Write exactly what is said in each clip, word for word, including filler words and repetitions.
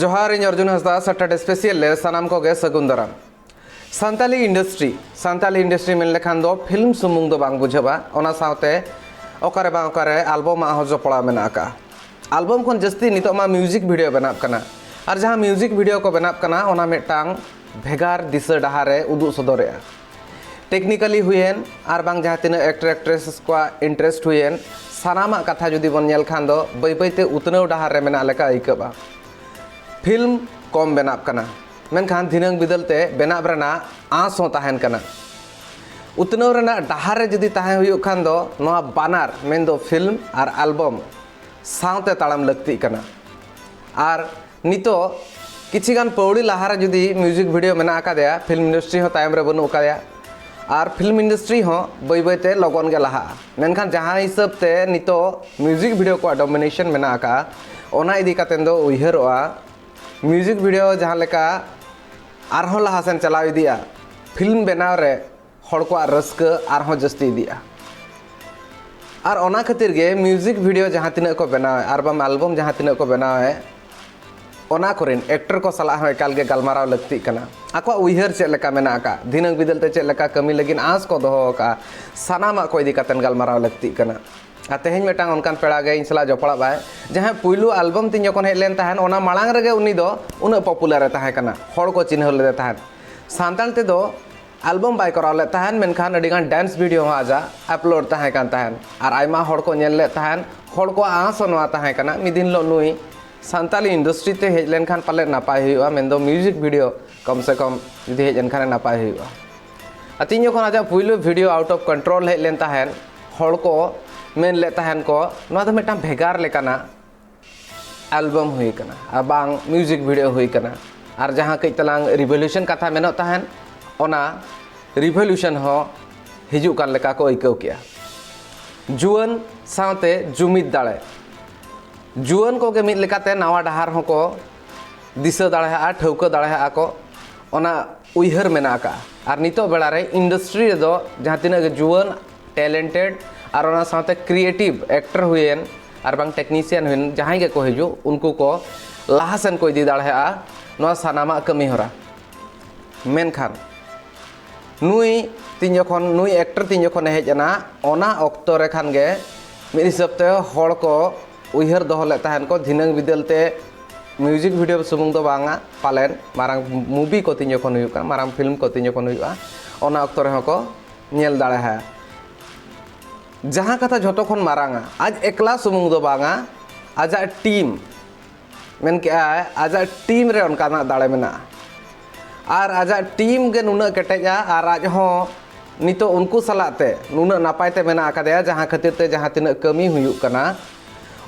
ᱡᱚᱦᱟᱨ, ᱤᱧ ᱚᱨᱡᱩᱱ ᱦᱟᱸᱥᱫᱟ, ᱥᱟᱴᱟᱰᱮ ᱥᱯᱮᱥᱤᱭᱟᱞ ᱨᱮ ᱥᱟᱱᱟᱢ ᱠᱚᱜᱮ ᱥᱟᱹᱜᱩᱱ ᱫᱟᱨᱟᱢ᱾ ᱥᱟᱱᱛᱟᱞᱤ ᱤᱱᱰᱟᱥᱴᱨᱤ, ᱥᱟᱱᱛᱟᱞᱤ ᱤᱱᱰᱟᱥᱴᱨᱤ ᱢᱮᱱ ᱞᱮᱠᱷᱟᱱ ᱫᱚ ᱯᱷᱤᱞᱢ ᱥᱩᱢᱩᱝ ᱫᱚ ᱵᱟᱝ ᱵᱩᱡᱷᱟᱹᱜᱼᱟ, ᱚᱱᱟ ᱥᱟᱶᱛᱮ ᱚᱠᱟᱨᱮ ᱵᱟᱝ ᱚᱠᱟᱨᱮ ᱟᱞᱵᱚᱢ ᱟᱜ ᱦᱚᱸ ᱡᱚᱯᱲᱟᱣ ᱢᱮᱱᱟᱜ ᱟᱠᱟᱫᱼᱟ᱾ ᱟᱞᱵᱚᱢ ᱠᱷᱚᱱ ᱡᱟᱹᱥᱛᱤ ᱱᱤᱛᱚᱜ ᱢᱟ ᱢᱤᱣᱡᱤᱠ ᱵᱷᱤᱰᱤᱭᱳ ᱵᱮᱱᱟᱜ ᱠᱟᱱᱟ, ᱟᱨ ᱡᱟᱦᱟᱸ ᱢᱤᱣᱡᱤᱠ ᱵᱷᱤᱰᱤᱭᱳ ᱠᱚ ᱵᱮᱱᱟᱜ ᱠᱟᱱᱟ, ᱚᱱᱟ ᱢᱤᱫᱴᱟᱝ ᱵᱷᱮᱜᱟᱨ ᱫᱤᱥᱟᱹ ᱰᱟᱦᱟᱨ ᱨᱮ ᱩᱫᱩᱜ ᱥᱚᱫᱚᱨᱮᱜᱼᱟ᱾ ᱴᱮᱠᱱᱤᱠᱟᱞᱤ ᱦᱩᱭᱮᱱ, ᱟᱨ ᱵᱟᱝ ᱡᱟᱦᱟᱸ ᱛᱤᱱᱟᱹᱜ ᱮᱠᱴᱚᱨ ᱮᱠᱴᱨᱮᱥ ᱠᱚᱣᱟᱜ ᱤᱱᱴᱟᱨᱮᱥᱴ ᱦᱩᱭᱮᱱ, ᱥᱟᱱᱟᱢᱟᱜ ᱠᱟᱛᱷᱟ ᱡᱩᱫᱤ ᱵᱚᱱ ᱧᱮᱞ ᱠᱷᱟᱱ ᱫᱚ ᱵᱟᱹᱭ ᱵᱟᱹᱭᱛᱮ ᱩᱛᱱᱟᱹᱣ ᱰᱟᱦᱟᱨ ᱨᱮ ᱢᱮᱱᱟᱜ ᱞᱮᱠᱟ ᱟᱹᱭᱠᱟᱹᱜᱼᱟ᱾ ᱯᱷᱤᱞᱢ ᱠᱚᱢ ᱵᱮᱱᱟᱜ ᱠᱟᱱᱟ, ᱢᱮᱱᱠᱷᱟᱱ ᱫᱷᱤᱱᱟᱹᱝ ᱵᱤᱫᱟᱹᱞ ᱛᱮ ᱵᱮᱱᱟᱜ ᱨᱮᱱᱟᱜ ᱟᱸᱥ ᱦᱚᱸ ᱛᱟᱦᱮᱱ ᱠᱟᱱᱟ᱾ ᱩᱛᱱᱟᱹᱣ ᱨᱮᱱᱟᱜ ᱰᱟᱦᱟᱨ ᱨᱮ ᱡᱩᱫᱤ ᱛᱟᱦᱮᱸ ᱦᱩᱭᱩᱜ ᱠᱷᱟᱱ ᱫᱚ, ᱱᱚᱣᱟ ᱵᱟᱱᱟᱨ, ᱢᱮᱱᱫᱚ ᱯᱷᱤᱞᱢ ᱟᱨ ᱟᱞᱵᱚᱢ, ᱥᱟᱶᱛᱮ ᱛᱟᱲᱟᱢ ᱞᱟᱹᱠᱛᱤᱜ ᱠᱟᱱᱟ᱾ ᱟᱨ ᱱᱤᱛᱚᱜ ᱠᱤᱪᱷᱤ ᱜᱟᱱ ᱯᱟᱹᱣᱲᱤ ᱞᱟᱦᱟᱨᱮ ᱡᱩᱫᱤ ᱢᱤᱣᱡᱤᱠ ᱵᱷᱤᱰᱤᱭᱳ ᱢᱮᱱᱟᱜ ᱟᱠᱟᱫᱮᱭᱟ, ᱯᱷᱤᱞᱢ ᱤᱱᱰᱟᱥᱴᱨᱤ ᱦᱚᱸ ᱛᱟᱭᱚᱢ ᱨᱮ ᱵᱟᱹᱱᱩᱜ ᱟᱠᱟᱫᱮᱭᱟ, ᱟᱨ ᱯᱷᱤᱞᱢ ᱤᱱᱰᱟᱥᱴᱨᱤ ᱦᱚᱸ ᱵᱟᱹᱭ ᱵᱟᱹᱭᱛᱮ ᱞᱚᱜᱚᱱ ᱜᱮ ᱞᱟᱦᱟᱜᱼᱟ᱾ ᱢᱮᱱᱠᱷᱟᱱ ᱡᱟᱦᱟᱸ ᱦᱤᱥᱟᱹᱵ ᱛᱮ ᱱᱤᱛᱚᱜ ᱢᱤᱣᱡᱤᱠ ᱵᱷᱤᱰᱤᱭᱳ ᱠᱚᱣᱟᱜ ᱰᱚᱢᱤᱱᱮᱥᱚᱱ ᱢᱮᱱᱟᱜ ᱟᱠᱟᱫᱼᱟ, ᱚᱱᱟ ᱤᱫᱤ ᱠᱟᱛᱮ ᱫᱚ ᱩᱭᱦᱟᱹᱨᱚᱜᱼᱟ, ᱢᱤᱣᱡᱤᱠ ᱵᱷᱤᱰᱤᱭᱳ ᱡᱟᱦᱟᱸ ᱞᱮᱠᱟ ᱟᱨᱦᱚᱸ ᱞᱟᱦᱟ ᱥᱮᱱ ᱪᱟᱞᱟᱣ ᱤᱫᱤᱜᱼᱟ, ᱯᱷᱤᱞᱢ ᱵᱮᱱᱟᱣ ᱨᱮ ᱦᱚᱲ ᱠᱚᱣᱟᱜ ᱨᱟᱹᱥᱠᱟᱹ ᱟᱨᱦᱚᱸ ᱡᱟᱹᱥᱛᱤ ᱤᱫᱤᱜᱼᱟ᱾ ᱟᱨ ᱚᱱᱟ ᱠᱷᱟᱹᱛᱤᱨ ᱜᱮ ᱢᱤᱣᱡᱤᱠ ᱵᱷᱤᱰᱤᱭᱳ ᱡᱟᱦᱟᱸ ᱛᱤᱱᱟᱹᱜ ᱠᱚ ᱵᱮᱱᱟᱣᱮᱫ ᱟᱨ ᱵᱟᱝ ᱟᱞᱵᱚᱢ ᱡᱟᱦᱟᱸ ᱛᱤᱱᱟᱹᱜ ᱠᱚ ᱵᱮᱱᱟᱣᱮᱫ, ᱚᱱᱟ ᱠᱚᱨᱮᱱ ᱮᱠᱴᱚᱨ ᱠᱚ ᱥᱟᱞᱟᱜ ᱦᱚᱸ ᱮᱠᱟᱞ ᱜᱮ ᱜᱟᱞᱢᱟᱨᱟᱣ ᱞᱟᱹᱠᱛᱤᱜ ᱠᱟᱱᱟ᱾ ᱟᱠᱚᱣᱟᱜ ᱩᱭᱦᱟᱹᱨ ᱪᱮᱫ ᱞᱮᱠᱟ ᱢᱮᱱᱟᱜ ᱟᱠᱟᱫ, ᱫᱷᱤᱱᱟᱹᱝ ᱵᱤᱫᱟᱹᱞ ᱛᱮ ᱪᱮᱫ ᱞᱮᱠᱟ ᱠᱟᱹᱢᱤ ᱞᱟᱹᱜᱤᱫ ᱟᱸᱥ ᱠᱚ ᱫᱚᱦᱚ ᱟᱠᱟᱫᱼᱟ, ᱥᱟᱱᱟᱢᱟᱜ ᱠᱚ ᱤᱫᱤ ᱠᱟᱛᱮ ᱜᱟᱞᱢᱟᱨᱟᱣ ᱞᱟᱹᱠᱛᱤᱜ ᱠᱟᱱᱟ᱾ ᱟᱨ ᱛᱮᱦᱮᱧ ᱢᱤᱫᱴᱟᱝ ᱚᱱᱠᱟᱱ ᱯᱮᱲᱟ ᱜᱮ ᱤᱧ ᱥᱟᱞᱟᱜ ᱡᱚᱯᱲᱟᱜ ᱟᱭ, ᱡᱟᱦᱟᱸᱭ ᱯᱩᱭᱞᱩ ᱟᱞᱵᱚᱢ ᱛᱤᱧ ᱡᱚᱠᱷᱚᱱ ᱦᱮᱡ ᱞᱮᱱ ᱛᱟᱦᱮᱸᱱ, ᱚᱱᱟ ᱢᱟᱲᱟᱝ ᱨᱮᱜᱮ ᱩᱱᱤ ᱫᱚ ᱩᱱᱟᱹᱜ ᱯᱚᱯᱩᱞᱟᱨ ᱮ ᱛᱟᱦᱮᱸ ᱠᱟᱱᱟ, ᱦᱚᱲ ᱠᱚ ᱪᱤᱱᱦᱟᱹᱣ ᱞᱮᱫᱮ ᱛᱟᱦᱮᱸᱫ᱾ ᱥᱟᱱᱛᱟᱲ ᱛᱮᱫᱚ ᱟᱞᱵᱚᱢ ᱵᱟᱭ ᱠᱚᱨᱟᱣ ᱞᱮᱫ ᱛᱟᱦᱮᱸᱱ, ᱢᱮᱱᱠᱷᱟᱱ ᱟᱹᱰᱤᱜᱟᱱ ᱰᱮᱱᱥ ᱵᱷᱤᱰᱤᱭᱳ ᱦᱚᱸ ᱟᱡᱟᱜ ᱟᱯᱞᱳᱰ ᱛᱟᱦᱮᱸ ᱠᱟᱱ ᱛᱟᱦᱮᱸᱱ, ᱟᱨ ᱟᱭᱢᱟ ᱦᱚᱲ ᱠᱚ ᱧᱮᱞ ᱞᱮᱫ ᱛᱟᱦᱮᱸᱱ᱾ ᱦᱚᱲ ᱠᱚᱣᱟᱜ ᱟᱸᱥ ᱦᱚᱸ ᱱᱚᱣᱟ ᱛᱟᱦᱮᱸ ᱠᱟᱱᱟ, ᱢᱤᱫ ᱫᱤᱱ ᱦᱤᱞᱳᱜ ᱱᱩᱭ ᱥᱟᱱᱛᱟᱞᱤ ᱤᱱᱰᱟᱥᱴᱨᱤ ᱛᱮ ᱦᱮᱡ ᱞᱮᱱᱠᱷᱟᱱ ᱯᱟᱞᱮᱫ ᱱᱟᱯᱟᱭ ᱦᱩᱭᱩᱜᱼᱟ, ᱢᱮᱱᱫᱚ ᱢᱤᱣᱡᱤᱠ ᱵᱷᱤᱰᱤᱭᱳ ᱠᱚᱢ ᱥᱮ ᱠᱚᱢ ᱡᱩᱫᱤ ᱦᱮᱡ ᱞᱮᱱᱠᱷᱟᱱ ᱱᱟᱯᱟᱭ ᱦᱩᱭᱩᱜᱼᱟ᱾ ᱟᱨ ᱛᱤᱧ ᱡᱚᱠᱷᱚᱱ ᱟᱡᱟᱜ ᱯᱩᱭᱞᱩ ᱵᱷᱤᱰᱤᱭᱳ ᱟᱣᱩᱴ ᱚᱯᱷ ᱠᱚᱱᱴᱨᱳᱞ ᱦᱮᱡ ᱞᱮᱱ ᱛᱟᱦᱮᱸᱱ, ᱦᱚᱲ ᱠᱚ ᱢᱮᱱ ᱞᱮᱫ ᱛᱟᱦᱮᱸᱱ ᱠᱚ, ᱱᱚᱣᱟ ᱫᱚ ᱢᱤᱫᱴᱟᱝ ᱵᱷᱮᱜᱟᱨ ᱞᱮᱠᱟᱱᱟᱜ ᱟᱞᱵᱚᱢ ᱦᱩᱭ ᱠᱟᱱᱟ, ᱟᱨ ᱵᱟᱝ ᱢᱤᱣᱡᱤᱠ ᱵᱷᱤᱰᱤᱭᱳ ᱦᱩᱭ ᱠᱟᱱᱟ᱾ ᱟᱨ ᱡᱟᱦᱟᱸ ᱠᱟᱹᱡ ᱛᱟᱞᱟᱝ ᱨᱤᱵᱷᱚᱞᱩᱥᱚᱱ ᱠᱟᱛᱷᱟ ᱢᱮᱱᱚᱜ ᱛᱟᱦᱮᱸᱱ, ᱚᱱᱟ ᱨᱤᱵᱷᱚᱞᱩᱥᱚᱱ ᱦᱚᱸ ᱦᱤᱡᱩᱜ ᱠᱟᱱ ᱞᱮᱠᱟ ᱠᱚ ᱟᱹᱭᱠᱟᱹᱣ ᱠᱮᱜᱼᱟ᱾ ᱡᱩᱣᱟᱹᱱ ᱥᱟᱶᱛᱮ ᱡᱩᱢᱤᱫ ᱫᱟᱲᱮ, ᱡᱩᱣᱟᱹᱱ ᱠᱚᱜᱮ ᱢᱤᱫ ᱞᱮᱠᱟᱛᱮ ᱱᱟᱣᱟ ᱰᱟᱦᱟᱨ ᱦᱚᱸᱠᱚ ᱫᱤᱥᱟᱹ ᱫᱟᱲᱮᱭᱟᱜᱼᱟ, ᱴᱷᱟᱹᱣᱠᱟᱹ ᱫᱟᱲᱮᱭᱟᱜᱼᱟ ᱠᱚ, ᱚᱱᱟ ᱩᱭᱦᱟᱹᱨ ᱢᱮᱱᱟᱜ ᱟᱠᱟᱫᱼᱟ᱾ ᱟᱨ ᱱᱤᱛᱚᱜ ᱵᱮᱲᱟ ᱨᱮ ᱤᱱᱰᱟᱥᱴᱨᱤ ᱨᱮᱫᱚ ᱡᱟᱦᱟᱸ ᱛᱤᱱᱟᱹᱜ ᱜᱮ ᱡᱩᱣᱟᱹᱱ, ᱴᱮᱞᱮᱱᱴᱮᱰ ᱟᱨ ᱚᱱᱟ ᱥᱟᱶᱛᱮ ᱠᱨᱤᱭᱮᱴᱤᱵᱷ ᱮᱠᱴᱚᱨ ᱦᱩᱭᱮᱱ ᱟᱨ ᱵᱟᱝ ᱴᱮᱠᱱᱤᱥᱤᱭᱟᱱ ᱦᱩᱭᱮᱱ, ᱡᱟᱦᱟᱸᱭ ᱜᱮᱠᱚ ᱦᱤᱡᱩᱜ, ᱩᱱᱠᱩ ᱠᱚ ᱞᱟᱦᱟ ᱥᱮᱱ ᱠᱚ ᱤᱫᱤ ᱫᱟᱲᱮᱭᱟᱜᱼᱟ ᱱᱚᱣᱟ ᱥᱟᱱᱟᱢᱟᱜ ᱠᱟᱹᱢᱤ ᱦᱚᱨᱟ᱾ ᱢᱮᱱᱠᱷᱟᱱ ᱱᱩᱭ ᱛᱤᱱ ᱡᱚᱠᱷᱚᱱ, ᱱᱩᱭ ᱮᱠᱴᱚᱨ ᱛᱤᱱ ᱡᱚᱠᱷᱚᱱᱮ ᱦᱮᱡ ᱮᱱᱟ, ᱚᱱᱟ ᱚᱠᱛᱚ ᱨᱮ ᱠᱷᱟᱱ ᱜᱮ ᱢᱤᱫ ᱦᱤᱥᱟᱹᱵ ᱛᱮ ᱦᱚᱲ ᱠᱚ ᱩᱭᱦᱟᱹᱨ ᱫᱚᱦᱚ ᱞᱮᱫ ᱛᱟᱦᱮᱱ ᱠᱚ, ᱫᱷᱤᱱᱟᱹᱝ ᱵᱤᱫᱟᱹᱞ ᱛᱮ ᱢᱤᱭᱩᱡᱤᱠ ᱵᱷᱤᱰᱤᱭᱳ ᱥᱩᱢᱩᱝ ᱫᱚ ᱵᱟᱝᱟ, ᱯᱟᱞᱮᱱ ᱢᱟᱨᱟᱝ ᱢᱩᱵᱷᱤ ᱠᱚ ᱛᱤᱱ ᱡᱚᱠᱷᱚᱱ ᱦᱩᱭᱩᱜ ᱠᱟᱱᱟ, ᱢᱟᱨᱟᱝ ᱯᱷᱤᱞᱢ ᱠᱚ ᱛᱤᱱ ᱡᱚᱠᱷᱚᱱ ᱦᱩᱭᱩᱜᱼᱟ, ᱚᱱᱟ ᱚᱠᱛᱚ ᱨᱮᱦᱚᱸ ᱠᱚ ᱧᱮᱞ ᱫᱟᱲᱮᱭᱟᱜᱼᱟ᱾ ᱡᱟᱦᱟᱸ ᱠᱟᱛᱷᱟ ᱡᱷᱚᱛᱚ ᱠᱷᱚᱱ ᱢᱟᱨᱟᱝᱟ, ᱟᱡ ᱮᱠᱞᱟ ᱥᱩᱢᱩᱝ ᱫᱚ ᱵᱟᱝᱟ, ᱟᱡᱟᱜ ᱴᱤᱢ, ᱢᱮᱱ ᱠᱮᱜᱼᱟᱭ, ᱟᱡᱟᱜ ᱴᱤᱢ ᱨᱮ ᱚᱱᱠᱟᱱᱟᱜ ᱫᱟᱲᱮ ᱢᱮᱱᱟᱜᱼᱟ᱾ ᱟᱨ ᱟᱡᱟᱜ ᱴᱤᱢ ᱜᱮ ᱱᱩᱱᱟᱹᱜ ᱠᱮᱴᱮᱡᱼᱟ, ᱟᱨ ᱟᱡ ᱦᱚᱸ ᱱᱤᱛᱚᱜ ᱩᱱᱠᱩ ᱥᱟᱞᱟᱜ ᱛᱮ ᱱᱩᱱᱟᱹᱜ ᱱᱟᱯᱟᱭ ᱛᱮ ᱢᱮᱱᱟᱜ ᱟᱠᱟᱫᱮᱭᱟ, ᱡᱟᱦᱟᱸ ᱠᱷᱟᱹᱛᱤᱨ ᱛᱮ ᱡᱟᱦᱟᱸ ᱛᱤᱱᱟᱹᱜ ᱠᱟᱹᱢᱤ ᱦᱩᱭᱩᱜ ᱠᱟᱱᱟ,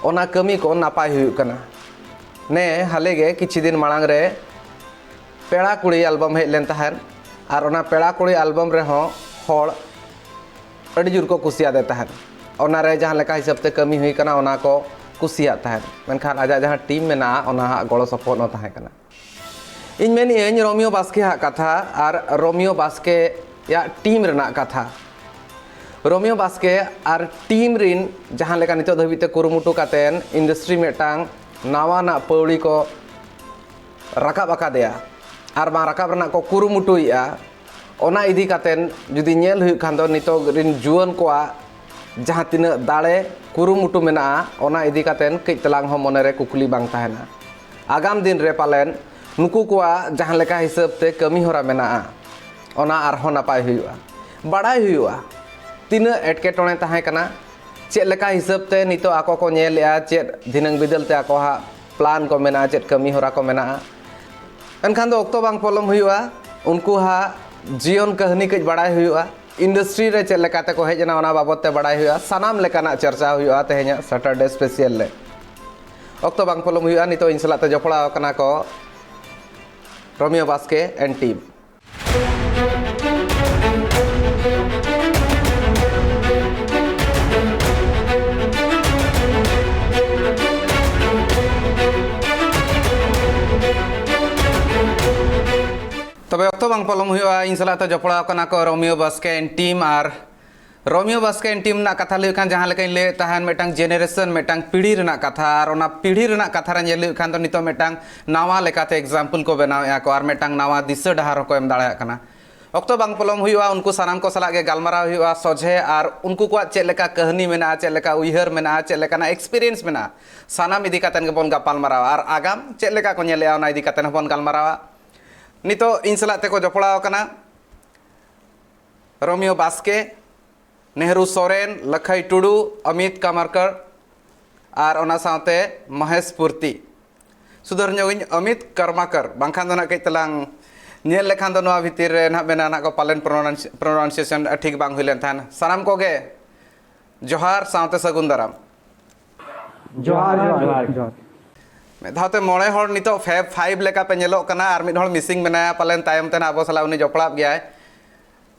ᱚᱱᱟ ᱠᱟᱹᱢᱤ ᱠᱚ ᱱᱟᱯᱟᱭ ᱦᱩᱭᱩᱜ ᱠᱟᱱᱟ᱾ ᱱᱮ ᱦᱟᱞᱮ ᱜᱮ ᱠᱤᱪᱷᱩ ᱫᱤᱱ ᱢᱟᱲᱟᱝ ᱨᱮ ᱯᱮᱲᱟ ᱠᱩᱲᱤ ᱮᱞᱵᱟᱢ ᱦᱮᱡ ᱞᱮᱱ ᱛᱟᱦᱮᱸᱫ, ᱟᱨ ᱚᱱᱟ ᱯᱮᱲᱟ ᱠᱩᱲᱤ ᱮᱞᱵᱟᱢ ᱨᱮᱦᱚᱸ ᱦᱚᱲ ᱟᱹᱰᱤ ᱡᱳᱨ ᱠᱚ ᱠᱩᱥᱤᱭᱟᱫᱮ ᱛᱟᱦᱮᱸᱫ᱾ ᱚᱱᱟ ᱨᱮ ᱡᱟᱦᱟᱸ ᱞᱮᱠᱟ ᱦᱤᱥᱟᱹᱵ ᱛᱮ ᱠᱟᱹᱢᱤ ᱦᱩᱭ ᱠᱟᱱᱟ, ᱚᱱᱟ ᱠᱚ ᱠᱩᱥᱤᱭᱟᱜ ᱛᱟᱦᱮᱸᱫ᱾ ᱢᱮᱱᱠᱷᱟᱱ ᱟᱡᱟᱜ ᱡᱟᱦᱟᱸ ᱴᱤᱢ ᱢᱮᱱᱟᱜᱼᱟ, ᱚᱱᱟ ᱦᱟᱸᱜ ᱜᱚᱲᱚ ᱥᱚᱯᱚᱦᱚᱫ ᱦᱚᱸ ᱛᱟᱦᱮᱸ ᱠᱟᱱᱟ᱾ ᱤᱧ ᱢᱮᱱᱮᱫ ᱟᱹᱧ ᱨᱳᱢᱤᱭᱳ ᱵᱟᱥᱠᱮ ᱦᱟᱸᱜ ᱠᱟᱛᱷᱟ ᱟᱨ ᱨᱳᱢᱤᱭᱳ ᱵᱟᱥᱠᱮᱭᱟᱜ ᱴᱤᱢ ᱨᱮᱱᱟᱜ ᱠᱟᱛᱷᱟ᱾ ᱨᱳᱢᱤᱭᱳ ᱵᱟᱥᱠᱮ ᱟᱨ ᱴᱤᱢ ᱨᱤᱱ ᱡᱟᱦᱟᱸ ᱞᱮᱠᱟ ᱱᱤᱛᱚᱜ ᱫᱷᱟᱹᱵᱤᱡ ᱛᱮ ᱠᱩᱨᱩᱢᱩᱴᱩ ᱠᱟᱛᱮᱱ ᱤᱱᱰᱟᱥᱴᱨᱤ ᱢᱤᱫᱴᱟᱝ ᱱᱟᱣᱟᱱᱟᱜ ᱯᱟᱹᱣᱲᱤ ᱠᱚ ᱨᱟᱠᱟᱵ ᱟᱠᱟᱫᱮᱭᱟ, ᱟᱨ ᱵᱟᱝ ᱨᱟᱠᱟᱵ ᱨᱮᱱᱟᱜ ᱠᱚ ᱠᱩᱨᱩᱢᱩᱴᱩᱭᱮᱫᱼᱟ, ᱚᱱᱟ ᱤᱫᱤ ᱠᱟᱛᱮᱱ ᱡᱩᱫᱤ ᱧᱮᱞ ᱦᱩᱭᱩᱜ ᱠᱷᱟᱱ ᱫᱚ, ᱱᱤᱛᱚᱜ ᱨᱤᱱ ᱡᱩᱣᱟᱹᱱ ᱠᱚᱣᱟᱜ ᱡᱟᱦᱟᱸ ᱛᱤᱱᱟᱹᱜ ᱫᱟᱲᱮ ᱠᱩᱨᱩᱢᱩᱴᱩ ᱢᱮᱱᱟᱜᱼᱟ, ᱚᱱᱟ ᱤᱫᱤ ᱠᱟᱛᱮᱱ ᱠᱟᱹᱡ ᱛᱟᱞᱟᱝ ᱦᱚᱸ ᱢᱚᱱᱮᱨᱮ ᱠᱩᱠᱞᱤ ᱵᱟᱝ ᱛᱟᱦᱮᱱᱟ᱾ ᱟᱜᱟᱢ ᱫᱤᱱ ᱨᱮ ᱯᱟᱞᱮᱱ ᱱᱩᱠᱩ ᱠᱚᱣᱟᱜ ᱡᱟᱦᱟᱸ ᱞᱮᱠᱟ ᱦᱤᱥᱟᱹᱵ ᱛᱮ ᱠᱟᱹᱢᱤ ᱦᱚᱨᱟ ᱢᱮᱱᱟᱜᱼᱟ, ᱚᱱᱟ ᱟᱨᱦᱚᱸ ᱱᱟᱯᱟᱭ ᱦᱩᱭᱩᱜᱼᱟ᱾ ᱵᱟᱲᱟᱭ ᱦᱩᱭᱩᱜᱼᱟ ᱛᱤᱱᱟᱹᱜ ᱮᱴᱠᱮᱴᱚᱬᱮ ᱛᱟᱦᱮᱸ ᱠᱟᱱᱟ, ᱪᱮᱫ ᱞᱮᱠᱟ ᱦᱤᱥᱟᱹᱵ ᱛᱮ ᱱᱤᱛᱚᱜ ᱟᱠᱚ ᱠᱚ ᱧᱮᱞᱮᱜᱼᱟ, ᱪᱮᱫ ᱫᱷᱤᱱᱟᱹᱝ ᱵᱤᱫᱟᱹᱞ ᱛᱮ ᱟᱠᱚ ᱦᱟᱸᱜ ᱯᱞᱟᱱ ᱠᱚ ᱢᱮᱱᱟᱜᱼᱟ, ᱪᱮᱫ ᱠᱟᱹᱢᱤ ᱦᱚᱨᱟ ᱠᱚ ᱢᱮᱱᱟᱜᱼᱟ᱾ ᱮᱱᱠᱷᱟᱱ ᱫᱚ ᱚᱠᱛᱚ ᱵᱟᱝ ᱯᱚᱞᱚᱢ ᱦᱩᱭᱩᱜᱼᱟ, ᱩᱱᱠᱩ ᱦᱟᱸᱜ ᱡᱤᱭᱚᱱ ᱠᱟᱹᱦᱱᱤ ᱠᱟᱹᱡ ᱵᱟᱲᱟᱭ ᱦᱩᱭᱩᱜᱼᱟ, ᱤᱱᱰᱟᱥᱴᱨᱤ ᱨᱮ ᱪᱮᱫ ᱞᱮᱠᱟᱛᱮ ᱠᱚ ᱦᱮᱡ ᱮᱱᱟ, ᱚᱱᱟ ᱵᱟᱵᱚᱫ ᱛᱮ ᱵᱟᱲᱟᱭ ᱦᱩᱭᱩᱜᱼᱟ, ᱥᱟᱱᱟᱢ ᱞᱮᱠᱟᱱᱟᱜ ᱪᱟᱨᱪᱟ ᱦᱩᱭᱩᱜᱼᱟ ᱛᱮᱦᱮᱧᱟᱜ ᱥᱟᱴᱟᱨᱰᱮ ᱥᱯᱮᱥᱤᱭᱟᱞ ᱨᱮ᱾ ᱚᱠᱛᱚ ᱵᱟᱝ ᱯᱚᱞᱚᱢ ᱦᱩᱭᱩᱜᱼᱟ, ᱱᱤᱛᱚᱜ ᱤᱧ ᱥᱟᱞᱟᱜ ᱛᱮ ᱡᱚᱯᱲᱟᱣ ᱟᱠᱟᱱᱟ ᱠᱚ ᱨᱳᱢᱤᱭᱳ ᱵᱟᱥᱠᱮ and team᱾ ᱛᱚᱵᱮ ᱚᱠᱛᱚ ᱵᱟᱝ ᱯᱚᱞᱚᱢ ᱦᱩᱭᱩᱜᱼᱟ, ᱤᱧ ᱥᱟᱞᱟᱜ ᱛᱮ ᱡᱚᱯᱲᱟᱣ ᱠᱟᱱᱟ ᱠᱚ ᱨᱳᱢᱤᱭᱳ ᱵᱟᱥᱠᱮ and team ᱟᱨ ᱨᱳᱢᱤᱭᱳ ᱵᱟᱥᱠᱮ ᱮᱱ ᱴᱤᱢ ᱨᱮᱱᱟᱜ ᱠᱟᱛᱷᱟ ᱞᱟᱹᱭ ᱠᱷᱟᱱ, ᱡᱟᱦᱟᱸ ᱞᱮᱠᱟᱧ ᱞᱟᱹᱭᱮᱫ ᱛᱟᱦᱮᱱ, ᱢᱤᱫᱴᱟᱝ ᱡᱮᱱᱟᱨᱮᱥᱚᱱ, ᱢᱤᱫᱴᱟᱝ ᱯᱤᱲᱦᱤ ᱨᱮᱱᱟᱜ ᱠᱟᱛᱷᱟ, ᱟᱨ ᱚᱱᱟ ᱯᱤᱲᱦᱤ ᱨᱮᱱᱟᱜ ᱠᱟᱛᱷᱟ ᱨᱮ ᱧᱮᱞ ᱦᱩᱭᱩᱜ ᱠᱷᱟᱱ ᱫᱚ ᱱᱤᱛᱚᱜ ᱢᱤᱫᱴᱟᱝ ᱱᱟᱣᱟ ᱞᱮᱠᱟᱛᱮ ᱮᱠᱡᱟᱢᱯᱚᱞ ᱠᱚ ᱵᱮᱱᱟᱣᱮᱫᱼᱟ ᱠᱚ, ᱟᱨ ᱢᱤᱫᱴᱟᱝ ᱱᱟᱣᱟ ᱫᱤᱥᱟᱹ ᱰᱟᱦᱟᱨ ᱦᱚᱸᱠᱚ ᱮᱢ ᱫᱟᱲᱮᱭᱟᱜ ᱠᱟᱱᱟ᱾ ᱚᱠᱛᱚ ᱵᱟᱝ ᱯᱚᱞᱚᱢ ᱦᱩᱭᱩᱜᱼᱟ, ᱩᱱᱠᱩ ᱥᱟᱱᱟᱢ ᱠᱚ ᱥᱟᱞᱟᱜ ᱜᱮ ᱜᱟᱞᱢᱟᱨᱟᱣ ᱦᱩᱭᱩᱜᱼᱟ ᱥᱚᱡᱷᱮ, ᱟᱨ ᱩᱱᱠᱩ ᱠᱚᱣᱟᱜ ᱪᱮᱫ ᱞᱮᱠᱟ ᱠᱟᱹᱦᱱᱤ ᱢᱮᱱᱟᱜᱼᱟ, ᱪᱮᱫ ᱞᱮᱠᱟᱱᱟᱜ ᱮᱠᱥᱯᱤᱨᱤᱭᱮᱱᱥ ᱢᱮᱱᱟᱜᱼᱟ, ᱥᱟᱱᱟᱢ ᱤᱫᱤ ᱠᱟᱛᱮ ᱜᱮᱵᱚᱱ ᱜᱟᱯᱟᱞ ᱢᱟᱨᱟᱣᱟ, ᱟᱨ ᱟᱜᱟᱢ ᱪᱮᱫ ᱞᱮᱠᱟ ᱠᱚ ᱧᱮᱞᱮᱜᱼᱟ, ᱚᱱᱟ ᱤᱫᱤ ᱠᱟᱛᱮ ᱦᱚᱸᱵᱚᱱ ᱜᱟᱞᱢᱟᱨᱟᱣᱟ᱾ ᱱᱤᱛᱚᱜ ᱤᱧ ᱥᱟᱞᱟᱜ ᱛᱮᱠᱚ ᱡᱚᱯᱲᱟᱣ ᱟᱠᱟᱱᱟ ᱨᱳᱢᱤᱭᱳ ᱵᱟᱥᱠᱮ, ᱱᱮᱦᱨᱩ ᱥᱚᱨᱮᱱ, ᱞᱟᱠᱷᱟᱭ ᱴᱩᱰᱩ, ᱚᱢᱤᱛ ᱠᱟᱢᱟᱨᱠᱚᱨ, ᱟᱨ ᱚᱱᱟ ᱥᱟᱶᱛᱮ ᱢᱚᱦᱮᱥ ᱯᱩᱨᱛᱤ᱾ ᱥᱩᱫᱷᱟᱹᱨ ᱧᱚᱜ ᱤᱧ, ᱚᱢᱤᱛ ᱠᱟᱨᱢᱟᱠᱚᱨ, ᱵᱟᱝᱠᱷᱟᱱ ᱫᱚ ᱱᱟᱜ ᱠᱟᱹᱡ ᱛᱟᱞᱟᱝ ᱧᱮᱞ ᱞᱮᱠᱷᱟᱱ ᱫᱚ ᱱᱚᱣᱟ ᱵᱷᱤᱛᱤᱨ ᱨᱮ ᱱᱟᱜ ᱢᱮᱱᱟ ᱱᱟᱜ ᱠᱚ ᱯᱟᱞᱮᱱ ᱯᱨᱚᱱᱟᱣᱩᱱᱥᱤᱭᱮᱥᱚᱱ ᱴᱷᱤᱠ ᱵᱟᱝ ᱦᱩᱭ ᱞᱮᱱ ᱛᱟᱦᱮᱱ᱾ ᱥᱟᱱᱟᱢ ᱠᱚᱜᱮ ᱡᱚᱦᱟᱨ ᱥᱟᱶᱛᱮ ᱥᱟᱹᱜᱩᱱ ᱫᱟᱨᱟᱢ᱾ ᱡᱚᱦᱟᱨ, ᱡᱚᱦᱟᱨ, ᱡᱚᱦᱟᱨ᱾ ᱢᱤᱫ ᱫᱷᱟᱣ ᱛᱮ ᱢᱚᱬᱮ ᱦᱚᱲ ᱱᱤᱛᱚᱜ ᱯᱷᱮᱵ ᱯᱷᱟᱭᱤᱵ ᱞᱮᱠᱟ ᱯᱮ ᱧᱮᱞᱚᱜ ᱠᱟᱱᱟ, ᱟᱨ ᱢᱤᱫ ᱦᱚᱲ ᱢᱤᱥᱤᱝ ᱢᱮᱱᱟᱭᱟ, ᱯᱟᱞᱮᱱ ᱛᱟᱭᱚᱢ ᱛᱮ ᱱᱟᱜ ᱟᱵᱚ ᱥᱟᱞᱟᱜ ᱩᱱᱤ ᱡᱚᱯᱲᱟᱜ ᱜᱮᱭᱟᱭ᱾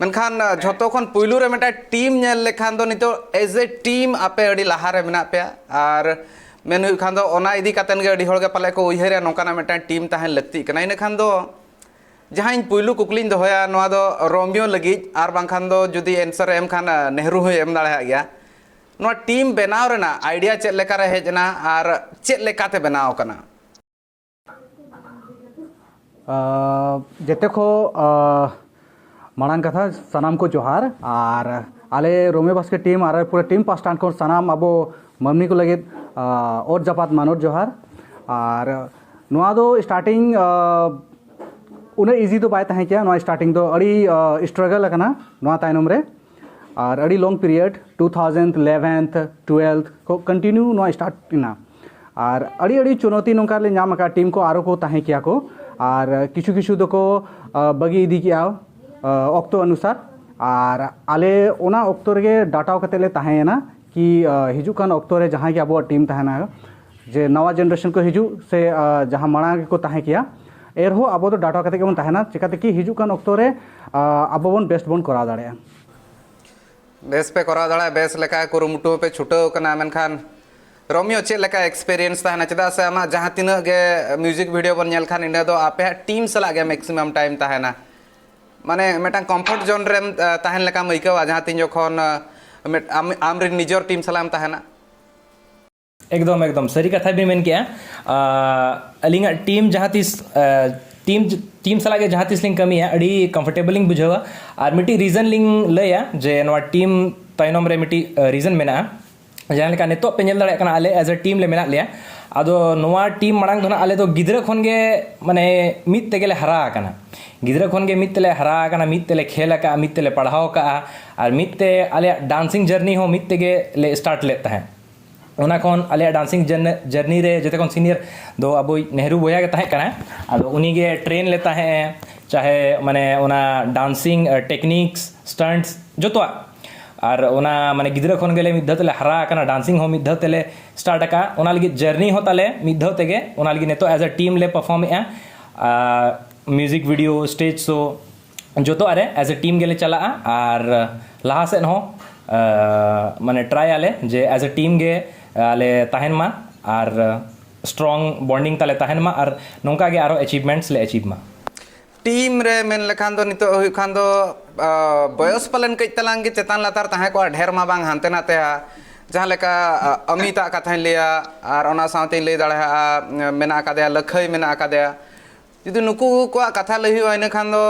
ᱢᱮᱱᱠᱷᱟᱱ, ᱟ, ᱡᱷᱚᱛᱚ ᱠᱷᱚᱱ ᱯᱩᱭᱞᱩ ᱨᱮ ᱢᱤᱫᱴᱟᱝ ᱴᱤᱢ ᱧᱮᱞ ᱞᱮᱠᱷᱟᱱ ᱫᱚ ᱱᱤᱛᱚᱜ as a team ᱟᱯᱮ ᱟᱹᱰᱤ ᱞᱟᱦᱟ ᱨᱮ ᱢᱮᱱᱟᱜ ᱯᱮᱭᱟ, ᱟᱨ ᱢᱮᱱ ᱦᱩᱭᱩᱜ ᱠᱷᱟᱱ ᱫᱚ ᱚᱱᱟ ᱤᱫᱤ ᱠᱟᱛᱮᱱ ᱜᱮ ᱟᱹᱰᱤ ᱦᱚᱲ ᱜᱮ ᱯᱟᱞᱮ ᱠᱚ ᱩᱭᱦᱟᱹᱨᱟ ᱱᱚᱝᱠᱟᱱᱟᱜ ᱢᱤᱫᱴᱟᱝ ᱴᱤᱢ ᱛᱟᱦᱮᱱ ᱞᱟᱹᱠᱛᱤᱜ ᱠᱟᱱᱟ᱾ ᱤᱱᱟᱹ ᱠᱷᱟᱱ ᱫᱚ ᱡᱟᱦᱟᱸ ᱤᱧ ᱯᱩᱭᱞᱩ ᱠᱩᱠᱞᱤᱧ ᱫᱚᱦᱚᱭᱟ, ᱱᱚᱣᱟ ᱫᱚ ᱨᱳᱢᱤᱭᱳ ᱞᱟᱹᱜᱤᱫ, ᱟᱨ ᱵᱟᱝᱠᱷᱟᱱ ᱫᱚ ᱡᱩᱫᱤ ᱮᱱᱥᱟᱨ ᱮ ᱮᱢ ᱠᱷᱟᱱ, ᱟ, ᱱᱮᱦᱨᱩ ᱦᱚᱸᱭ ᱮᱢ ᱫᱟᱲᱮᱭᱟᱜ ᱜᱮᱭᱟ᱾ ᱱᱚᱣᱟ ᱴᱤᱢ ᱵᱮᱱᱟᱣ ᱨᱮᱱᱟᱜ ᱟᱭᱰᱤᱭᱟ ᱪᱮᱫ ᱞᱮᱠᱟ ᱨᱮ ᱦᱮᱡ ᱮᱱᱟ ᱟᱨ ᱪᱮᱫ ᱞᱮᱠᱟᱛᱮ ᱵᱮᱱᱟᱣ ᱟᱠᱟᱱᱟ? ᱟ, ᱡᱮᱛᱮ ᱠᱷᱚ, ᱟ, ᱢᱟᱲᱟᱝ ᱠᱟᱛᱷᱟ, ᱥᱟᱱᱟᱢ ᱠᱚ ᱡᱚᱦᱟᱨ᱾ ᱟᱨ ᱟᱞᱮ ᱨᱳᱢᱤᱭᱳ ᱵᱟᱥᱠᱮ ᱴᱤᱢ ᱟᱨ ᱯᱩᱨᱟᱹ ᱴᱤᱢ ᱯᱟᱥᱴᱟ ᱠᱷᱚᱱ ᱥᱟᱱᱟᱢ ᱟᱵᱚ ᱢᱟᱹᱱᱢᱤ ᱠᱚ ᱞᱟᱹᱜᱤᱫ, ᱟ, ᱚᱛ ᱡᱟᱯᱟᱛ ᱢᱟᱱᱚᱛ ᱡᱚᱦᱟᱨ᱾ ᱟᱨ ᱱᱚᱣᱟ ᱫᱚ starting, ᱟ, ᱩᱱᱟᱹᱜ easy ᱫᱚ ᱵᱟᱭ ᱛᱟᱦᱮᱸ ᱠᱮᱭᱟ᱾ ᱱᱚᱣᱟ starting ᱫᱚ ᱟᱹᱰᱤ, ᱟ, struggle ᱟᱠᱟᱱᱟ ᱱᱚᱣᱟ ᱛᱟᱭᱱᱚᱢ ᱨᱮ᱾ ᱟᱨ ᱟᱹᱰᱤ long period, two thousand eleventh, twelfth ᱠᱚ continue ᱱᱚᱣᱟ start ᱮᱱᱟ᱾ ᱟᱨ ᱟᱹᱰᱤ, ᱟᱹᱰᱤ ᱪᱩᱱᱚᱛᱤ ᱱᱚᱝᱠᱟ ᱞᱮ ᱧᱟᱢ ᱟᱠᱟᱫ, ᱴᱤᱢ ᱠᱚ ᱟᱨᱚ ᱠᱚ ᱛᱟᱦᱮᱸ ᱠᱮᱭᱟ ᱠᱚ, ᱟᱨ ᱠᱤᱪᱷᱩ, ᱠᱤᱪᱷᱩ ᱫᱚᱠᱚ, ᱟ, ᱵᱟᱹᱜᱤ ᱤᱫᱤ ᱠᱮᱜᱼᱟ, ᱟ, ᱚᱠᱛᱚ ᱚᱱᱩᱥᱟᱨ᱾ ᱟᱨ ᱟᱞᱮ ᱚᱱᱟ ᱚᱠᱛᱚ ᱨᱮᱜᱮ ᱰᱟᱴᱟᱣ ᱠᱟᱛᱮ ᱞᱮ ᱛᱟᱦᱮᱸᱭᱮᱱᱟ ᱠᱤ, ᱟ, ᱦᱤᱡᱩᱜ ᱠᱟᱱ ᱚᱠᱛᱚ ᱨᱮ ᱡᱟᱦᱟᱸᱭ ᱜᱮ ᱟᱵᱚᱣᱟᱜ ᱴᱤᱢ ᱛᱟᱦᱮᱱᱟ, ᱡᱮ ᱱᱟᱣᱟ generation ᱠᱚ ᱦᱤᱡᱩᱜ ᱥᱮ, ᱟ, ᱡᱟᱦᱟᱸ ᱢᱟᱲᱟᱝ ᱨᱮᱠᱚ ᱛᱟᱦᱮᱸ ᱠᱮᱭᱟ, ᱮᱱᱨᱮᱦᱚᱸ ᱟᱵᱚ ᱫᱚ ᱰᱟᱴᱟᱣ ᱠᱟᱛᱮ ᱜᱮᱵᱚᱱ ᱛᱟᱦᱮᱱᱟ, ᱪᱤᱠᱟᱹᱛᱮ ᱠᱤ ᱦᱤᱡᱩᱜ ᱠᱟᱱ ᱚᱠᱛᱚ ᱨᱮ, ᱟ, ᱟᱵᱚ ᱵᱚᱱ best ᱵᱚᱱ ᱠᱚᱨᱟᱣ ᱫᱟᱲᱮᱭᱟᱜᱼᱟ᱾ ᱵᱮᱥ ᱯᱮ ᱠᱚᱨᱟᱣ ᱫᱟᱲᱮᱭᱟᱜᱼᱟ, ᱵᱮᱥ ᱞᱮᱠᱟ ᱠᱩᱨᱩᱢᱩᱴᱩ ᱯᱮ ᱪᱷᱩᱴᱟᱹᱣ ᱠᱟᱱᱟ᱾ ᱢᱮᱱᱠᱷᱟᱱ ᱨᱳᱢᱤᱭᱳ, ᱪᱮᱫ ᱞᱮᱠᱟ experience ᱛᱟᱦᱮᱱᱟ? ᱪᱮᱫᱟᱜ ᱥᱮ ᱟᱢᱟᱜ ᱡᱟᱦᱟᱸ ᱛᱤᱱᱟᱹᱜ ᱜᱮ music video ᱵᱚᱱ ᱧᱮᱞ ᱠᱷᱟᱱ, ᱤᱱᱟᱹ ᱫᱚ ᱟᱯᱮᱭᱟᱜ ᱴᱤᱢ ᱥᱟᱞᱟᱜ ᱜᱮ maximum time ᱛᱟᱦᱮᱱᱟ᱾ ᱢᱟᱱᱮ ᱢᱤᱫᱴᱟᱝ ᱠᱚᱢᱯᱷᱚᱨᱴ ᱡᱳᱱ ᱨᱮᱢ ᱛᱟᱦᱮᱱ ᱞᱮᱠᱟᱢ ᱟᱹᱭᱠᱟᱹᱣᱟ ᱡᱟᱦᱟᱸ ᱛᱤᱱ ᱡᱚᱠᱷᱚᱱ ᱟᱢ ᱨᱮᱱ ᱱᱤᱡᱚᱨ ᱴᱤᱢ ᱥᱟᱞᱟᱜ ᱮᱢ ᱛᱟᱦᱮᱱᱟ? ᱮᱠᱫᱚᱢ ᱮᱠᱫᱚᱢ ᱥᱟᱹᱨᱤ ᱠᱟᱛᱷᱟ ᱵᱤᱱ ᱢᱮᱱ ᱠᱮᱜᱼᱟ᱾ ᱟᱹᱞᱤᱧᱟᱜ ᱴᱤᱢ ᱡᱟᱦᱟᱸ ᱛᱤᱥ ᱴᱤᱢ ᱴᱤᱢ ᱥᱟᱞᱟᱜ ᱜᱮ ᱡᱟᱦᱟᱸ ᱛᱤᱥ ᱞᱤᱧ ᱠᱟᱹᱢᱤᱭᱟ, ᱟᱹᱰᱤ ᱠᱚᱢᱯᱷᱚᱨᱴᱮᱵᱚᱞ ᱞᱤᱧ ᱵᱩᱡᱷᱟᱹᱣᱟ᱾ ᱟᱨ ᱢᱤᱫᱴᱤᱡ ᱨᱤᱡᱚᱱ ᱞᱤᱧ ᱞᱟᱹᱭᱟ ᱡᱮ ᱱᱚᱣᱟ ᱴᱤᱢ ᱛᱟᱭᱱᱚᱢ ᱨᱮ ᱢᱤᱫᱴᱤᱡ ᱨᱤᱡᱚᱱ ᱢᱮᱱᱟᱜᱼᱟ᱾ ᱡᱟᱦᱟᱸ ᱞᱮᱠᱟ ᱱᱤᱛᱚᱜ ᱯᱮ ᱧᱮᱞ ᱫᱟᱲᱮᱭᱟᱜ ᱠᱟᱱᱟ, ᱟᱞᱮ ᱮᱡ ᱮ ᱴᱤᱢ ᱞᱮ ᱢᱮᱱᱟᱜ ᱞᱮᱭᱟ᱾ ᱟᱫᱚ ᱱᱚᱣᱟ ᱴᱤᱢ ᱢᱟᱲᱟᱝ ᱫᱚ ᱱᱟᱜ ᱟᱞᱮ ᱫᱚ ᱜᱤᱫᱽᱨᱟᱹ ᱠᱷᱚᱱ ᱜᱮ ᱢᱟᱱᱮ ᱢᱤᱫ ᱛᱮᱜᱮ ᱞᱮ ᱦᱟᱨᱟ ᱟᱠᱟᱱᱟ᱾ ᱜᱤᱫᱽᱨᱟᱹ ᱠᱷᱚᱱ ᱜᱮ ᱢᱤᱫ ᱛᱮᱞᱮ ᱦᱟᱨᱟ ᱟᱠᱟᱱᱟ, ᱢᱤᱫ ᱛᱮᱞᱮ ᱠᱷᱮᱞ ᱟᱠᱟᱫᱼᱟ, ᱢᱤᱫ ᱛᱮᱞᱮ ᱯᱟᱲᱦᱟᱣ ᱟᱠᱟᱫᱼᱟ᱾ ᱟᱨ ᱢᱤᱫ ᱛᱮ ᱟᱞᱮᱭᱟᱜ ᱰᱟᱱᱥᱤᱝ ᱡᱟᱨᱱᱤ ᱦᱚᱸ ᱢᱤᱫ ᱛᱮᱜᱮ ᱞᱮ ᱥᱴᱟᱨᱴ ᱞᱮᱫ ᱛᱟᱦᱮᱸᱫ᱾ ᱚᱱᱟ ᱠᱷᱚᱱ ᱟᱞᱮᱭᱟᱜ ᱰᱟᱱᱥᱤᱝ ᱡᱟᱨᱱᱤ ᱨᱮ ᱡᱚᱛᱚ ᱠᱷᱚᱱ ᱥᱤᱱᱤᱭᱟᱨ ᱫᱚ ᱟᱵᱚᱭᱤᱡ ᱱᱮᱦᱨᱩ ᱵᱚᱭᱦᱟ ᱜᱮ ᱛᱟᱦᱮᱸ ᱠᱟᱱᱟ᱾ ᱟᱫᱚ ᱩᱱᱤ ᱜᱮ ᱴᱨᱮᱱ ᱞᱮ ᱛᱟᱦᱮᱸᱫ, ᱪᱟᱦᱮ ᱢᱟᱱᱮ ᱚᱱᱟ ᱰᱟᱱᱥᱤᱝ ᱴᱮᱠᱱᱤᱠᱥ, ᱥᱴᱟᱱᱴᱥ, ᱡᱚᱛᱚᱣᱟᱜ᱾ ᱟᱨ ᱚᱱᱟ ᱢᱟᱱᱮ ᱜᱤᱫᱽᱨᱟᱹ ᱠᱷᱚᱱ ᱜᱮᱞᱮ ᱢᱤᱫ ᱫᱷᱟᱣ ᱛᱮᱞᱮ ᱦᱟᱨᱟ ᱟᱠᱟᱱᱟ, ᱰᱟᱱᱥᱤᱝ ᱦᱚᱸ ᱢᱤᱫ ᱫᱷᱟᱣ ᱛᱮᱞᱮ ᱥᱴᱟᱨᱴ ᱟᱠᱟᱫᱼᱟ᱾ ᱚᱱᱟ ᱞᱟᱹᱜᱤᱫ ᱡᱟᱨᱱᱤ ᱦᱚᱸ ᱛᱟᱞᱮ ᱢᱤᱫ ᱫᱷᱟᱣ ᱛᱮᱜᱮ, ᱚᱱᱟ ᱞᱟᱹᱜᱤᱫ ᱱᱤᱛᱚᱜ ᱮᱡ ᱮ ᱴᱤᱢ ᱞᱮ ᱯᱟᱨᱯᱷᱚᱨᱢᱮᱫᱼᱟ᱾ ᱟᱨ ᱢᱤᱣᱡᱤᱠ ᱵᱷᱤᱰᱤᱭᱳ, ᱥᱴᱮᱡᱽ ᱥᱳ, ᱡᱚᱛᱚᱣᱟᱜ ᱨᱮ ᱮᱡ ᱮ ᱴᱤᱢ ᱜᱮᱞᱮ ᱪᱟᱞᱟᱜᱼᱟ᱾ ᱟᱨ ᱞᱟᱦᱟ ᱥᱮᱫ ᱦᱚᱸ ᱟᱸ, ᱢᱟᱱᱮ ᱴᱨᱟᱭ ᱟᱞᱮ ᱡᱮ ᱮᱡ ᱮ ᱴᱤᱢ ᱜᱮ ᱟᱞᱮ ᱛᱟᱦᱮᱱ ᱢᱟ ᱟᱨ ᱥᱴᱨᱚᱝ ᱵᱚᱱᱰᱤᱝ ᱛᱟᱞᱮ ᱛᱟᱦᱮᱱ ᱢᱟ ᱟᱨ ᱱᱚᱝᱠᱟ ᱜᱮ ᱟᱨᱚ ᱮᱪᱤᱵᱷᱢᱮᱱᱴᱥ ᱞᱮ ᱮᱪᱤᱵᱷ ᱢᱟ᱾ ᱴᱤᱢ ᱨᱮ ᱢᱮᱱ ᱞᱮᱠᱷᱟᱱ ᱫᱚ ᱱᱤᱛᱚᱜ ᱦᱩᱭᱩᱜ ᱠᱷᱟᱱ ᱫᱚ ᱟᱸ, ᱵᱚᱭᱚᱥ ᱯᱟᱞᱮᱱ ᱠᱟᱹᱡ ᱛᱟᱞᱟᱝ ᱜᱮ ᱪᱮᱛᱟᱱ ᱞᱟᱛᱟᱨ ᱛᱟᱦᱮᱸ ᱠᱚᱜᱼᱟ, ᱰᱷᱮᱨ ᱢᱟ ᱵᱟᱝ ᱦᱟᱱᱛᱮ ᱱᱟᱛᱮᱜᱼᱟ᱾ ᱡᱟᱦᱟᱸ ᱞᱮᱠᱟ ᱟᱸ, ᱟᱢᱤᱛᱟᱜ ᱠᱟᱛᱷᱟᱧ ᱞᱟᱹᱭᱟ, ᱟᱨ ᱚᱱᱟ ᱥᱟᱶᱛᱮᱧ ᱞᱟᱹᱭ ᱫᱟᱲᱮᱭᱟᱜᱼᱟ ᱟᱸ, ᱢᱮᱱᱟᱜ ᱟᱠᱟᱫᱮᱭᱟ, ᱞᱟᱹᱠᱷᱟᱹᱭ ᱢᱮᱱᱟᱜ ᱟᱠᱟᱫᱮᱭᱟ᱾ ᱡᱩᱫᱤ ᱱᱩᱠᱩ ᱠᱚᱣᱟᱜ ᱠᱟᱛᱷᱟ ᱞᱟᱹᱭ ᱦᱩᱭᱩᱜᱼᱟ, ᱤᱱᱟᱹ ᱠᱷᱟᱱ ᱫᱚ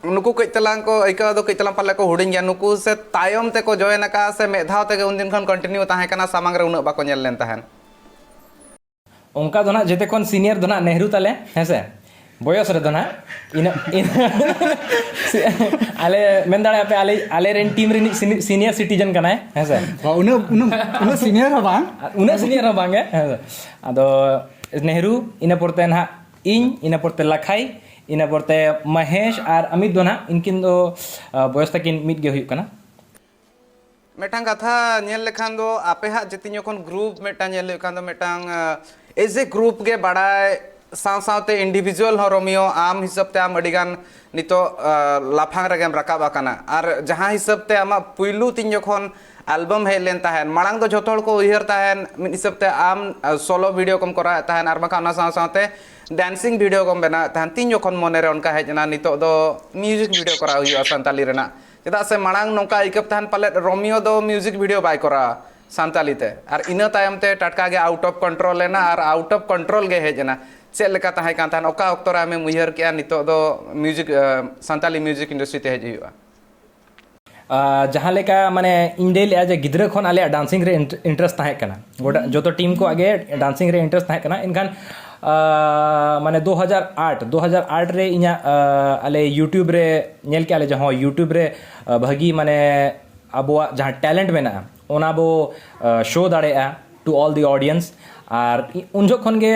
ᱱᱩᱠᱩ ᱠᱟᱹᱡ ᱛᱟᱞᱟᱝ ᱠᱚ ᱟᱹᱭᱠᱟᱹᱣ ᱫᱚ ᱠᱟᱹᱡ ᱛᱟᱞᱟᱝ ᱯᱟᱞᱮ ᱠᱚ ᱦᱩᱰᱤᱧ ᱜᱮᱭᱟ᱾ ᱱᱩᱠᱩ ᱥᱮ ᱛᱟᱭᱚᱢ ᱛᱮᱠᱚ ᱡᱚᱭᱮᱱ ᱟᱠᱟᱫᱼᱟ ᱥᱮ ᱢᱤᱫ ᱫᱷᱟᱣ ᱛᱮᱜᱮ ᱩᱱᱫᱤᱱ ᱠᱷᱚᱱ ᱠᱚᱱᱴᱤᱱᱤᱭᱩ ᱛᱟᱦᱮᱸ ᱠᱟᱱᱟ, ᱥᱟᱢᱟᱝ ᱨᱮ ᱩᱱᱟᱹᱜ ᱵᱟᱠᱚ ᱧᱮᱞ ᱞᱮᱱ ᱛᱟᱦᱮᱸᱫ? ᱚᱱᱠᱟ ᱫᱚ ᱱᱟᱜ ᱡᱮᱛᱮ ᱠᱷᱚᱱ ᱥᱤᱱᱤᱭᱟᱨ ᱫᱚ ᱱᱟᱜ ᱱᱮᱦᱨᱩ ᱛᱟᱞᱮ, ᱦᱮᱸ ᱥᱮ? ᱵᱚᱭᱚᱥ ᱨᱮᱫᱚ ᱱᱟᱜ ᱤᱱᱟᱹ, ᱤᱱᱟᱹ ᱟᱞᱮ ᱢᱮᱱ ᱫᱟᱲᱮᱭᱟᱜᱼᱟ ᱯᱮ, ᱟᱞᱮ, ᱟᱞᱮ ᱨᱮᱱ ᱴᱤᱢ ᱨᱤᱱᱤᱡ ᱥᱤᱱᱤ-, ᱥᱤᱱᱤᱭᱟᱨ ᱥᱤᱴᱤᱡᱮᱱ ᱠᱟᱱᱟᱭ, ᱦᱮᱸ ᱥᱮ? ᱵᱟ, ᱩᱱᱟᱹᱜ, ᱩᱱᱟᱹᱜ, ᱩᱱᱟᱹᱜ ᱥᱤᱱᱤᱭᱟᱨ ᱦᱚᱸ ᱵᱟᱝ᱾ ᱩᱱᱟᱹᱜ ᱥᱤᱱᱤᱭᱟᱨ ᱦᱚᱸ ᱵᱟᱝ ᱜᱮ, ᱦᱮᱸ ᱥᱮ? ᱟᱫᱚ ᱱᱮᱦᱨᱩ, ᱤᱱᱟᱹ ᱯᱚᱨᱛᱮ ᱱᱟᱦᱟᱜ ᱤᱧ, ᱤᱱᱟᱹ ᱯᱚᱨᱛᱮ ᱞᱟᱠᱷᱟᱭ, ᱤᱱᱟᱹ ᱯᱚᱨᱛᱮ ᱢᱚᱦᱮᱥ ᱟᱨ ᱟᱢᱤᱛ ᱫᱚ ᱱᱟᱦᱟᱜ ᱤᱱᱠᱤᱱ ᱫᱚ, ᱟ, ᱵᱚᱭᱚᱥ ᱛᱟᱹᱠᱤᱱ ᱢᱤᱫ ᱜᱮ ᱦᱩᱭᱩᱜ ᱠᱟᱱᱟ᱾ ᱢᱤᱫᱴᱟᱝ ᱠᱟᱛᱷᱟ ᱧᱮᱞ ᱞᱮᱠᱷᱟᱱ ᱫᱚ ᱟᱯᱮ ᱦᱟᱸᱜ ᱡᱮᱛᱤᱧ ᱡᱚᱠᱷᱚᱱ ᱜᱨᱩᱯ ᱢᱤᱫᱴᱟᱝ ᱧᱮᱞ ᱦᱩᱭᱩᱜ ᱠᱷᱟᱱ ᱫᱚ ᱢᱤᱫᱴᱟᱝ, ᱟ, ᱮᱡ ᱮ ᱜᱨᱩᱯ ᱜᱮ ᱵᱟᱲᱟᱭ ᱥᱟᱶ ᱥᱟᱶᱛᱮ ᱤᱱᱰᱤᱵᱷᱤᱡᱩᱣᱟᱞ ᱦᱚᱸ ᱨᱳᱢᱤᱭᱳ, ᱟᱢ ᱦᱤᱥᱟᱹᱵ ᱛᱮ ᱟᱢ ᱟᱹᱰᱤ ᱜᱟᱱ ᱱᱤᱛᱚᱜ, ᱟ, ᱞᱟᱯᱷᱟᱝ ᱨᱮᱜᱮᱢ ᱨᱟᱠᱟᱵ ᱟᱠᱟᱱᱟ᱾ ᱟᱨ ᱡᱟᱦᱟᱸ ᱦᱤᱥᱟᱹᱵ ᱛᱮ ᱟᱢᱟᱜ ᱯᱩᱭᱞᱩ ᱛᱤᱧ ᱡᱚᱠᱷᱚᱱ ᱮᱞᱵᱟᱢ ᱦᱮᱡ ᱞᱮᱱ ᱛᱟᱦᱮᱸᱫ, ᱢᱟᱲᱟᱝ ᱫᱚ ᱡᱷᱚᱛᱚ ᱦᱚᱲ ᱠᱚ ᱩᱭᱦᱟᱹᱨ ᱛᱟᱦᱮᱸᱫ ᱢᱤᱫ ᱦᱤᱥᱟᱹᱵ ᱛᱮ ᱟᱢ, ᱟ, ᱥᱳᱞᱳ ᱵᱷᱤᱰᱤᱭᱳ ᱠᱚᱢ ᱠᱚᱨᱟᱣᱮᱫ ᱛᱟᱦᱮᱸᱫ, ᱟᱨ ᱵᱟᱝᱠᱷᱟᱱ ᱚᱱᱟ ᱥᱟᱶ ᱥᱟᱶᱛᱮ ᱰᱟᱱᱥᱤᱝ ᱵᱷᱤᱰᱤᱭᱳ ᱠᱚᱢ ᱵᱮᱱᱟᱣᱮᱫ ᱛᱟᱦᱮᱱ, ᱛᱤᱱ ᱡᱚᱠᱷᱚᱱ ᱢᱚᱱᱮᱨᱮ ᱚᱱᱠᱟ ᱦᱮᱡ ᱮᱱᱟ ᱱᱤᱛᱚᱜ ᱫᱚ ᱢᱤᱭᱩᱡᱤᱠ ᱵᱷᱤᱰᱤᱭᱳ ᱠᱚᱨᱟᱣ ᱦᱩᱭᱩᱜᱼᱟ ᱥᱟᱱᱛᱟᱞᱤ ᱨᱮᱱᱟᱜ? ᱪᱮᱫᱟᱜ ᱥᱮ ᱢᱟᱲᱟᱝ ᱱᱚᱝᱠᱟ ᱟᱹᱭᱠᱟᱹᱜ ᱛᱟᱦᱮᱱ ᱯᱟᱞᱮᱫ ᱨᱳᱢᱤᱭᱳ ᱫᱚ ᱢᱤᱭᱩᱡᱤᱠ ᱵᱷᱤᱰᱤᱭᱳ ᱵᱟᱭ ᱠᱚᱨᱟᱣᱟ ᱥᱟᱱᱛᱟᱞᱤ ᱛᱮ, ᱟᱨ ᱤᱱᱟᱹ ᱛᱟᱭᱚᱢ ᱛᱮ ᱴᱟᱴᱠᱟ ᱜᱮ ᱟᱣᱩᱴ ᱚᱯᱷ ᱠᱚᱱᱴᱨᱳᱞ ᱮᱱᱟ ᱟᱨ ᱟᱣᱩᱴ ᱚᱯᱷ ᱠᱚᱱᱴᱨᱳᱞ ᱜᱮ ᱦᱮᱡ ᱮᱱᱟ᱾ ᱪᱮᱫ ᱞᱮᱠᱟ ᱛᱟᱦᱮᱸ ᱠᱟᱱ ᱛᱟᱦᱮᱱ, ᱚᱠᱟ ᱚᱠᱛᱚ ᱨᱮ ᱟᱢᱮᱢ ᱩᱭᱦᱟᱹᱨ ᱠᱮᱜᱼᱟ ᱱᱤᱛᱚᱜ ᱫᱚ ᱢᱤᱭᱩᱡᱤᱠ, ᱥᱟᱱᱛᱟᱞᱤ ᱢᱤᱭᱩᱡᱤᱠ ᱤᱱᱰᱟᱥᱴᱨᱤ ᱛᱮ ᱦᱮᱡ ᱦᱩᱭᱩᱜᱼᱟ? ᱡᱟᱦᱟᱸ ᱞᱮᱠᱟ ᱢᱟᱱᱮ ᱤᱧ ᱞᱟᱹᱭ ᱞᱮᱜᱼᱟ ᱡᱮ ᱜᱤᱫᱽᱨᱟᱹ ᱠᱷᱚᱱ ᱟᱞᱮᱭᱟᱜ ᱰᱟᱱᱥᱤᱝ ᱨᱮ ᱤᱱᱴᱟᱨᱮᱥᱴ ᱛᱟᱦᱮᱸ ᱠᱟᱱᱟ, ᱜᱚᱴᱟ ᱡᱚᱛᱚ ᱴᱤᱢ ᱠᱚᱣᱟᱜ ᱜᱮ ᱰᱟᱱᱥᱤᱝ ᱨᱮ ᱤᱱᱴᱟᱨᱮᱥᱴ ᱛᱟᱦᱮᱸ ᱠᱟᱱᱟ᱾ ᱮᱱᱠᱷᱟᱱ ᱢᱟᱱᱮ ᱫᱩ ᱦᱟᱡᱟᱨ ᱟᱴ ᱫᱩ ᱦᱟᱡᱟᱨ ᱟᱴ ᱨᱮ ᱤᱧᱟᱹᱜ ᱟᱞᱮ ᱭᱩᱴᱤᱭᱩᱵᱽ ᱨᱮ ᱧᱮᱞ ᱠᱮᱜᱼᱟ ᱞᱮ ᱡᱮ ᱦᱚᱸ ᱭᱩᱴᱤᱭᱩᱵᱽ ᱨᱮ ᱵᱷᱟᱹᱜᱤ ᱢᱟᱱᱮ ᱟᱵᱚᱣᱟᱜ ᱡᱟᱦᱟᱸ ᱴᱮᱞᱮᱱᱴ ᱢᱮᱱᱟᱜᱼᱟ ᱚᱱᱟ ᱵᱚ ᱥᱳ ᱫᱟᱲᱮᱭᱟᱜᱼᱟ to all the audience᱾ ᱟᱨ ᱩᱱ ᱡᱚᱠᱷᱚᱱ ᱜᱮ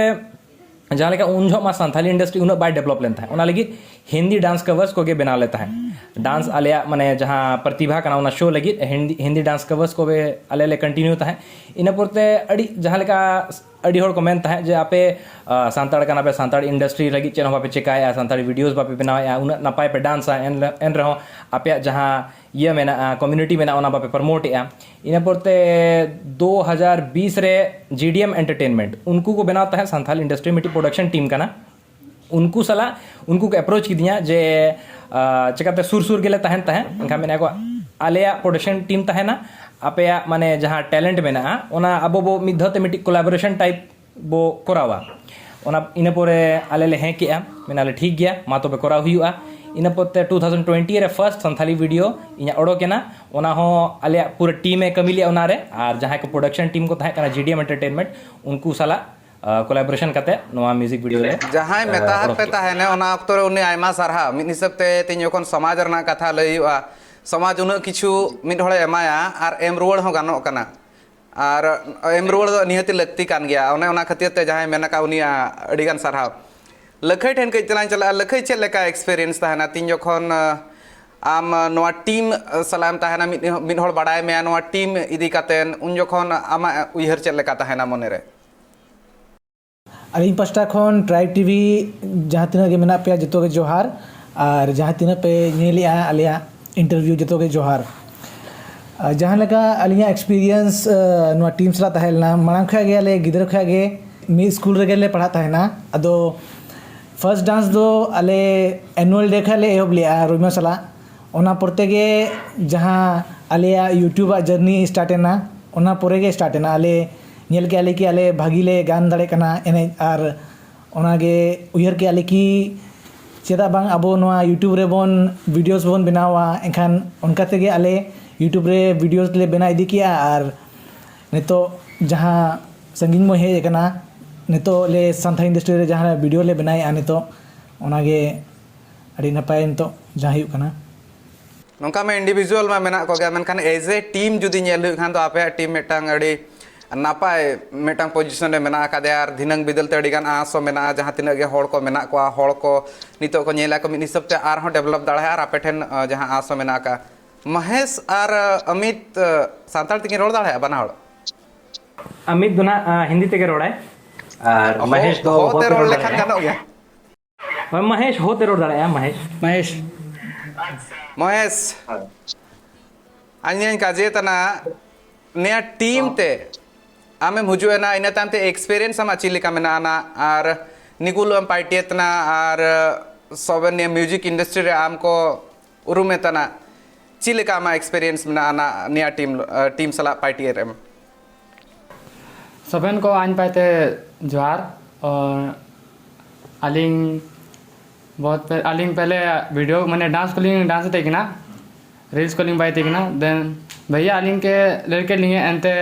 ᱡᱟᱦᱟᱸ ᱞᱮᱠᱟ ᱩᱱ ᱡᱚᱦᱚᱜ ᱢᱟ ᱥᱟᱱᱛᱷᱟᱞᱤ ᱤᱱᱰᱟᱥᱴᱨᱤ ᱩᱱᱟᱹᱜ ᱵᱟᱭ ᱰᱮᱵᱷᱞᱚᱯ ᱞᱮᱱ ᱛᱟᱦᱮᱸᱫ, ᱚᱱᱟ ᱞᱟᱹᱜᱤᱫ ᱦᱤᱱᱫᱤ ᱰᱟᱱᱥ ᱠᱟᱵᱷᱟᱨᱥ ᱠᱚᱜᱮ ᱵᱮᱱᱟᱣ ᱞᱮ ᱛᱟᱦᱮᱸᱫ᱾ ᱰᱟᱱᱥ ᱟᱞᱮᱭᱟᱜ ᱢᱟᱱᱮ ᱡᱟᱦᱟᱸ ᱯᱨᱚᱛᱤᱵᱷᱟ ᱠᱟᱱᱟ ᱚᱱᱟ ᱥᱳ ᱞᱟᱹᱜᱤᱫ ᱦᱤᱱᱫᱤ ᱦᱤᱱᱫᱤ ᱰᱟᱱᱥ ᱠᱟᱵᱷᱟᱨᱥ ᱠᱚᱜᱮ ᱟᱞᱮ ᱞᱮ ᱠᱚᱱᱴᱤᱱᱤᱭᱩ ᱛᱟᱦᱮᱸᱫ᱾ ᱤᱱᱟᱹ ᱯᱚᱨᱛᱮ ᱟᱹᱰᱤ ᱡᱟᱦᱟᱸ ᱞᱮᱠᱟ ᱟᱹᱰᱤ ᱦᱚᱲ ᱠᱚ ᱢᱮᱱ ᱛᱟᱦᱮᱸᱫ ᱡᱮ ᱟᱯᱮ ᱥᱟᱱᱛᱟᱲ ᱠᱟᱱᱟ ᱯᱮ, ᱥᱟᱱᱛᱟᱲ ᱤᱱᱰᱟᱥᱴᱨᱤ ᱞᱟᱹᱜᱤᱫ ᱪᱮᱫ ᱦᱚᱸ ᱵᱟᱯᱮ ᱪᱮᱠᱟᱭᱮᱫᱼᱟ, ᱥᱟᱱᱛᱟᱲᱤ ᱵᱷᱤᱰᱤᱭᱳᱥ ᱵᱟᱯᱮ ᱵᱮᱱᱟᱣᱮᱫᱼᱟ, ᱩᱱᱟᱹᱜ ᱱᱟᱯᱟᱭ ᱯᱮ ᱰᱟᱱᱥᱟ, ᱮᱱ ᱮᱱ ᱨᱮᱦᱚᱸ ᱟᱯᱮᱭᱟᱜ ᱡᱟᱦᱟᱸ ᱤᱭᱟᱹ ᱢᱮᱱᱟᱜᱼᱟ, ᱠᱚᱢᱤᱭᱩᱱᱤᱴᱤ ᱢᱮᱱᱟᱜᱼᱟ, ᱚᱱᱟ ᱵᱟᱯᱮ ᱯᱨᱚᱢᱳᱴ ᱮᱫᱼᱟ᱾ ᱤᱱᱟᱹ ᱯᱚᱨᱛᱮ ᱫᱩ ᱦᱟᱡᱟᱨ ᱵᱤᱥ ᱨᱮ ᱡᱤ ᱰᱤ ᱮᱢ ᱮᱱᱴᱟᱨᱴᱮᱱᱢᱮᱱᱴ ᱩᱱᱠᱩ ᱠᱚ ᱵᱮᱱᱟᱣ ᱛᱟᱦᱮᱸᱫ ᱥᱟᱱᱛᱷᱟᱞᱤ ᱤᱱᱰᱟᱥᱴᱨᱤ ᱢᱤᱫᱴᱤᱡ ᱯᱨᱚᱰᱟᱠᱥᱚᱱ ᱴᱤᱢ ᱠᱟᱱᱟ᱾ ᱩᱱᱠᱩ ᱥᱟᱞᱟᱜ ᱩᱱᱠᱩ ᱠᱚ ᱮᱯᱨᱳᱪ ᱠᱤᱫᱤᱧᱟ ᱡᱮ ᱪᱮᱠᱟᱛᱮ ᱥᱩᱨ ᱥᱩᱨ ᱜᱮᱞᱮ ᱛᱟᱦᱮᱱ ᱛᱟᱦᱮᱸᱫ, ᱮᱱᱠᱷᱟᱱ ᱢᱮᱱᱟ ᱠᱚ ᱟᱞᱮᱭᱟᱜ ᱯᱨᱚᱰᱟᱠᱥᱚᱱ ᱴᱤᱢ ᱛᱟᱦᱮᱱᱟ, ᱟᱯᱮᱭᱟᱜ ᱢᱟᱱᱮ ᱡᱟᱦᱟᱸ ᱴᱮᱞᱮᱱᱴ ᱢᱮᱱᱟᱜᱼᱟ ᱚᱱᱟ ᱟᱵᱚ ᱵᱚ ᱢᱤᱫ ᱫᱷᱟᱣ ᱛᱮ ᱢᱤᱫᱴᱤᱡ ᱠᱳᱞᱟᱵᱳᱨᱮᱥᱚᱱ ᱴᱟᱭᱤᱯ ᱵᱚ ᱠᱚᱨᱟᱣᱟ᱾ ᱚᱱᱟ ᱤᱱᱟᱹ ᱯᱚᱨᱮ ᱟᱞᱮ ᱞᱮ ᱦᱮᱸ ᱠᱮᱜᱼᱟ, ᱢᱮᱱᱟᱞᱮ ᱴᱷᱤᱠ ᱜᱮᱭᱟ, ᱢᱟ ᱛᱚᱵᱮ ᱠᱚᱨᱟᱣ ᱦᱩᱭᱩᱜᱼᱟ᱾ ᱤᱱᱟᱹ ᱯᱚᱨᱛᱮ ᱴᱩ ᱛᱷᱟᱣᱡᱮᱱᱰ ᱴᱩᱭᱮᱱᱴᱤ ᱨᱮ ᱯᱷᱟᱨᱥᱴ ᱥᱟᱱᱛᱷᱟᱞᱤ ᱵᱷᱤᱰᱤᱭᱳ ᱤᱧᱟᱹᱜ ᱚᱰᱚᱠ ᱮᱱᱟ, ᱚᱱᱟ ᱦᱚᱸ ᱟᱞᱮᱭᱟᱜ ᱯᱩᱨᱟᱹ ᱴᱤᱢ ᱮ ᱠᱟᱹᱢᱤ ᱞᱮᱜᱼᱟ ᱚᱱᱟᱨᱮ, ᱟᱨ ᱡᱟᱦᱟᱸᱭ ᱠᱚ ᱯᱨᱚᱰᱟᱠᱥᱚᱱ ᱴᱤᱢ ᱠᱚ ᱛᱟᱦᱮᱸ ᱠᱟᱱᱟ ᱡᱤ ᱰᱤ ᱮᱢ ᱮᱱᱴᱟᱨᱴᱮᱱᱢᱮᱱᱴ ᱩᱱᱠᱩ ᱥᱟᱞᱟᱜ ᱠᱳᱞᱟᱵᱳᱨᱮᱥᱚᱱ ᱠᱟᱛᱮ ᱱᱚᱣᱟ ᱢᱤᱭᱩᱡᱤᱠ ᱵᱷᱤᱰᱤᱭᱳ ᱞᱮ ᱡᱟᱦᱟᱸᱭ ᱢᱮᱛᱟ ᱚᱰᱚᱠ ᱯᱮ ᱠᱮᱜᱼᱟ᱾ ᱛᱟᱦᱮᱱᱟ ᱚᱱᱟ ᱚᱠᱛᱚ ᱨᱮ ᱩᱱᱤ ᱟᱭᱢᱟ ᱥᱟᱨᱦᱟᱣ᱾ ᱢᱤᱫ ᱦᱤᱥᱟᱹᱵ ᱛᱮ ᱛᱮᱦᱮᱧ ᱡᱚᱠᱷᱚᱱ ᱥᱚᱢᱟᱡᱽ ᱨᱮᱱᱟᱜ ᱠᱟᱛᱷᱟ ᱞᱟᱹᱭ ᱦᱩᱭᱩᱜᱼᱟ, ᱥᱚᱢᱟᱡᱽ ᱩᱱᱟᱹᱜ ᱠᱤᱪᱷᱩ ᱢᱤᱫ ᱦᱚᱲᱮ ᱮᱢᱟᱭᱟ ᱟᱨ ᱮᱢ ᱨᱩᱣᱟᱹᱲ ᱦᱚᱸ ᱜᱟᱱᱚᱜ ᱠᱟᱱᱟ, ᱟᱨ ᱮᱢ ᱨᱩᱣᱟᱹᱲ ᱫᱚ ᱱᱤᱦᱟᱹᱛᱤ ᱞᱟᱹᱠᱛᱤ ᱠᱟᱱ ᱜᱮᱭᱟ᱾ ᱚᱱᱮ ᱚᱱᱟ ᱠᱷᱟᱹᱛᱤᱨ ᱛᱮ ᱡᱟᱦᱟᱸᱭ ᱢᱮᱱ ᱟᱠᱟᱫ ᱩᱱᱤᱭᱟᱜ ᱟᱹᱰᱤᱜᱟᱱ ᱥᱟᱨᱦᱟᱣ᱾ ᱞᱟᱹᱠᱷᱟᱹᱭ ᱴᱷᱮᱱ ᱠᱟᱹᱡ ᱪᱟᱞᱟᱝ ᱪᱟᱞᱟᱜᱼᱟ᱾ ᱞᱟᱹᱠᱷᱟᱹᱭ, ᱪᱮᱫ ᱞᱮᱠᱟ ᱮᱠᱥᱯᱮᱨᱤᱭᱮᱱᱥ ᱛᱟᱦᱮᱱᱟ ᱛᱤᱱ ᱡᱚᱠᱷᱚᱱ ᱟᱢ ᱱᱚᱣᱟ ᱴᱤᱢ ᱥᱟᱞᱟᱜ ᱮᱢ ᱛᱟᱦᱮᱱᱟ, ᱢᱤᱫ ᱢᱤᱫ ᱦᱚᱲ ᱵᱟᱲᱟᱭ ᱢᱮᱭᱟ ᱱᱚᱣᱟ ᱴᱤᱢ ᱤᱫᱤ ᱠᱟᱛᱮ, ᱩᱱ ᱡᱚᱠᱷᱚᱱ ᱟᱢᱟᱜ ᱩᱭᱦᱟᱹᱨ ᱪᱮᱫ ᱞᱮᱠᱟ ᱛᱟᱦᱮᱱᱟ ᱢᱚᱱᱮᱨᱮ? ᱟᱹᱞᱤᱧ ᱯᱟᱥᱴᱟ ᱠᱷᱚᱱ ᱴᱨᱟᱭᱤᱵᱽ ᱴᱤᱵᱷᱤ ᱡᱟᱦᱟᱸ ᱛᱤᱱᱟᱹᱜ ᱜᱮ ᱢᱮᱱᱟᱜ ᱯᱮᱭᱟ ᱡᱚᱛᱚ ᱜᱮ ᱡᱚᱦᱟᱨ᱾ ᱟᱨ ᱡᱟᱦᱟᱸ ᱛᱤᱱᱟᱹᱜ ᱯᱮ ᱧᱮᱞᱮᱜᱼᱟ ᱟᱞᱮᱭᱟᱜ ᱤᱱᱴᱟᱨᱵᱷᱤᱭᱩ ᱡᱚᱛᱚ ᱜᱮ ᱡᱚᱦᱟᱨ᱾ ᱟᱨ ᱡᱟᱦᱟᱸ ᱞᱮᱠᱟ ᱟᱹᱞᱤᱧᱟᱜ ᱮᱠᱥᱯᱤᱨᱤᱭᱮᱱᱥ ᱱᱚᱣᱟ ᱴᱤᱢ ᱥᱟᱞᱟᱜ ᱛᱟᱦᱮᱸ ᱞᱮᱱᱟ, ᱢᱟᱲᱟᱝ ᱠᱷᱚᱱ ᱜᱮ ᱟᱞᱮ ᱜᱤᱫᱽᱨᱟᱹ ᱠᱷᱚᱱ ᱜᱮ ᱢᱤᱫ ᱥᱠᱩᱞ ᱨᱮᱜᱮ ᱞᱮ ᱯᱟᱲᱦᱟᱜ ᱛᱟᱦᱮᱱᱟ᱾ ᱟᱫᱚ first dance ᱫᱚ ᱟᱞᱮ annual day ᱠᱷᱚᱱ ᱞᱮ ᱮᱦᱚᱵ ᱞᱮᱜᱼᱟ ᱨᱩᱭᱢᱟ ᱥᱟᱞᱟᱜ᱾ ᱚᱱᱟ ᱯᱚᱨ ᱛᱮᱜᱮ ᱡᱟᱦᱟᱸ ᱟᱞᱮᱭᱟᱜ YouTube ᱟᱜ journey start ᱮᱱᱟ, ᱚᱱᱟ ᱯᱚᱨᱮ ᱜᱮ start ᱮᱱᱟ᱾ ᱟᱞᱮ ᱧᱮᱞ ᱠᱮᱜᱼᱟ ᱞᱮ ᱠᱤ ᱟᱞᱮ ᱵᱷᱟᱹᱜᱤ ᱞᱮ ᱜᱟᱱ ᱫᱟᱲᱮᱭᱟᱜ ᱠᱟᱱᱟ ᱮᱱᱮᱡ, ᱟᱨ ᱚᱱᱟᱜᱮ ᱩᱭᱦᱟᱹᱨ ᱠᱮᱜᱼᱟ ᱞᱮ ᱠᱤ ᱪᱮᱫᱟᱜ ᱵᱟᱝ ᱟᱵᱚ ᱱᱚᱣᱟ YouTube ᱨᱮᱵᱚᱱ videos ᱵᱚᱱ ᱵᱮᱱᱟᱣᱟ᱾ ᱮᱱᱠᱷᱟᱱ ᱚᱱᱠᱟ ᱛᱮᱜᱮ ᱟᱞᱮ YouTube ᱨᱮ videos ᱞᱮ ᱵᱮᱱᱟᱣ ᱤᱫᱤ ᱠᱮᱜᱼᱟ, ᱟᱨ ᱱᱤᱛᱚᱜ ᱡᱟᱦᱟᱸ ᱥᱟᱺᱜᱤᱧ ᱵᱚᱱ ᱦᱮᱡ ᱟᱠᱟᱱᱟ, ᱱᱤᱛᱚᱜ ᱞᱮ ᱥᱟᱱᱛᱟᱲ industry ᱨᱮ ᱡᱟᱦᱟᱸ video ᱞᱮ ᱵᱮᱱᱟᱣᱮᱫᱼᱟ ᱱᱤᱛᱚᱜ, ᱚᱱᱟᱜᱮ ᱟᱹᱰᱤ ᱱᱟᱯᱟᱭ ᱱᱤᱛᱚᱜ ᱡᱟᱦᱟᱸ ᱦᱩᱭᱩᱜ ᱠᱟᱱᱟ᱾ ᱱᱚᱝᱠᱟ ᱢᱟ individual ᱢᱟ ᱢᱮᱱᱟᱜ ᱠᱚᱜᱮ, ᱢᱮᱱᱠᱷᱟᱱ as a team ᱡᱩᱫᱤ ᱧᱮᱞ ᱦᱩᱭᱩᱜ ᱠᱷᱟᱱ ᱫᱚ ᱟᱯᱮᱭᱟᱜ team ᱢᱤᱫᱴᱟᱝ ᱟᱹᱰᱤ ᱱᱟᱯᱟᱭ ᱢᱤᱫᱴᱟᱝ position ᱨᱮ ᱢᱮᱱᱟᱜ ᱟᱠᱟᱫᱮᱭᱟ, ᱟᱨ ᱫᱷᱤᱱᱟᱹᱝ ᱵᱤᱫᱟᱹᱞ ᱛᱮ ᱟᱹᱰᱤ ᱜᱟᱱ ᱟᱸᱥ ᱦᱚᱸ ᱢᱮᱱᱟᱜᱼᱟ᱾ ᱡᱟᱦᱟᱸ ᱛᱤᱱᱟᱹᱜ ᱜᱮ ᱦᱚᱲ ᱠᱚ ᱢᱮᱱᱟᱜ ᱠᱚᱣᱟ, ᱦᱚᱲ ᱠᱚ ᱱᱤᱛᱚᱜ ᱠᱚ ᱧᱮᱞᱟ ᱠᱚ ᱢᱤᱫ ᱦᱤᱥᱟᱹᱵ ᱛᱮ ᱟᱨᱦᱚᱸ develop ᱫᱟᱲᱮᱭᱟᱜᱼᱟ, ᱟᱨ ᱟᱯᱮ ᱴᱷᱮᱱ ᱟᱸ, ᱡᱟᱦᱟᱸ ᱟᱸᱥ ᱦᱚᱸ ᱢᱮᱱᱟᱜ ᱟᱠᱟᱫᱼᱟ᱾ ᱢᱚᱦᱮᱥ ᱟᱨ ᱟᱸ, ᱟᱢᱤᱛ ᱟᱸ, ᱥᱟᱱᱛᱟᱲ ᱛᱮᱠᱤᱱ ᱨᱚᱲ ᱫᱟᱲᱮᱭᱟᱜᱼᱟ ᱵᱟᱱᱟ ᱦᱚᱲ? ᱟᱢᱤᱛ ᱫᱚ ᱱᱟᱜ ᱟᱸ, ᱦᱤᱱᱫᱤ ᱛᱮᱜᱮ ᱨᱚᱲᱟᱭ᱾ ᱟᱨ ᱦᱚ- ᱢᱚᱦᱮᱥ ᱫᱚ ᱦᱚ ᱦᱚ ᱛᱮ ᱛᱮ ᱨᱚᱲ ᱨᱚᱲ ᱞᱮᱠᱷᱟᱱ ᱫᱟᱲᱮᱭᱟᱜᱼᱟ᱾ ᱜᱟᱱᱚᱜ ᱜᱮᱭᱟ᱾ ᱦᱳᱭ, ᱢᱚᱦᱮᱥ ᱦᱚ ᱛᱮ ᱨᱚᱲ ᱫᱟᱲᱮᱭᱟᱜᱼᱟ, ᱢᱚᱦᱮᱥ᱾ ᱢᱚᱦᱮᱥ᱾ ᱢᱚᱦᱮᱥ᱾ ᱦᱳᱭ᱾ ᱟᱹᱧᱤᱧ ᱠᱟᱡᱮ ᱛᱟᱱᱟ ᱱᱤᱭᱟᱹ ᱴᱤᱢ ᱦᱚᱸ᱾ ᱛᱮ ᱟᱢᱮᱢ ᱦᱤᱡᱩᱜ ᱮᱱᱟ, ᱤᱱᱟᱹ ᱛᱟᱭᱚᱢ ᱛᱮ experience ᱟᱢᱟᱜ ᱪᱮᱫ ᱞᱮᱠᱟ ᱢᱮᱱᱟᱜᱼᱟ ᱱᱟ? ᱟᱨ ᱱᱤᱜᱩᱞ ᱮᱢ ᱯᱟᱨᱴᱤᱭᱮᱫ ᱛᱟᱦᱮᱱᱟ, ᱟᱨ ᱥᱚᱵᱮᱱ ᱱᱤᱭᱟᱹ music industry ᱨᱮ ᱟᱢ ᱠᱚ ᱩᱨᱩᱢᱮ ᱛᱟᱦᱮᱱᱟ, ᱪᱮᱫ ᱞᱮᱠᱟ ᱟᱢᱟᱜ experience ᱢᱮᱱᱟᱜᱼᱟ ᱱᱟ, ᱱᱤᱭᱟᱹ ᱴᱤᱢ, ᱴᱤᱢ ᱥᱟᱞᱟᱜ ᱯᱟᱨᱴᱤᱭᱮᱫ ᱮᱢ? ᱥᱚᱵᱮᱱ ᱠᱚ ᱟᱧ ᱯᱟᱭᱛᱮ ᱡᱚᱦᱟᱨ᱾ ᱚᱨ ᱟᱹᱞᱤᱧ ᱵᱚᱦᱩᱛ ᱯᱮ-, ᱟᱹᱞᱤᱧ ᱯᱮᱦᱞᱮ video ᱢᱟᱱᱮ dance ᱠᱚᱞᱤᱧ dance ᱛᱟᱦᱮᱸ ᱠᱟᱱᱟ, reels ᱠᱚᱞᱤᱧ ᱵᱟᱭ ᱛᱟᱦᱮᱸ ᱠᱟᱱᱟ᱾ Then ᱵᱷᱟᱭᱭᱟ ᱟᱹᱞᱤᱧ ᱠᱮ ᱞᱟᱹᱭ ᱠᱮᱫ ᱞᱤᱧᱟᱹ, ᱮᱱᱛᱮ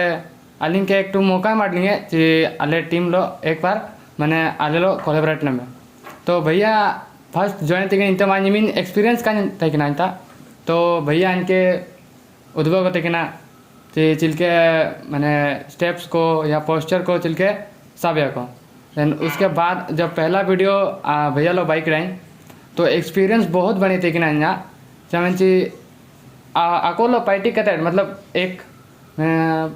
ᱟᱹᱞᱤᱧ ᱠᱮ ᱮᱠᱴᱩ ᱢᱚᱠᱟ ᱮᱢᱟᱫ ᱞᱤᱧᱟᱹ ᱡᱮ ᱟᱞᱮ ᱴᱤᱢ ᱞᱚ ᱮᱠ ᱵᱟᱨ ᱢᱟᱱᱮ ᱟᱞᱮ ᱞᱚ collaborate ᱱᱟᱢᱮ᱾ ᱛᱚ ᱵᱷᱟᱭᱭᱟ first join ᱛᱮᱜᱮ ᱱᱤᱛᱚᱜ ᱢᱟ ᱤᱧ experience ᱠᱟᱱ ᱛᱟᱦᱮᱸ ᱠᱟᱱᱟ ᱱᱤᱛᱚᱜ᱾ ᱛᱚ ᱵᱷᱟᱭᱭᱟ ᱤᱧ ᱠᱮ ᱩᱫᱩᱜ ᱠᱟᱛᱮ ᱠᱟᱱᱟ ᱡᱮ ᱪᱮᱫ ᱞᱮᱠᱟ ᱢᱟᱱᱮ steps ᱠᱚ ᱭᱟ posture ᱠᱚ ᱪᱮᱫ ᱞᱮᱠᱟ ᱥᱟᱵ ᱭᱟᱠᱚ᱾ Then ᱩᱥᱠᱮ ᱵᱟᱫ ᱡᱚᱵ ᱯᱮᱦᱞᱟ video ᱵᱷᱟᱭᱭᱟ ᱞᱚ ᱵᱟᱭ ᱠᱨᱟᱭᱤᱝ, ᱛᱚ experience ᱵᱚᱦᱩᱛ ᱵᱟᱹᱲᱤ ᱛᱟᱦᱮᱸ ᱠᱟᱱᱟ ᱤᱧᱟᱹᱜ᱾ ᱡᱮᱢᱚᱱ ᱪᱮ ᱟ- ᱟᱠᱚ ᱞᱚ ᱯᱟᱭᱴᱤ ᱠᱟᱛᱮ ᱢᱚᱛᱞᱚᱵ ᱮᱠ ᱢᱟᱱᱮ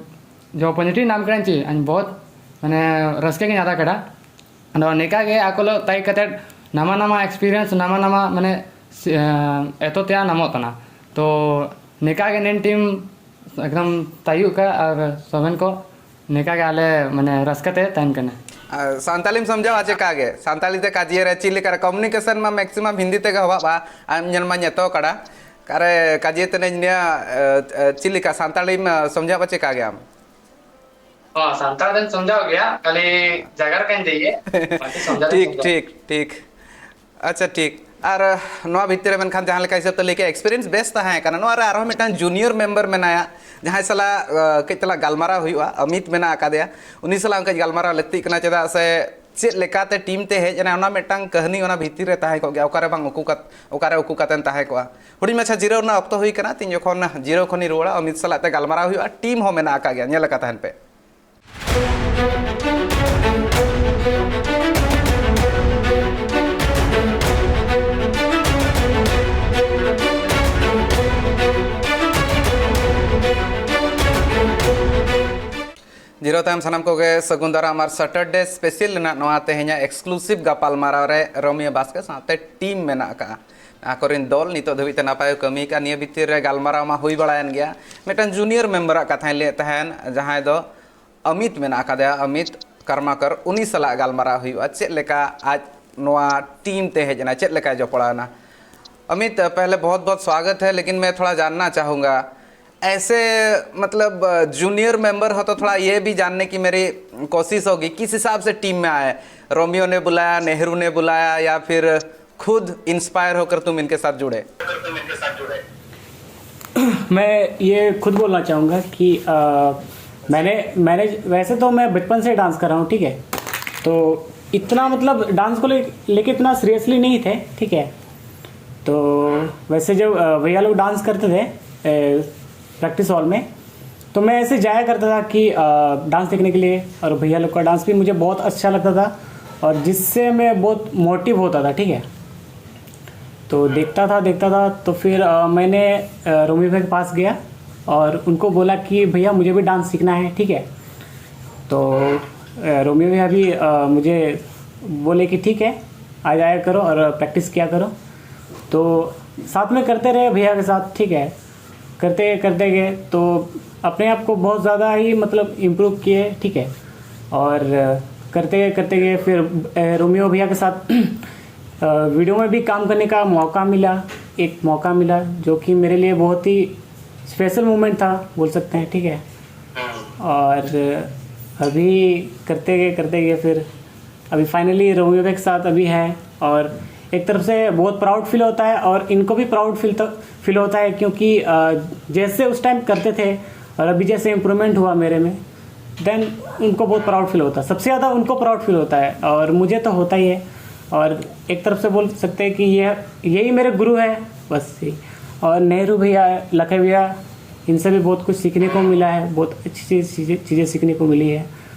ᱡᱚ ᱯᱚᱡᱤᱴᱤᱵᱷ ᱱᱟᱢ ᱠᱨᱟᱭᱤᱝ ᱪᱮ ᱟᱹᱧ ᱵᱚᱦᱩᱛ ᱢᱟᱱᱮ ᱨᱟᱹᱥᱠᱟᱹ ᱜᱤᱧ ᱟᱫᱟ ᱠᱮᱫᱟ᱾ ᱟᱫᱚ ᱱᱤᱠᱟ ᱜᱮ ᱟᱠᱚ ᱞᱚ ᱛᱟᱭ ᱠᱟᱛᱮ ᱱᱟᱣᱟ ᱱᱟᱣᱟ experience, ᱱᱟᱣᱟ ᱱᱟᱣᱟ ᱢᱟᱱᱮ ᱥᱤ- ᱮ, ᱮᱛᱚ ᱛᱮᱭᱟᱜ ᱱᱟᱢᱚᱜ ᱠᱟᱱᱟ᱾ ᱛᱚ ᱱᱤᱠᱟ ᱜᱮ ᱱᱮᱱ ᱴᱤᱢ ᱮᱠᱫᱚᱢ ᱛᱟᱭᱩᱜ ᱠᱟ ᱟᱨ ᱥᱚᱵᱮᱱ ᱠᱚ ᱱᱤᱠᱟ ᱜᱮ ᱟᱞᱮ ᱢᱟᱱᱮ ᱨᱟᱹᱥᱠᱟᱹ ᱛᱮ ᱛᱟᱦᱮᱱ ᱠᱟᱱᱟ᱾ ᱟᱨ ᱥᱟᱱᱛᱟᱲᱤᱢ ᱥᱚᱢᱡᱷᱟᱣᱟ ᱪᱮᱠᱟ ᱜᱮ? ᱥᱟᱱᱛᱟᱲᱤ ᱛᱮ ᱠᱟᱡᱮ ᱨᱮ ᱪᱮᱫ ᱞᱮᱠᱟ ᱨᱮ? ᱠᱚᱢᱤᱭᱩᱱᱤᱠᱮᱥᱚᱱ ᱢᱟ ᱢᱮᱠᱥᱤᱢᱟᱢ ᱦᱤᱱᱫᱤ ᱛᱮᱜᱮ ᱦᱚᱵᱟᱜᱼᱟ᱾ ᱟᱢ ᱧᱮᱞ ᱢᱟ ᱧᱮᱛᱚ ᱠᱟᱲᱟ᱾ ᱠᱟᱨᱮ ᱠᱟᱡᱮ ᱛᱮᱱᱮ ᱱᱤᱭᱟᱹ, ᱮ, ᱮ, ᱪᱮᱫ ᱞᱮᱠᱟ ᱥᱟᱱᱛᱟᱲᱤᱢ, ᱮ, ᱥᱚᱢᱡᱷᱟᱣᱟ ᱪᱮᱠᱟ ᱜᱮ ᱟᱢ? ᱦᱚᱸ, ᱥᱟᱱᱛᱟᱲ ᱫᱚᱧ ᱥᱚᱢᱡᱷᱟᱣ ᱜᱮᱭᱟ, ᱠᱷᱟᱹᱞᱤ ᱡᱟᱭᱜᱟ ᱨᱮ ᱠᱟᱹᱧ ᱞᱟᱹᱭ ᱜᱮ᱾ ᱵᱟᱠᱤ ᱥᱚᱢᱡᱷᱟᱣ ᱫᱚᱧ ᱴᱷᱤᱠ, ᱥᱚᱢᱡᱷᱟᱣ᱾ ᱴᱷᱤᱠ, ᱴᱷᱤᱠ᱾ ᱟᱪᱪᱷᱟ, ᱴᱷᱤᱠ᱾ ᱟᱨ ᱱᱚᱣᱟ ᱵᱷᱤᱛᱤᱨ ᱨᱮ ᱢᱮᱱᱠᱷᱟᱱ ᱡᱟᱦᱟᱸ ᱞᱮᱠᱟ ᱦᱤᱥᱟᱹᱵ ᱛᱮ ᱞᱟᱹᱭ ᱠᱮᱫ, ᱮᱠᱥᱯᱤᱨᱤᱭᱮᱱᱥ ᱵᱮᱥ ᱛᱟᱦᱮᱸ ᱠᱟᱱᱟ᱾ ᱱᱚᱣᱟ ᱨᱮ ᱟᱨᱦᱚᱸ ᱢᱤᱫᱴᱟᱝ ᱡᱩᱱᱤᱭᱚᱨ ᱢᱮᱢᱵᱟᱨ ᱢᱮᱱᱟᱭᱟ, ᱡᱟᱦᱟᱸᱭ ᱥᱟᱞᱟᱜ, ᱟ, ᱠᱟᱹᱡ ᱛᱟᱞᱟ ᱜᱟᱞᱢᱟᱨᱟᱣ ᱦᱩᱭᱩᱜᱼᱟ᱾ ᱚᱢᱤᱛ ᱢᱮᱱᱟᱜ ᱟᱠᱟᱫᱮᱭᱟ, ᱩᱱᱤ ᱥᱟᱞᱟᱜ ᱦᱚᱸ ᱠᱟᱹᱡ ᱜᱟᱞᱢᱟᱨᱟᱣ ᱞᱟᱹᱠᱛᱤᱜ ᱠᱟᱱᱟ, ᱪᱮᱫᱟᱜ ᱥᱮ ᱪᱮᱫ ᱞᱮᱠᱟᱛᱮ ᱴᱤᱢ ᱛᱮ ᱦᱮᱡ ᱮᱱᱟ, ᱚᱱᱟ ᱢᱤᱫᱴᱟᱝ ᱠᱟᱹᱦᱱᱤ ᱚᱱᱟ ᱵᱷᱤᱛᱤᱨ ᱨᱮ ᱛᱟᱦᱮᱸ ᱠᱚᱜ ᱜᱮᱭᱟ, ᱚᱠᱟᱨᱮ ᱵᱟᱝ ᱩᱠᱩ ᱠᱟᱛ-, ᱚᱠᱟᱨᱮ ᱩᱠᱩ ᱠᱟᱛᱮᱢ ᱛᱟᱦᱮᱸ ᱠᱚᱜᱼᱟ᱾ ᱦᱩᱰᱤᱧ ᱢᱟᱪᱷᱟ ᱡᱤᱨᱟᱹᱣ ᱨᱮᱱᱟᱜ ᱚᱠᱛᱚ ᱦᱩᱭ ᱠᱟᱱᱟ, ᱛᱤᱧ ᱡᱚᱠᱷᱚᱱ ᱡᱤᱨᱟᱹᱣ ᱠᱷᱚᱱᱤᱧ ᱨᱩᱣᱟᱹᱲᱟ, ᱚᱢᱤᱛ ᱥᱟᱞᱟᱜ ᱛᱮ ᱜᱟᱞᱢᱟᱨᱟᱣ ᱦᱩᱭᱩᱜᱼᱟ, ᱴᱤᱢ ᱦᱚᱸ ᱢᱮᱱᱟᱜ ᱟᱠᱟᱫ ᱜᱮᱭᱟ, ᱧᱮᱞ ᱟᱠᱟᱫ ᱛᱟᱦᱮᱱ ᱯᱮ᱾ ᱡᱤᱨᱟᱹᱣ ᱛᱟᱭᱚᱢ ᱥᱟᱱᱟᱢ ᱠᱚᱜᱮ ᱥᱟᱹᱜᱩᱱ ᱫᱟᱨᱟᱢ ᱟᱨ ᱥᱟᱴᱟᱨᱰᱮ ᱥᱯᱮᱥᱟᱞ ᱨᱮᱱᱟᱜ ᱱᱚᱣᱟ ᱛᱮᱦᱮᱧᱟᱜ ᱮᱠᱥᱠᱞᱩᱥᱤᱵᱷ ᱜᱟᱯᱟᱞᱢᱟᱨᱟᱣ ᱨᱮ ᱨᱳᱢᱤᱭᱳ ᱵᱟᱥᱠᱮ ᱥᱟᱶᱛᱮ ᱴᱤᱢ ᱢᱮᱱᱟᱜ ᱟᱠᱟᱫᱼᱟ᱾ ᱟᱠᱚᱨᱮᱱ ᱫᱚᱞ ᱱᱤᱛᱚᱜ ᱫᱷᱟᱹᱵᱤᱡ ᱛᱮ ᱱᱟᱯᱟᱭ ᱠᱚ ᱠᱟᱹᱢᱤ ᱟᱠᱟᱫᱼᱟ᱾ ᱱᱤᱭᱟᱹ ᱵᱷᱤᱛᱤᱨ ᱨᱮ ᱜᱟᱞᱢᱟᱨᱟᱣ ᱢᱟ ᱦᱩᱭ ᱵᱟᱲᱟᱭᱮᱱ ᱜᱮᱭᱟ᱾ ᱢᱤᱫᱴᱟᱝ ᱡᱩᱱᱤᱭᱚᱨ ᱢᱮᱢᱵᱟᱨᱟᱜ ᱠᱟᱛᱷᱟᱧ ᱞᱟᱹᱭᱮᱫ ᱛᱟᱦᱮᱱ, ᱡᱟᱦᱟᱸᱭ ᱫᱚ ᱚᱢᱤᱛ ᱢᱮᱱᱟᱜ ᱟᱠᱟᱫᱮᱭᱟ, ᱚᱢᱤᱛ ᱠᱟᱨᱢᱟᱠᱟᱨ, ᱩᱱᱤ ᱥᱟᱞᱟᱜ ᱜᱟᱞᱢᱟᱨᱟᱣ ᱦᱩᱭᱩᱜᱼᱟ, ᱪᱮᱫ ᱞᱮᱠᱟ ᱟᱡ ᱱᱚᱣᱟ ᱴᱤᱢ ᱛᱮ ᱦᱮᱡ ᱮᱱᱟ, ᱪᱮᱫ ᱞᱮᱠᱟᱭ ᱡᱚᱯᱲᱟᱣ ᱮᱱᱟ᱾ अमित, पहले बहुत बहुत स्वागत है, लेकिन मैं थोड़ा जानना चाहूँगा, ऐसे, मतलब, जूनियर मेंबर हो तो थोड़ा ये भी जानने की मेरी कोशिश होगी, किस हिसाब से टीम में आए? रोमियो ने बुलाया, नेहरू ने बुलाया, या फिर खुद इंस्पायर होकर तुम इनके साथ जुड़े? मैं ये खुद बोलना चाहूँगा कि आ, मैंने मैंने वैसे तो मैं बचपन से डांस कर रहा हूँ, ठीक है। तो इतना, मतलब, डांस को ले लेके इतना सीरियसली नहीं थे, ठीक है। तो वैसे जब आ, भैया लोग डांस करते थे प्रैक्टिस हॉल में, तो मैं ऐसे जाया करता था कि आ, डांस देखने के लिए। और भैया लोग का डांस भी मुझे बहुत अच्छा लगता था, और जिससे मैं बहुत मोटिव होता था, ठीक है। तो देखता था, देखता था, तो फिर आ, मैंने आ, रोमी भाई के पास गया और उनको बोला कि भैया, मुझे भी डांस सीखना है, ठीक है। तो आ, रोमी भैया भी आ, मुझे बोले कि ठीक है, आ जाया करो और प्रैक्टिस किया करो। तो साथ में करते रहे भैया के साथ, ठीक है। करते करते गए तो अपने आप को बहुत ज़्यादा ही, मतलब, इम्प्रूव किए, ठीक है। और आ, करते गए करते गए फिर अ, रोमियो भैया के साथ वीडियो में भी काम करने का मौका मिला। एक मौका मिला जो कि मेरे लिए बहुत ही स्पेशल मोमेंट था, बोल सकते हैं, ठीक है। और अभी करते गए करते गए फिर अभी फाइनली रोमियो के साथ अभी है। और एक तरफ से बहुत प्राउड फील होता है और इनको भी प्राउड फील फील होता है, क्योंकि अ, जैसे उस टाइम करते थे और अभी जैसे इम्प्रूवमेंट हुआ मेरे में, देन उनको बहुत प्राउड फील होता है। सबसे ज़्यादा उनको प्राउड फील होता है और मुझे तो होता ही है। और एक तरफ से बोल सकते हैं कि ये यही मेरे गुरु है, बस यही। और नेहरू भैया, लखे भैया, इनसे भी बहुत कुछ सीखने को मिला है, बहुत अच्छी चीज़ चीज़ें चीज़ें सीखने को मिली है।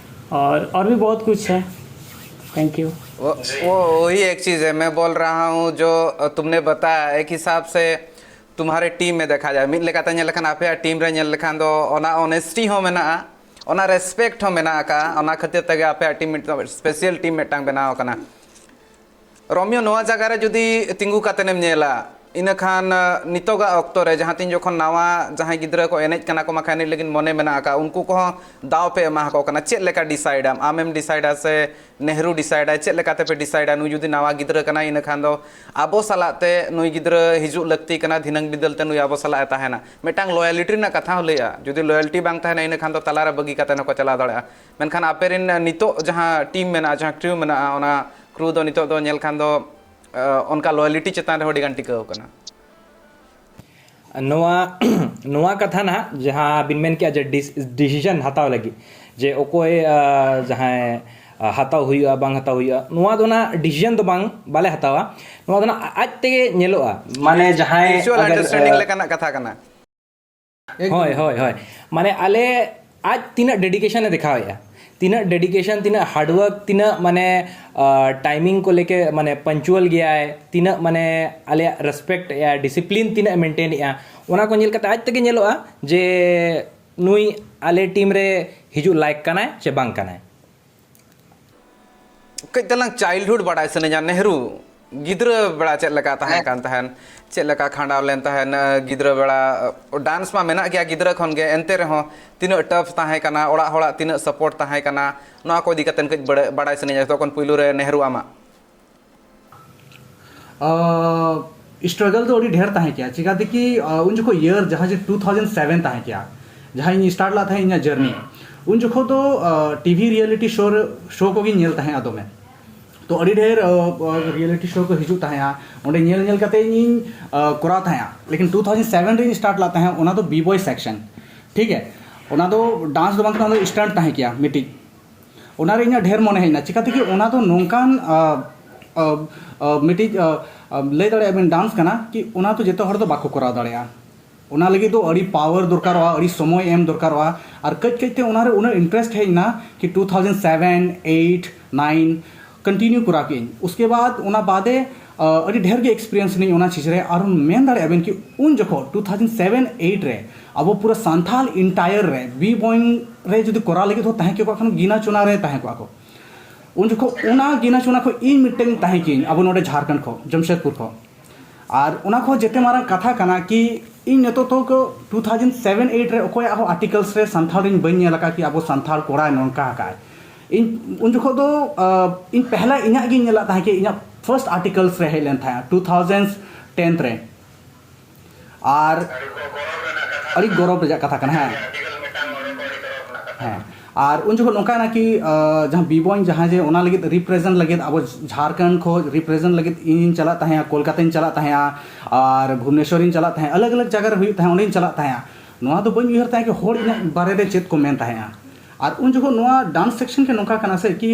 और और भी बहुत कुछ है। Thank you. वो वो वही एक चीज़ है, मैं बोल रहा हूँ जो तुमने बताया एक हिसाब से तुम्हारे टीम में देखा जाए, ᱢᱤᱫ ᱞᱮᱠᱟᱛᱮ ᱧᱮᱞ ᱞᱮᱠᱷᱟᱱ ᱟᱯᱮᱭᱟᱜ ᱴᱤᱢ ᱨᱮ ᱧᱮᱞ ᱞᱮᱠᱷᱟᱱ ᱫᱚ ᱚᱱᱟ ᱚᱱᱮᱥᱴᱤ ᱦᱚᱸ ᱢᱮᱱᱟᱜᱼᱟ, ᱚᱱᱟ ᱨᱮᱥᱯᱮᱠᱴ ᱦᱚᱸ ᱢᱮᱱᱟᱜ ᱟᱠᱟᱫᱼᱟ᱾ ᱚᱱᱟ ᱠᱷᱟᱹᱛᱤᱨ ᱛᱮᱜᱮ ᱟᱯᱮᱭᱟᱜ ᱴᱤᱢ ᱢᱤᱫᱴᱟᱝ ᱥᱯᱮᱥᱟᱞ ᱴᱤᱢ ᱢᱤᱫᱴᱟᱝ ᱵᱮᱱᱟᱣ ᱟᱠᱟᱱᱟ᱾ ᱨᱳᱢᱤᱭᱳ, ᱱᱚᱣᱟ ᱡᱟᱭᱜᱟ ᱨᱮ ᱡᱩᱫᱤ ᱛᱤᱸᱜᱩ ᱠᱟᱛᱮᱱ ᱮᱢ ᱧᱮᱞᱟ, ᱤᱱᱟᱹ ᱠᱷᱟᱱ ᱱᱤᱛᱚᱜᱟᱜ ᱚᱠᱛᱚ ᱨᱮ ᱡᱟᱦᱟᱸ ᱛᱤᱱ ᱡᱚᱠᱷᱚᱱ ᱱᱟᱣᱟ ᱡᱟᱦᱟᱸᱭ ᱜᱤᱫᱽᱨᱟᱹ ᱠᱚ ᱮᱱᱮᱡ ᱠᱟᱱᱟ ᱠᱚ, ᱢᱟᱠᱷᱟᱱ ᱮᱱᱮᱡ ᱞᱟᱹᱜᱤᱫ ᱢᱚᱱᱮ ᱢᱮᱱᱟᱜ ᱟᱠᱟᱫ, ᱩᱱᱠᱩ ᱠᱚᱦᱚᱸ ᱫᱟᱣ ᱯᱮ ᱮᱢᱟ ᱟᱠᱚ ᱠᱟᱱᱟ᱾ ᱪᱮᱫ ᱞᱮᱠᱟ ᱰᱤᱥᱟᱭᱤᱰᱟᱢ? ᱟᱢᱮᱢ ᱰᱤᱥᱟᱭᱤᱰᱟ ᱥᱮ ᱱᱮᱦᱨᱩ ᱰᱤᱥᱟᱭᱤᱰᱟᱭ? ᱪᱮᱫ ᱞᱮᱠᱟ ᱛᱮᱯᱮ ᱰᱤᱥᱟᱭᱤᱰᱟ? ᱱᱩᱭ ᱡᱩᱫᱤ ᱱᱟᱣᱟ ᱜᱤᱫᱽᱨᱟᱹ ᱠᱟᱱᱟᱭ, ᱤᱱᱟᱹ ᱠᱷᱟᱱ ᱫᱚ ᱟᱵᱚ ᱥᱟᱞᱟᱜ ᱛᱮ ᱱᱩᱭ ᱜᱤᱫᱽᱨᱟᱹ ᱦᱤᱡᱩᱜ ᱞᱟᱹᱠᱛᱤ ᱠᱟᱱᱟ, ᱫᱷᱤᱱᱟᱹᱝ ᱵᱤᱫᱟᱹᱞ ᱛᱮ ᱱᱩᱭ ᱟᱵᱚ ᱥᱟᱞᱟᱜ ᱮ ᱛᱟᱦᱮᱱᱟ᱾ ᱢᱤᱫᱴᱟᱝ ᱞᱚᱭᱟᱞᱤᱴᱤ ᱨᱮᱱᱟᱜ ᱠᱟᱛᱷᱟ ᱦᱚᱸ ᱞᱟᱹᱭᱟ᱾ ᱡᱩᱫᱤ ᱞᱚᱭᱟᱞᱴᱤ ᱵᱟᱝ ᱛᱟᱦᱮᱱᱟ, ᱤᱱᱟᱹ ᱠᱷᱟᱱ ᱫᱚ ᱛᱟᱞᱟᱨᱮ ᱵᱟᱹᱜᱤ ᱠᱟᱛᱮ ᱦᱚᱸᱠᱚ ᱪᱟᱞᱟᱣ ᱫᱟᱲᱮᱭᱟᱜᱼᱟ᱾ ᱢᱮᱱᱠᱷᱟᱱ ᱟᱯᱮ ᱨᱮᱱ ᱱᱤᱛᱚᱜ ᱡᱟᱦᱟᱸ ᱴᱤᱢ ᱢᱮᱱᱟᱜᱼᱟ, ᱡᱟᱦᱟᱸ ᱠᱨᱤᱣ ᱢᱮᱱᱟᱜᱼᱟ, ᱚᱱᱟ ᱠᱨᱤᱣ ᱫᱚ ᱱᱤᱛᱚᱜ ᱫᱚ ᱧᱮᱞ ᱠᱷᱟᱱ ᱫᱚ ᱚᱱᱠᱟ ᱞᱚᱭᱟᱞᱤᱴᱤ ᱪᱮᱛᱟᱱ ᱨᱮᱦᱚᱸ ᱟᱹᱰᱤ ᱜᱟᱱ ᱴᱤᱠᱟᱹᱣ ᱠᱟᱱᱟ᱾ ᱱᱚᱣᱟ ᱱᱚᱣᱟ ᱠᱟᱛᱷᱟ ᱱᱟᱦᱟᱜ ᱡᱟᱦᱟᱸ ᱵᱤᱱ ᱢᱮᱱ ᱠᱮᱜᱼᱟ ᱡᱮ ᱰᱤᱥᱤᱥᱚᱱ ᱦᱟᱛᱟᱣ ᱞᱟᱹᱜᱤᱫ, ᱡᱮ ᱚᱠᱚᱭ ᱡᱟᱦᱟᱸᱭ ᱦᱟᱛᱟᱣ ᱦᱩᱭᱩᱜᱼᱟ ᱵᱟᱝ ᱦᱟᱛᱟᱣ ᱦᱩᱭᱩᱜᱼᱟ, ᱱᱚᱣᱟ ᱫᱚ ᱱᱟᱦᱟᱜ ᱰᱤᱥᱤᱥᱚᱱ ᱫᱚ ᱵᱟᱝ ᱵᱟᱞᱮ ᱦᱟᱛᱟᱣᱟ᱾ ᱱᱚᱣᱟ ᱫᱚ ᱱᱟᱦᱟᱜ ᱟᱡ ᱛᱮᱜᱮ ᱧᱮᱞᱚᱜᱼᱟ, ᱢᱟᱱᱮ ᱡᱟᱦᱟᱸᱭ ᱢᱤᱭᱩᱪᱩᱣᱟᱞ ᱟᱱᱰᱟᱨᱥᱴᱮᱱᱰᱤᱝ ᱞᱮᱠᱟᱱᱟᱜ ᱠᱟᱛᱷᱟ ᱠᱟᱱᱟ᱾ ᱦᱳᱭ ᱦᱳᱭ ᱦᱳᱭ᱾ ᱢᱟᱱᱮ ᱟᱞᱮ ᱟᱡ ᱛᱤᱱᱟᱹᱜ ᱰᱮᱰᱤᱠᱮᱥᱚᱱ ᱮ ᱫᱮᱠᱷᱟᱣᱮᱫᱼᱟ, ᱛᱤᱱᱟᱹᱜ ᱰᱮᱰᱤᱠᱮᱥᱚᱱ, ᱛᱤᱱᱟᱹᱜ ᱦᱟᱨᱰᱣᱟᱨᱠ, ᱛᱤᱱᱟᱹᱜ ᱢᱟᱱᱮ ᱴᱟᱭᱢᱤᱝ ᱠᱚ ᱞᱮᱠᱮ ᱢᱟᱱᱮ ᱯᱟᱧᱪᱩᱣᱟᱞ ᱜᱮᱭᱟᱭ, ᱛᱤᱱᱟᱹᱜ ᱢᱟᱱᱮ ᱟᱞᱮᱭᱟᱜ ᱨᱮᱥᱯᱮᱠᱴ ᱮᱜᱼᱟ, ᱰᱤᱥᱤᱯᱞᱤᱱ ᱛᱤᱱᱟᱹᱜ ᱮ ᱢᱮᱱᱴᱮᱱ ᱮᱜᱼᱟ, ᱚᱱᱟ ᱠᱚ ᱧᱮᱞ ᱠᱟᱛᱮ ᱟᱡ ᱛᱮᱜᱮ ᱧᱮᱞᱚᱜᱼᱟ ᱡᱮ ᱱᱩᱭ ᱟᱞᱮ ᱴᱤᱢ ᱨᱮ ᱦᱤᱡᱩᱜ ᱞᱟᱭᱮᱠ ᱠᱟᱱᱟᱭ ᱪᱮ ᱵᱟᱝ ᱠᱟᱱᱟᱭ᱾ ᱠᱟᱹᱡ ᱛᱟᱞᱟᱝ ᱪᱟᱭᱤᱞᱰᱦᱩᱰ ᱵᱟᱲᱟᱭ ᱥᱟᱱᱟᱧᱟ, ᱱᱮᱦᱨᱩ᱾ ᱜᱤᱫᱽᱨᱟᱹ ᱵᱮᱲᱟ ᱪᱮᱫ ᱞᱮᱠᱟ ᱛᱟᱦᱮᱸ ᱠᱟᱱ ᱛᱟᱦᱮᱸᱱ, ᱪᱮᱫ ᱞᱮᱠᱟ ᱠᱷᱟᱸᱰᱟᱣ ᱞᱮᱱ ᱛᱟᱦᱮᱸᱱ ᱜᱤᱫᱽᱨᱟᱹ ᱵᱮᱲᱟ? ᱰᱟᱱᱥ ᱢᱟ ᱢᱮᱱᱟᱜ ᱜᱮᱭᱟ ᱜᱤᱫᱽᱨᱟᱹ ᱠᱷᱚᱱ ᱜᱮ, ᱮᱱᱛᱮ ᱨᱮᱦᱚᱸ ᱛᱤᱱᱟᱹᱜ ᱴᱟᱯᱷ ᱛᱟᱦᱮᱸ ᱠᱟᱱᱟ, ᱚᱲᱟᱜ ᱦᱚᱲᱟᱜ ᱛᱤᱱᱟᱹᱜ ᱥᱟᱯᱳᱨᱴ ᱛᱟᱦᱮᱸ ᱠᱟᱱᱟ, ᱱᱚᱣᱟ ᱠᱚ ᱤᱫᱤ ᱠᱟᱛᱮ ᱠᱟᱹᱡ ᱵᱟᱲᱟᱭ ᱥᱟᱱᱟᱧᱟ᱾ ᱡᱚᱛᱚ ᱠᱷᱚᱱ ᱯᱩᱭᱞᱩ ᱨᱮ ᱱᱮᱦᱨᱩ ᱟᱢᱟᱜ᱾ ᱥᱴᱨᱟᱜᱚᱞ ᱫᱚ ᱟᱹᱰᱤ ᱰᱷᱮᱨ ᱛᱟᱦᱮᱸ ᱠᱮᱭᱟ᱾ ᱪᱮᱠᱟᱛᱮ ᱠᱤ ᱩᱱ ᱡᱚᱠᱷᱚᱱ ᱤᱭᱟᱨ ᱡᱟᱦᱟᱸ ᱡᱮ ᱴᱩ ᱛᱷᱟᱣᱡᱮᱱᱰ ᱥᱮᱵᱷᱮᱱ ᱛᱟᱦᱮᱸ ᱠᱮᱭᱟ, ᱡᱟᱦᱟᱸ ᱤᱧ ᱥᱴᱟᱨᱴ ᱞᱮᱫ ᱛᱟᱦᱮᱸ ᱤᱧᱟᱹᱜ ᱡᱟᱨᱱᱤ, ᱩᱱ ᱡᱚᱠᱷᱚᱱ ᱫᱚ ᱴᱤᱵᱷᱤ ᱨᱤᱭᱟᱞᱤᱴᱤ ᱥᱳ ᱥᱳ ᱠᱚᱜᱮᱧ ᱧᱮᱞ ᱛᱟᱦᱮᱸᱜᱼᱟ ᱫᱚᱢᱮ᱾ ᱛᱚ ᱟᱹᱰᱤ ᱰᱷᱮᱨ ᱨᱤᱭᱟᱞᱤᱴᱤ ᱥᱳ ᱠᱚ ᱦᱤᱡᱩᱜ ᱛᱟᱦᱮᱸᱜᱼᱟ, ᱚᱸᱰᱮ ᱧᱮᱞ ᱧᱮᱞ ᱠᱟᱛᱮ ᱤᱧ ᱠᱚᱨᱟᱣ ᱛᱟᱦᱮᱸᱜᱼᱟ᱾ ᱞᱮᱠᱤᱱ ᱴᱩ ᱛᱷᱟᱣᱡᱮᱱᱰ ᱥᱮᱵᱷᱮᱱ ᱨᱮᱧ ᱥᱴᱟᱨᱴ ᱞᱮᱫ ᱛᱟᱦᱮᱸᱜ, ᱚᱱᱟ ᱫᱚ ᱵᱤ ᱵᱚᱭ ᱥᱮᱠᱥᱚᱱ, ᱴᱷᱤᱠ ᱜᱮ᱾ ᱚᱱᱟ ᱫᱚ ᱰᱟᱱᱥ ᱫᱚ ᱵᱟᱝ ᱠᱟᱱᱟ, ᱚᱱᱟ ᱫᱚ ᱥᱴᱟᱱᱴ ᱛᱟᱦᱮᱸ ᱠᱮᱭᱟ ᱢᱤᱫᱴᱤᱡ᱾ ᱚᱱᱟᱨᱮ ᱤᱧᱟᱹᱜ ᱰᱷᱮᱨ ᱢᱚᱱᱮ ᱦᱮᱡ ᱮᱱᱟ᱾ ᱪᱤᱠᱟᱹ ᱛᱮᱜᱮ ᱚᱱᱟ ᱫᱚ ᱱᱚᱝᱠᱟᱱ ᱢᱤᱫᱴᱤᱡ ᱞᱟᱹᱭ ᱫᱟᱲᱮᱭᱟᱜᱼᱟ ᱵᱤᱱ ᱰᱟᱱᱥ ᱠᱟᱱᱟ ᱠᱤ ᱚᱱᱟ ᱫᱚ ᱡᱚᱛᱚ ᱦᱚᱲ ᱫᱚ ᱵᱟᱠᱚ ᱠᱚᱨᱟᱣ ᱫᱟᱲᱮᱭᱟᱜᱼᱟ᱾ ᱚᱱᱟ ᱞᱟᱹᱜᱤᱫ ᱫᱚ ᱟᱹᱰᱤ ᱯᱟᱣᱟᱨ ᱫᱚᱨᱠᱟᱨᱚᱜᱼᱟ, ᱟᱹᱰᱤ ᱥᱚᱢᱚᱭ ᱮᱢ ᱫᱚᱨᱠᱟᱨᱚᱜᱼᱟ᱾ ᱟᱨ ᱠᱟᱹᱡ ᱠᱟᱹᱡ ᱛᱮ ᱚᱱᱟᱨᱮ ᱩᱱᱟᱹᱜ ᱤᱱᱴᱟᱨᱮᱥᱴ ᱦᱮᱡ ᱮᱱᱟ ᱠᱤ two thousand seven, eight, nine continue ᱠᱚᱨᱟᱣ ᱠᱮᱫᱟᱹᱧ᱾ ᱩᱥᱠᱮ ᱵᱟᱫ ᱚᱱᱟ ᱵᱟᱫᱮ ᱟᱹᱰᱤ ᱰᱷᱮᱨ ᱜᱮ ᱮᱠᱥᱯᱤᱨᱤᱭᱮᱱᱥ ᱱᱟᱹᱧ ᱚᱱᱟ ᱪᱤᱡᱽ ᱨᱮ᱾ ᱟᱨ ᱢᱮᱱ ᱫᱟᱲᱮᱭᱟᱜᱼᱟ ᱵᱮᱱ ᱠᱤ ᱩᱱ ᱡᱚᱠᱷᱚᱱ ᱴᱩ ᱛᱷᱟᱣᱡᱮᱱᱰ ᱥᱮᱵᱷᱮᱱ ᱮᱭᱤᱴ ᱨᱮ ᱟᱵᱚ ᱯᱩᱨᱟᱹ ᱥᱟᱱᱛᱷᱟᱞ ᱤᱱᱴᱟᱭᱟᱨ ᱨᱮ ᱵᱤ ᱵᱚᱭᱤᱝ ᱨᱮ ᱡᱩᱫᱤ ᱠᱚᱨᱟᱣ ᱞᱟᱹᱜᱤᱫ ᱦᱚᱸ ᱛᱟᱦᱮᱸ ᱠᱚᱜ ᱠᱷᱟᱱ ᱜᱤᱱᱟ ᱪᱩᱱᱟ ᱨᱮ ᱛᱟᱦᱮᱸ ᱠᱚᱜᱼᱟ ᱠᱚ᱾ ᱩᱱ ᱡᱚᱠᱷᱚᱱ ᱚᱱᱟ ᱜᱤᱱᱟ ᱪᱩᱱᱟ ᱠᱷᱚᱱ ᱤᱧ ᱢᱤᱫᱴᱮᱱ ᱛᱟᱦᱮᱸ ᱠᱤᱧ ᱟᱵᱚ ᱱᱚᱰᱮ ᱡᱷᱟᱲᱠᱷᱚᱸᱰ ᱠᱷᱚᱱ, ᱡᱟᱢᱥᱮᱫᱽᱯᱩᱨ ᱠᱷᱚᱱ᱾ ᱟᱨ ᱚᱱᱟ ᱠᱷᱚᱱ ᱡᱮᱛᱮ ᱢᱟᱨᱟᱝ ᱠᱟᱛᱷᱟ ᱠᱟᱱᱟ ᱠᱤ ᱤᱧ ᱱᱤᱛᱚᱜ ᱛᱚ ᱴᱩ ᱛᱷᱟᱣᱡᱮᱱᱰ ᱥᱮᱵᱷᱮᱱ ᱮᱭᱤᱴ ᱨᱮ ᱚᱠᱚᱭᱟᱜ ᱦᱚᱸ ᱟᱨᱴᱤᱠᱟᱞᱥ ᱨᱮ ᱥᱟᱱᱛᱷᱟᱞ ᱨᱤᱧ ᱵᱟᱹᱧ ᱧᱮᱞ ᱟᱠᱟᱫ ᱠᱤ ᱟᱵᱚ ᱥᱟᱱᱛᱷᱟᱞ ᱠᱚᱲᱟᱭ ᱱᱚᱝᱠᱟ ᱟᱠᱟᱫ᱾ ᱤᱧ ᱩᱱ ᱡᱚᱠᱷᱚᱱ ᱫᱚ ᱤᱧ ᱯᱮᱦᱞᱟ ᱤᱧᱟᱹᱜ ᱜᱤᱧ ᱧᱮᱞᱟᱜ ᱛᱟᱦᱮᱸ ᱠᱤ ᱤᱧᱟᱹᱜ ᱯᱷᱟᱨᱥᱴ ᱟᱨᱴᱤᱠᱟᱞᱥ ᱨᱮ ᱦᱮᱡ ᱞᱮᱱ ᱛᱟᱦᱮᱸᱫ ᱴᱩ ᱛᱷᱟᱣᱡᱮᱱᱰ ᱴᱮᱱ ᱨᱮ᱾ ᱟᱨ ᱟᱹᱰᱤ ᱜᱚᱨᱚᱵᱽ ᱨᱮᱭᱟᱜ ᱠᱟᱛᱷᱟ ᱠᱟᱱᱟ᱾ ᱦᱮᱸ, ᱦᱮᱸ᱾ ᱟᱨ ᱩᱱ ᱡᱚᱠᱷᱚᱱ ᱱᱚᱝᱠᱟᱭᱮᱱᱟ ᱠᱤ ᱡᱟᱦᱟᱸ ᱵᱤ ᱵᱚᱭᱤᱝ ᱡᱟᱦᱟᱸ ᱡᱮ ᱚᱱᱟ ᱞᱟᱹᱜᱤᱫ ᱨᱤᱯᱨᱮᱡᱮᱱᱴ ᱞᱟᱹᱜᱤᱫ ᱟᱵᱚ ᱡᱷᱟᱲᱠᱷᱚᱸᱰ ᱠᱷᱚᱱ ᱨᱤᱯᱨᱮᱡᱮᱱᱴ ᱞᱟᱹᱜᱤᱫ ᱤᱧᱤᱧ ᱪᱟᱞᱟᱜ ᱛᱟᱦᱮᱸᱜᱼᱟ, ᱠᱳᱞᱠᱟᱛᱟᱧ ᱪᱟᱞᱟᱜ ᱛᱟᱦᱮᱸᱜᱼᱟ, ᱟᱨ ᱵᱷᱩᱵᱽᱱᱮᱥᱚᱨᱤᱧ ᱪᱟᱞᱟᱜ ᱛᱟᱦᱮᱸᱜᱼᱟ, ᱟᱞᱟᱜᱽ ᱟᱞᱟᱜᱽ ᱡᱟᱭᱜᱟ ᱨᱮ ᱦᱩᱭᱩᱜ ᱛᱟᱦᱮᱸᱜᱼᱟ, ᱚᱸᱰᱮᱧ ᱪᱟᱞᱟᱜ ᱛᱟᱦᱮᱸᱜᱼᱟ᱾ ᱱᱚᱣᱟ ᱫᱚ ᱵᱟᱹᱧ ᱩᱭᱦᱟᱹᱨ ᱛᱟᱦᱮᱸᱜᱼᱟ ᱠᱤ ᱦᱚᱲ ᱤᱧᱟᱹᱜ ᱵᱟᱨᱮ ᱨᱮ ᱪᱮᱫ ᱠᱚ ᱢᱮᱱ ᱛᱟᱦᱮᱸᱜᱼᱟ᱾ ᱟᱨ ᱩᱱ ᱡᱚᱠᱷᱚᱱ ᱱᱚᱣᱟ ᱰᱟᱱᱥ ᱥᱮᱠᱥᱚᱱ ᱜᱮ ᱱᱚᱝᱠᱟ ᱠᱟᱱᱟ ᱥᱮ ᱠᱤ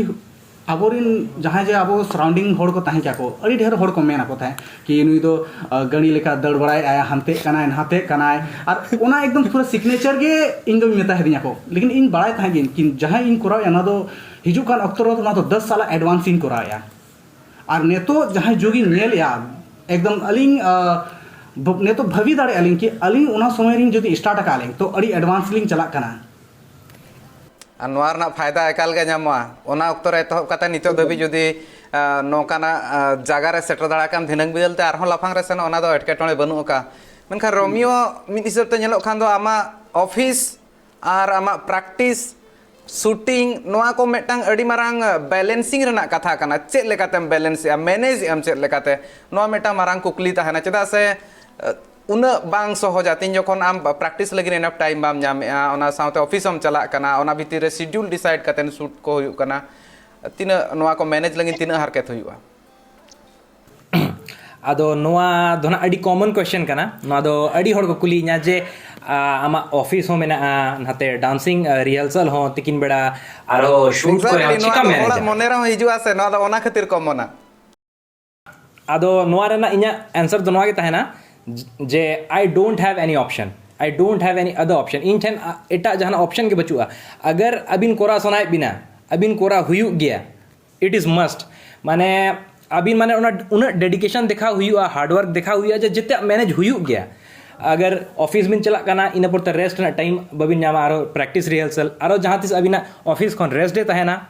ᱟᱵᱚᱨᱮᱱ ᱡᱟᱦᱟᱸᱭ ᱡᱮ ᱟᱵᱚ ᱥᱟᱨᱟᱣᱩᱱᱰᱤᱝ ᱦᱚᱲ ᱠᱚ ᱛᱟᱦᱮᱸ ᱠᱚ, ᱟᱹᱰᱤ ᱰᱷᱮᱨ ᱦᱚᱲ ᱠᱚ ᱢᱮᱱ ᱟᱠᱚ ᱛᱟᱦᱮᱸᱫ ᱠᱤ ᱱᱩᱭ ᱫᱚ ᱜᱟᱹᱲᱤ ᱞᱮᱠᱟ ᱫᱟᱹᱲ ᱵᱟᱲᱟᱭᱮᱫ ᱟᱭ, ᱦᱟᱱᱛᱮᱜ ᱠᱟᱱᱟᱭ ᱱᱟᱛᱮᱜ ᱠᱟᱱᱟᱭ᱾ ᱟᱨ ᱚᱱᱟ ᱮᱠᱫᱚᱢ ᱯᱩᱨᱟᱹ ᱥᱤᱜᱽᱱᱮᱪᱟᱨ ᱜᱮ ᱤᱧ ᱫᱚᱧ ᱢᱮᱛᱟ ᱦᱟᱫᱤᱧᱟ ᱠᱚ᱾ ᱞᱮᱠᱤᱱ ᱤᱧ ᱵᱟᱲᱟᱭ ᱛᱟᱦᱮᱸᱫ ᱜᱤᱧ ᱠᱤ ᱡᱟᱦᱟᱸ ᱤᱧ ᱠᱚᱨᱟᱣᱮᱫᱼᱟ ᱚᱱᱟ ᱫᱚ ᱦᱤᱡᱩᱜ ᱠᱟᱱ ᱚᱠᱛᱚ ᱨᱮ ᱚᱱᱟ ᱫᱚ ᱫᱚᱥ ᱥᱟᱞ ᱮᱰᱵᱷᱟᱱᱥ ᱤᱧ ᱠᱚᱨᱟᱣᱮᱫᱼᱟ᱾ ᱟᱨ ᱱᱤᱛᱚᱜ ᱡᱟᱦᱟᱸ ᱡᱩᱜᱽ ᱤᱧ ᱧᱮᱞᱮᱫᱼᱟ, ᱮᱠᱫᱚᱢ ᱟᱹᱞᱤᱧ ᱱᱤᱛᱚᱜ ᱵᱷᱟᱹᱵᱤ ᱫᱟᱲᱮᱭᱟᱜᱼᱟ ᱞᱤᱧ ᱠᱤ ᱟᱹᱞᱤᱧ ᱚᱱᱟ ᱥᱚᱢᱚᱭ ᱨᱤᱧ ᱡᱩᱫᱤ ᱥᱴᱟᱨᱴ ᱟᱠᱟᱫ ᱞᱤᱧ ᱛᱚ ᱟᱹᱰᱤ ᱮᱰᱵᱷᱟᱱᱥ ᱞᱤᱧ ᱪᱟᱞᱟᱜ ᱠᱟᱱᱟ᱾ ᱟᱨ ᱱᱚᱣᱟ ᱨᱮᱱᱟᱜ ᱯᱷᱟᱭᱫᱟ ᱮᱠᱟᱞ ᱜᱮ ᱧᱟᱢᱚᱜᱼᱟ᱾ ᱚᱱᱟ ᱚᱠᱛᱚ ᱨᱮ ᱮᱛᱚᱦᱚᱵ ᱠᱟᱛᱮ ᱱᱤᱛᱚᱜ ᱫᱷᱟᱹᱵᱤᱡ ᱡᱩᱫᱤ ᱱᱚᱝᱠᱟᱱᱟᱜ ᱡᱟᱭᱜᱟ ᱨᱮ ᱥᱮᱴᱮᱨ ᱫᱟᱲᱮᱭᱟᱜ ᱠᱟᱱ ᱫᱷᱤᱱᱟᱹᱝ ᱵᱤᱫᱟᱹᱞ ᱛᱮ ᱟᱨᱦᱚᱸ ᱞᱟᱯᱷᱟᱝ ᱨᱮ ᱥᱮᱱᱚᱜ, ᱚᱱᱟ ᱫᱚ ᱮᱴᱠᱮᱴᱚᱬᱮ ᱵᱟᱹᱱᱩᱜ ᱟᱠᱟᱫᱼᱟ᱾ ᱢᱮᱱᱠᱷᱟᱱ ᱨᱳᱢᱤᱭᱳ, ᱢᱤᱫ ᱦᱤᱥᱟᱹᱵ ᱛᱮ ᱧᱮᱞᱚᱜ ᱠᱷᱟᱱ ᱫᱚ ᱟᱢᱟᱜ ᱚᱯᱷᱤᱥ ᱟᱨ ᱟᱢᱟᱜ ᱯᱨᱮᱠᱴᱤᱥ, ᱥᱩᱴᱤᱝ, ᱱᱚᱣᱟ ᱠᱚ ᱢᱤᱫᱴᱟᱝ ᱟᱹᱰᱤ ᱢᱟᱨᱟᱝ ᱵᱮᱞᱮᱱᱥᱤᱝ ᱨᱮᱱᱟᱜ ᱠᱟᱛᱷᱟ ᱠᱟᱱᱟ᱾ ᱪᱮᱫ ᱞᱮᱠᱟᱛᱮᱢ ᱵᱮᱞᱮᱱᱥ ᱮᱜᱼᱟ, ᱢᱮᱱᱮᱡᱽ ᱮᱜᱼᱟᱢ ᱪᱮᱫ ᱞᱮᱠᱟᱛᱮ? ᱱᱚᱣᱟ ᱢᱤᱫᱴᱟᱝ ᱢᱟᱨᱟᱝ ᱠᱩᱠᱞᱤ ᱛᱟᱦᱮᱱᱟ᱾ ᱪᱮᱫᱟᱜ ᱥᱮ ᱩᱱᱟᱹᱜ ᱵᱟᱝ ᱥᱚᱦᱚᱡᱟ᱾ ᱛᱤᱱ ᱡᱚᱠᱷᱚᱱ ᱟᱢ ᱯᱨᱮᱠᱴᱤᱥ ᱞᱟᱹᱜᱤᱫ ᱮᱱᱟᱯ ᱴᱟᱭᱤᱢ ᱵᱟᱢ ᱧᱟᱢᱮᱜᱼᱟ, ᱚᱱᱟ ᱥᱟᱶᱛᱮ ᱚᱯᱷᱤᱥ ᱦᱚᱸᱢ ᱪᱟᱞᱟᱜ ᱠᱟᱱᱟ, ᱚᱱᱟ ᱵᱷᱤᱛᱤᱨ ᱨᱮ ᱥᱤᱰᱤᱭᱩᱞ ᱰᱤᱥᱟᱭᱤᱰ ᱠᱟᱛᱮ ᱥᱩᱴ ᱠᱚ ᱦᱩᱭᱩᱜ ᱠᱟᱱᱟ, ᱛᱤᱱᱟᱹᱜ ᱱᱚᱣᱟ ᱠᱚ ᱢᱮᱱᱮᱡᱽ ᱞᱟᱹᱜᱤᱫ ᱛᱤᱱᱟᱹᱜ ᱦᱟᱨᱠᱮᱛ ᱦᱩᱭᱩᱜᱼᱟ? ᱟᱫᱚ ᱱᱚᱣᱟ ᱫᱚ ᱱᱟᱜ ᱟᱹᱰᱤ ᱠᱚᱢᱚᱱ ᱠᱚᱥᱪᱮᱱ ᱠᱟᱱᱟ᱾ ᱱᱚᱣᱟ ᱫᱚ ᱟᱹᱰᱤ ᱦᱚᱲ ᱠᱚ ᱠᱩᱞᱤᱭᱤᱧᱟ ᱡᱮ, ᱟ, ᱟᱢᱟᱜ ᱚᱯᱷᱤᱥ ᱦᱚᱸ ᱢᱮᱱᱟᱜᱼᱟ, ᱱᱟᱛᱮ ᱰᱟᱱᱥᱤᱝ ᱨᱤᱦᱟᱨᱥᱟᱞ ᱦᱚᱸ ᱛᱤᱠᱤᱱ ᱵᱮᱲᱟ, ᱟᱨᱦᱚᱸ ᱥᱩᱴ ᱠᱚᱨᱮ ᱦᱚᱸ, ᱪᱤᱠᱟᱢ ᱢᱮᱱᱮᱡᱟ? ᱢᱚᱱᱮ ᱨᱮᱦᱚᱸ ᱦᱤᱡᱩᱜᱼᱟ ᱥᱮ, ᱱᱚᱣᱟ ᱫᱚ ᱚᱱᱟ ᱠᱷᱟᱹᱛᱤᱨ ᱠᱚᱢᱚᱱᱟ᱾ ᱟᱫᱚ ᱱᱚᱣᱟ ᱨᱮᱱᱟᱜ ᱤᱧᱟᱹᱜ ᱟᱱᱥᱟᱨ ᱫᱚ ᱱᱚᱣᱟ ᱜᱮ ᱛᱟᱦᱮᱱᱟ ᱡᱮ, I don't have any option, I don't have any other option. ᱤᱧ ᱴᱷᱮᱱ ᱮᱴᱟᱜ ᱡᱟᱦᱟᱱᱟᱜ ᱚᱯᱥᱮᱱ ᱜᱮ ᱵᱟᱹᱪᱩᱜᱼᱟ᱾ ᱟᱜᱟᱨ ᱟᱹᱵᱤᱱ ᱠᱚᱨᱟᱣ ᱥᱟᱱᱟᱭᱮᱫ ᱵᱤᱱᱟ, ᱟᱹᱵᱤᱱ ᱠᱚᱨᱟᱣ ᱦᱩᱭᱩᱜ ᱜᱮᱭᱟ, it is must. ᱢᱟᱱᱮ ᱟᱹᱵᱤᱱ ᱢᱟᱱᱮ ᱚᱱᱟ ᱩᱱᱟᱹᱜ ᱰᱮᱰᱤᱠᱮᱥᱚᱱ ᱫᱮᱠᱷᱟᱣ ᱦᱩᱭᱩᱜᱼᱟ, ᱦᱟᱨᱰᱣᱟᱨᱠ ᱫᱮᱠᱷᱟᱣ ᱦᱩᱭᱩᱜᱼᱟ ᱡᱮ ᱡᱮᱛᱮᱭᱟᱜ ᱢᱮᱱᱮᱡᱽ ᱦᱩᱭᱩᱜ ᱜᱮᱭᱟ᱾ ᱟᱜᱟᱨ ᱚᱯᱷᱤᱥ ᱵᱤᱱ ᱪᱟᱞᱟᱜ ᱠᱟᱱᱟ, ᱤᱱᱟᱹ ᱯᱚᱨᱛᱮ ᱨᱮᱥᱴ ᱨᱮᱱᱟᱜ ᱴᱟᱭᱤᱢ ᱵᱟᱵᱤᱱ ᱧᱟᱢᱟ, ᱟᱨᱚ ᱯᱨᱮᱠᱴᱤᱥ ᱨᱤᱦᱟᱨᱥᱟᱞ, ᱟᱨᱚ ᱡᱟᱦᱟᱸ ᱛᱤᱥ ᱟᱹᱵᱤᱱᱟᱜ ᱚᱯᱷᱤᱥ ᱠᱷᱚᱱ ᱨᱮᱥᱴ ᱮ ᱛᱟᱦᱮᱱᱟ,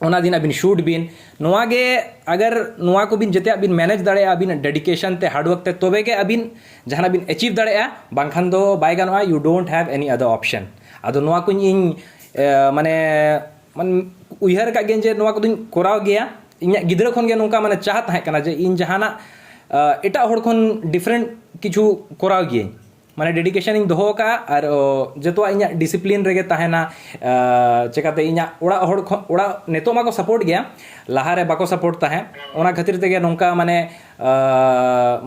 ᱚᱱᱟ ᱫᱤᱱ ᱟᱹᱵᱤᱱ ᱥᱩᱴ ᱵᱤᱱ᱾ ᱱᱚᱣᱟ ᱜᱮ, ᱟᱜᱟᱨ ᱱᱚᱣᱟ ᱠᱚᱵᱤᱱ ᱡᱮᱛᱮᱭᱟᱜ ᱵᱤᱱ ᱢᱮᱱᱮᱡᱽ ᱫᱟᱲᱮᱭᱟᱜᱼᱟ ᱟᱹᱵᱤᱱᱟᱜ ᱰᱮᱰᱤᱠᱮᱥᱚᱱ ᱛᱮ, ᱦᱟᱨᱰᱣᱟᱨᱠ ᱛᱮ, ᱛᱚᱵᱮ ᱜᱮ ᱟᱹᱵᱤᱱ ᱡᱟᱦᱟᱱᱟᱜ ᱵᱤᱱ ᱮᱪᱤᱵᱷ ᱫᱟᱲᱮᱭᱟᱜᱼᱟ, ᱵᱟᱝᱠᱷᱟᱱ ᱫᱚ ᱵᱟᱭ ᱜᱟᱱᱚᱜᱼᱟ᱾ You don't have any other option. ᱟᱫᱚ ᱱᱚᱣᱟ ᱠᱚᱧ ᱤᱧ ᱢᱟᱱᱮ ᱢᱟᱱᱮ ᱩᱭᱦᱟᱹᱨ ᱟᱠᱟᱫ ᱜᱤᱭᱟᱹᱧ ᱡᱮ ᱱᱚᱣᱟ ᱠᱚᱫᱚᱧ ᱠᱚᱨᱟᱣ ᱜᱮᱭᱟ᱾ ᱤᱧᱟᱹᱜ ᱜᱤᱫᱽᱨᱟᱹ ᱠᱷᱚᱱ ᱜᱮ ᱱᱚᱝᱠᱟ ᱢᱟᱱᱮ ᱪᱟᱦ ᱛᱟᱦᱮᱸ ᱠᱟᱱᱟ ᱡᱮ ᱤᱧ ᱡᱟᱦᱟᱱᱟᱜ ᱮᱴᱟᱜ ᱦᱚᱲ ᱠᱷᱚᱱ ᱰᱤᱯᱷᱟᱨᱮᱱᱴ ᱠᱤᱪᱷᱩ ᱠᱚᱨᱟᱣ ᱜᱤᱭᱟᱹᱧ᱾ ᱢᱟᱱᱮ ᱰᱮᱰᱤᱠᱮᱥᱚᱱ ᱤᱧ ᱫᱚᱦᱚ ᱟᱠᱟᱫᱼᱟ ᱟᱨ ᱡᱚᱛᱚᱣᱟᱜ ᱤᱧᱟᱹᱜ ᱰᱤᱥᱤᱯᱞᱤᱱ ᱨᱮᱜᱮ ᱛᱟᱦᱮᱱᱟ᱾ ᱪᱮᱠᱟᱛᱮ ᱤᱧᱟᱹᱜ ᱚᱲᱟᱜ ᱦᱚᱲ ᱠᱷᱚᱱ, ᱚᱲᱟᱜ ᱱᱤᱛᱚᱜ ᱢᱟᱠᱚ ᱥᱟᱯᱳᱨᱴ ᱜᱮᱭᱟ, ᱞᱟᱦᱟᱨᱮ ᱵᱟᱠᱚ ᱥᱟᱯᱳᱨᱴ ᱛᱟᱦᱮᱸᱫ᱾ ᱚᱱᱟ ᱠᱷᱟᱹᱛᱤᱨ ᱛᱮᱜᱮ ᱱᱚᱝᱠᱟ ᱢᱟᱱᱮ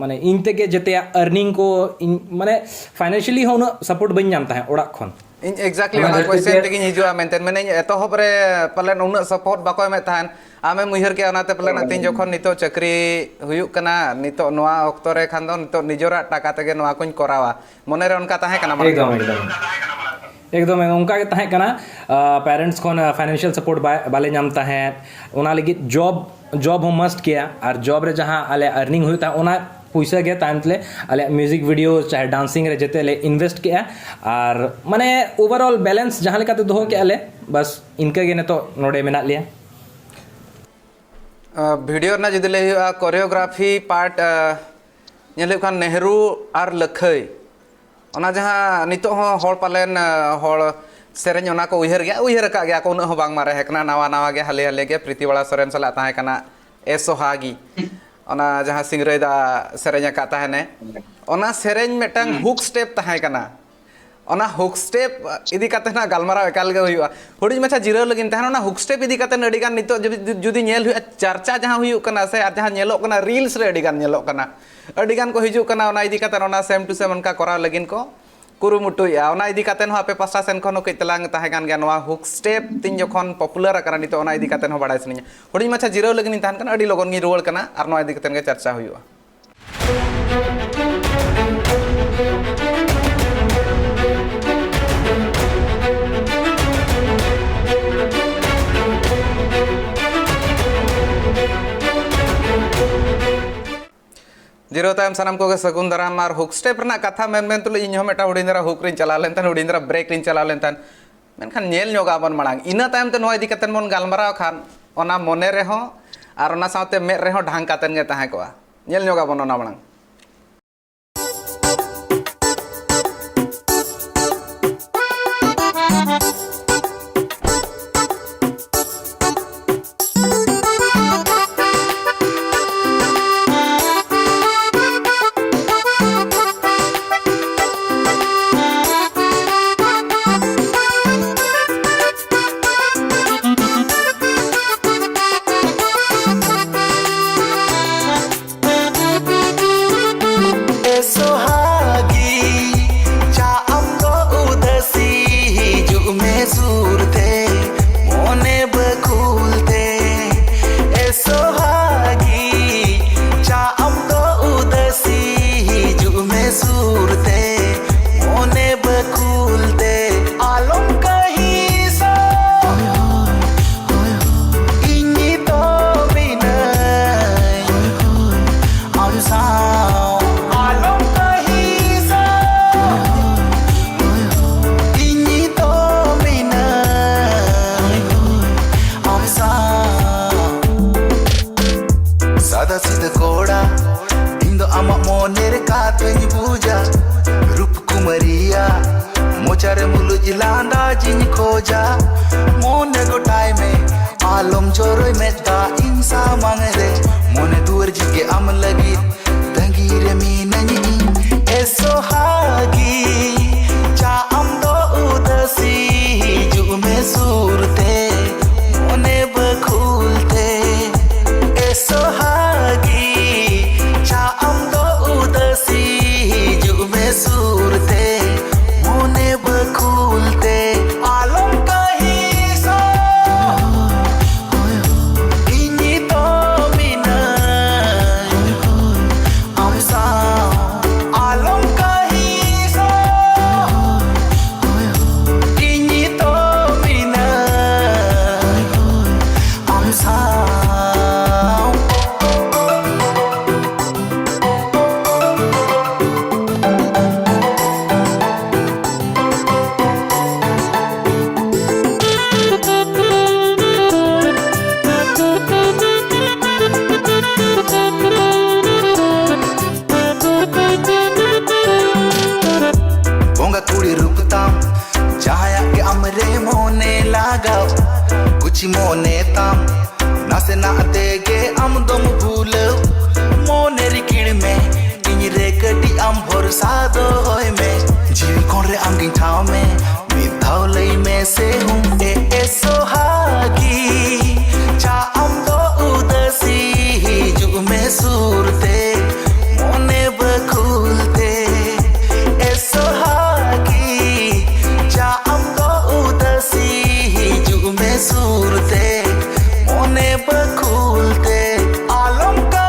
ᱢᱟᱱᱮ ᱤᱧ ᱛᱮᱜᱮ ᱡᱮᱛᱮᱭᱟᱜ ᱟᱨᱱᱤᱝ ᱠᱚ ᱤᱧ ᱢᱟᱱᱮ ᱯᱷᱟᱭᱱᱟᱱᱥᱤᱭᱟᱞᱤ ᱦᱚᱸ ᱩᱱᱟᱹᱜ ᱥᱟᱯᱳᱨᱴ ᱵᱟᱹᱧ ᱧᱟᱢ ᱛᱟᱦᱮᱸᱫ ᱚᱲᱟᱜ ᱠᱷᱚᱱ᱾ ᱤᱧ ᱮᱠᱡᱮᱠᱴᱞᱤ ᱚᱱᱟ ᱠᱚᱥᱪᱮᱱ ᱛᱮᱜᱤᱧ ᱦᱤᱡᱩᱜᱼᱟ ᱢᱮᱱᱛᱮ, ᱢᱮᱱᱮᱧ ᱮᱛᱚᱦᱚᱵ ᱨᱮ ᱯᱟᱞᱮᱱ ᱩᱱᱟᱹᱜ ᱥᱟᱯᱳᱨᱴ ᱵᱟᱠᱚ ᱮᱢᱮᱫ ᱛᱟᱦᱮᱱ, ᱟᱢᱮᱢ ᱩᱭᱦᱟᱹᱨ ᱠᱮᱜᱼᱟ, ᱚᱱᱟᱛᱮ ᱯᱟᱞᱮᱱ ᱛᱮᱦᱮᱧ ᱡᱚᱠᱷᱚᱱ ᱱᱤᱛᱚᱜ ᱪᱟᱹᱠᱨᱤ ᱦᱩᱭᱩᱜ ᱠᱟᱱᱟ, ᱱᱤᱛᱚᱜ ᱱᱚᱣᱟ ᱚᱠᱛᱚ ᱨᱮ ᱠᱷᱟᱱ ᱫᱚ ᱱᱤᱛᱚᱜ ᱱᱤᱡᱮᱨᱟᱜ ᱴᱟᱠᱟ ᱛᱮᱜᱮ ᱱᱚᱣᱟ ᱠᱚᱧ ᱠᱚᱨᱟᱣᱟ, ᱢᱚᱱᱮᱨᱮ ᱚᱱᱠᱟ ᱛᱟᱦᱮᱸ ᱠᱟᱱᱟ ᱢᱟᱲᱟᱝ? ᱮᱠᱫᱚᱢ, ᱮᱠᱫᱚᱢ᱾ ᱮᱠᱫᱚᱢ ᱚᱱᱠᱟ ᱜᱮ ᱛᱟᱦᱮᱸ ᱠᱟᱱᱟ᱾ ᱯᱮᱨᱮᱱᱴᱥ ᱠᱷᱚᱱ ᱯᱷᱟᱭᱱᱟᱱᱥᱤᱭᱟᱞ ᱥᱟᱯᱳᱨᱴ ᱵᱟᱞᱮ ᱧᱟᱢ ᱛᱟᱦᱮᱸᱫ, ᱚᱱᱟ ᱞᱟᱹᱜᱤᱫ ᱡᱚᱵ ᱡᱚᱵ ᱦᱚᱸ ᱢᱟᱥᱴ ᱜᱮᱭᱟ, ᱟᱨ ᱡᱚᱵ ᱨᱮ ᱡᱟᱦᱟᱸ ᱟᱞᱮ ᱟᱨᱱᱤᱝ ᱦᱩᱭᱩᱜ ᱛᱟᱦᱮᱸᱫ ᱚᱱᱟ ᱯᱩᱭᱥᱟᱹ ᱜᱮ ᱛᱟᱭᱚᱢ ᱛᱮᱞᱮ ᱟᱞᱮᱭᱟᱜ ᱢᱤᱣᱡᱤᱠ ᱵᱷᱤᱰᱤᱭᱳ ᱪᱟᱦᱮ ᱰᱟᱱᱥᱤᱝ ᱨᱮ ᱡᱮᱛᱮ ᱞᱮ ᱤᱱᱵᱷᱮᱥᱴ ᱠᱮᱜᱼᱟ᱾ ᱟᱨ ᱢᱟᱱᱮ ᱳᱵᱷᱟᱨᱚᱞ ᱵᱮᱞᱮᱱᱥ ᱡᱟᱦᱟᱸ ᱞᱮᱠᱟᱛᱮ ᱫᱚᱦᱚ ᱠᱮᱜᱼᱟ ᱞᱮ, ᱵᱟᱥ ᱤᱱᱠᱟᱹ ᱜᱮ ᱱᱤᱛᱚᱜ ᱱᱚᱰᱮ ᱢᱮᱱᱟᱜ ᱞᱮᱭᱟ᱾ ᱵᱷᱤᱰᱤᱭᱳ ᱨᱮᱱᱟᱜ ᱡᱩᱫᱤ ᱞᱟᱹᱭ ᱦᱩᱭᱩᱜᱼᱟ, ᱠᱳᱨᱤᱭᱳᱜᱨᱟᱯᱷᱤ ᱯᱟᱨᱴ ᱧᱮᱞ ᱦᱩᱭᱩᱜ ᱠᱷᱟᱱ ᱱᱮᱦᱨᱩ ᱟᱨ ᱞᱟᱹᱠᱷᱟᱹᱭ, ᱚᱱᱟ ᱡᱟᱦᱟᱸ ᱱᱤᱛᱚᱜ ᱦᱚᱸ ᱦᱚᱲ ᱯᱟᱞᱮᱱ ᱦᱚᱲ ᱥᱮᱨᱮᱧ ᱚᱱᱟ ᱠᱚ ᱩᱭᱦᱟᱹᱨ ᱜᱮᱭᱟ, ᱩᱭᱦᱟᱹᱨ ᱟᱠᱟᱫ ᱜᱮᱭᱟ ᱠᱚ, ᱩᱱᱟᱹᱜ ᱦᱚᱸ ᱵᱟᱝ ᱢᱟᱨᱮ ᱟᱠᱟᱱᱟ, ᱱᱟᱣᱟ ᱱᱟᱣᱟ ᱜᱮ, ᱦᱟᱞᱮ ᱦᱟᱞᱮ ᱜᱮ ᱯᱨᱤᱛᱤ ᱵᱟᱞᱟ ᱥᱚᱨᱮᱱ ᱥᱟᱞᱟᱜ ᱛᱟᱦᱮᱸ ᱠᱟᱱᱟ ᱮ ᱥᱚᱦᱟᱜᱤ, ᱚᱱᱟ ᱡᱟᱦᱟᱸ ᱥᱤᱝᱨᱟᱹᱭ ᱫᱟ ᱥᱮᱨᱮᱧ ᱟᱠᱟᱫ ᱛᱟᱦᱮᱱᱮ, ᱚᱱᱟ ᱥᱮᱨᱮᱧ ᱢᱤᱫᱴᱟᱝ ᱦᱩᱠ ᱥᱴᱮᱯ ᱛᱟᱦᱮᱸ ᱠᱟᱱᱟ᱾ ᱚᱱᱟ ᱦᱩᱠ ᱥᱴᱮᱯ ᱤᱫᱤ ᱠᱟᱛᱮ ᱱᱟᱜ ᱜᱟᱞᱢᱟᱨᱟᱣ ᱮᱠᱟᱞ ᱜᱮ ᱦᱩᱭᱩᱜᱼᱟ᱾ ᱦᱩᱰᱤᱧ ᱢᱟᱪᱷᱟ ᱡᱤᱨᱟᱹᱣ ᱞᱟᱹᱜᱤᱫ ᱛᱟᱦᱮᱱ, ᱚᱱᱟ ᱦᱩᱠ ᱥᱴᱮᱯ ᱤᱫᱤ ᱠᱟᱛᱮ ᱟᱹᱰᱤ ᱜᱟᱱ ᱱᱤᱛᱚᱜ ᱡᱩᱫᱤ, ᱡᱩᱫᱤ ᱧᱮᱞ ᱦᱩᱭᱩᱜᱼᱟ, ᱪᱟᱨᱪᱟ ᱡᱟᱦᱟᱸ ᱦᱩᱭᱩᱜ ᱠᱟᱱᱟ ᱥᱮ ᱟᱨ ᱡᱟᱦᱟᱸ ᱧᱮᱞᱚᱜ ᱠᱟᱱᱟ, ᱨᱤᱞᱥ ᱨᱮ ᱟᱹᱰᱤ ᱜᱟᱱ ᱧᱮᱞᱚᱜ ᱠᱟᱱᱟ, ᱟᱹᱰᱤ ᱜᱟᱱ ᱠᱚ ᱦᱤᱡᱩᱜ ᱠᱟᱱᱟ ᱚᱱᱟ ᱤᱫᱤ ᱠᱟᱛᱮ ᱚᱱᱟ ᱥᱮᱢ ᱴᱩ ᱥᱮᱢ ᱚᱱᱠᱟ ᱠᱚᱨᱟᱣ ᱞᱟᱹᱜᱤᱫ ᱠᱚ ᱠᱩᱨᱩᱢᱩᱴᱩᱭᱮᱫᱼᱟ᱾ ᱚᱱᱟ ᱤᱫᱤ ᱠᱟᱛᱮ ᱦᱚᱸ ᱟᱯᱮ ᱯᱟᱥᱴᱟ ᱥᱮᱱ ᱠᱷᱚᱱ ᱦᱚᱸ ᱠᱟᱹᱡ ᱛᱟᱞᱟᱝ ᱛᱟᱦᱮᱸ ᱠᱟᱱ ᱜᱮᱭᱟ, ᱱᱚᱣᱟ ᱦᱩᱠ ᱥᱴᱮᱯ ᱛᱤᱧ ᱡᱚᱠᱷᱚᱱ ᱯᱚᱯᱩᱞᱟᱨ ᱟᱠᱟᱱᱟ ᱱᱤᱛᱚᱜ, ᱚᱱᱟ ᱤᱫᱤ ᱠᱟᱛᱮ ᱦᱚᱸ ᱵᱟᱲᱟᱭ ᱥᱟᱱᱟᱧᱟ᱾ ᱦᱩᱰᱤᱧ ᱢᱟᱪᱷᱟ ᱡᱤᱨᱟᱹᱣ ᱞᱟᱹᱜᱤᱫ ᱤᱧ ᱛᱟᱦᱮᱱ ᱠᱟᱱᱟ, ᱟᱹᱰᱤ ᱞᱚᱜᱚᱱ ᱜᱤᱧ ᱨᱩᱣᱟᱹᱲ ᱠᱟᱱᱟ ᱟᱨ ᱱᱚᱣᱟ ᱤᱫᱤ ᱠᱟᱛᱮ ᱜᱮ ᱪᱟᱨᱪᱟ ᱦᱩᱭᱩᱜᱼᱟ᱾ ᱡᱤᱨᱟᱹᱣ ᱛᱟᱭᱚᱢ ᱥᱟᱱᱟᱢ ᱠᱚᱜᱮ ᱥᱟᱹᱜᱩᱱ ᱫᱟᱨᱟᱢ᱾ ᱟᱨ ᱦᱩᱠ ᱥᱴᱮᱯ ᱨᱮᱱᱟᱜ ᱠᱟᱛᱷᱟ ᱢᱮᱱ ᱢᱮᱱ ᱛᱩᱞᱩᱡ ᱤᱧ ᱦᱚᱸ ᱢᱤᱫᱴᱟᱝ ᱦᱩᱰᱤᱧ ᱫᱷᱟᱨᱟ ᱦᱩᱠ ᱨᱤᱧ ᱪᱟᱞᱟᱣ ᱞᱮᱱ ᱛᱟᱦᱮᱸᱫ, ᱦᱩᱰᱤᱧ ᱫᱷᱟᱨᱟ ᱵᱨᱮᱠ ᱨᱤᱧ ᱪᱟᱞᱟᱣ ᱞᱮᱱ ᱛᱟᱦᱮᱸᱫ᱾ ᱢᱮᱱᱠᱷᱟᱱ ᱧᱮᱞ ᱧᱚᱜ ᱟᱵᱚᱱ ᱢᱟᱲᱟᱝ, ᱤᱱᱟᱹ ᱛᱟᱭᱚᱢ ᱛᱮ ᱱᱚᱣᱟ ᱤᱫᱤ ᱠᱟᱛᱮ ᱵᱚᱱ ᱜᱟᱞᱢᱟᱨᱟᱣ ᱠᱷᱟᱱ ᱚᱱᱟ ᱢᱚᱱᱮ ᱨᱮᱦᱚᱸ ᱟᱨ ᱚᱱᱟ ᱥᱟᱶᱛᱮ ᱢᱮᱫ ᱨᱮᱦᱚᱸ ᱰᱷᱟᱝ ᱠᱟᱛᱮ ᱜᱮ ᱛᱟᱦᱮᱸ ᱠᱚᱜᱼᱟ᱾ ᱧᱮᱞ ᱧᱚᱜ ᱟᱵᱚᱱ ᱚᱱᱟ ᱢᱟᱲᱟᱝ᱾ ᱠᱟᱛᱮᱧ ᱵᱩᱡᱟ ᱨᱩᱯ ᱠᱩᱢᱟᱹᱨᱤᱭᱟ, ᱢᱚᱪᱟᱨᱮ ᱢᱩᱞᱩᱡ ᱞᱟᱸᱫᱟ ᱡᱤᱧ ᱠᱷᱚᱡᱟ᱾ ᱢᱚᱱᱮ ᱜᱚᱴᱟᱭ ᱢᱮ, ᱟᱞᱚᱢ ᱡᱚᱨᱚᱭ ᱢᱮᱫ ᱫᱟᱜ ᱤᱧ ᱥᱟᱢᱟᱝ ᱨᱮ᱾ ᱢᱚᱱᱮ ᱫᱩᱣᱟᱹᱨ ᱡᱷᱤᱡ ᱜᱮ ᱟᱢ ᱞᱟᱹᱜᱤᱫ ᱛᱟᱺᱜᱤ ᱨᱮ ᱢᱤᱱᱟᱹᱧ ᱤᱧ᱾ ᱮ ᱥᱚᱦᱟᱜᱤ, ᱪᱟ ᱟᱢ ᱫᱚ ᱩᱫᱟᱹᱥᱤ ᱦᱤᱡᱩᱜ ᱢᱮ ᱥᱩᱨ ᱛᱮ, ᱢᱚᱱᱮ ᱵᱟᱹᱠᱷᱩᱞ ᱛᱮ᱾ ᱮ ᱥᱚᱦᱟᱜᱤ, ᱪᱟ ᱟᱢ ᱫᱚ ᱩᱫᱟᱹᱥᱤ ᱦᱤᱡᱩᱜ ᱢᱮ ᱥᱩᱨ ᱛᱮ, ᱢᱚᱱᱮ ᱵᱟᱹᱠᱷᱩᱞ ᱛᱮ᱾ ᱟᱞᱚᱢ ᱠᱟᱹᱦᱤᱥᱚᱜ, ᱤᱧ ᱱᱤᱛᱚᱜ ᱢᱤᱱᱟᱹᱧ ᱟᱢ ᱥᱟᱶ᱾ ᱟᱞᱚᱢ ᱠᱟᱹᱦᱤᱥᱚᱜ, ᱤᱧ ᱱᱤᱛᱚᱜ ᱢᱤᱱᱟᱹᱧ ᱟᱢ ᱥᱟᱶ᱾ ᱵᱚᱸᱜᱟ ᱠᱩᱲᱤ ᱨᱩᱯ ᱛᱟᱢ, ᱡᱟᱦᱟᱸᱭᱟᱜ ᱜᱮ ᱟᱢ ᱨᱮ ᱢᱚᱱᱮ ᱞᱟᱜᱟᱣ, ᱠᱩᱪᱤ ᱢᱚᱱᱮ ᱛᱟᱢ, ᱱᱟᱥᱮᱱᱟᱜ ᱛᱮᱜᱮ ᱟᱢ ᱫᱚᱢ ᱵᱷᱩᱞᱟᱹᱣ᱾ ᱢᱚᱱᱮ ᱨᱤᱠᱤᱲ ᱢᱮ, ᱤᱧ ᱨᱮ ᱠᱟᱹᱴᱤᱡ ᱟᱢ ᱵᱷᱚᱨᱥᱟ ᱫᱚᱦᱚᱭ ᱢᱮ᱾ ᱡᱤᱣᱤ ᱠᱚᱬ ᱨᱮ ᱟᱢ ᱜᱤᱧ ᱴᱷᱟᱶ ᱢᱮ, ᱢᱤᱫ ᱫᱷᱟᱣ ᱞᱟᱹᱭ ᱢᱮ ᱥᱮ ᱦᱩᱸ᱾ ᱮ, ᱮ ᱥᱚᱦᱟᱜᱤ, ᱪᱟ ᱟᱢ ᱫᱚ ᱩᱫᱟᱹᱥᱤ ᱦᱤᱡᱩᱜ ᱢᱮ ᱥᱩᱨ ᱛᱮ, ᱢᱚᱱᱮ ᱵᱟᱹᱠᱷᱩᱞ ᱛᱮ᱾ ᱮ ᱥᱚᱦᱟᱜᱤ, ᱪᱟ ᱟᱢ ᱫᱚ ᱩᱫᱟᱹᱥᱤ ᱦᱤᱡᱩᱜ ᱢᱮ ᱥᱩᱨ ᱛᱮ, ᱢᱚᱱᱮ ᱵᱟᱹᱠᱷᱩᱞ ᱛᱮ᱾ ᱟᱞᱚᱢ ᱠᱟ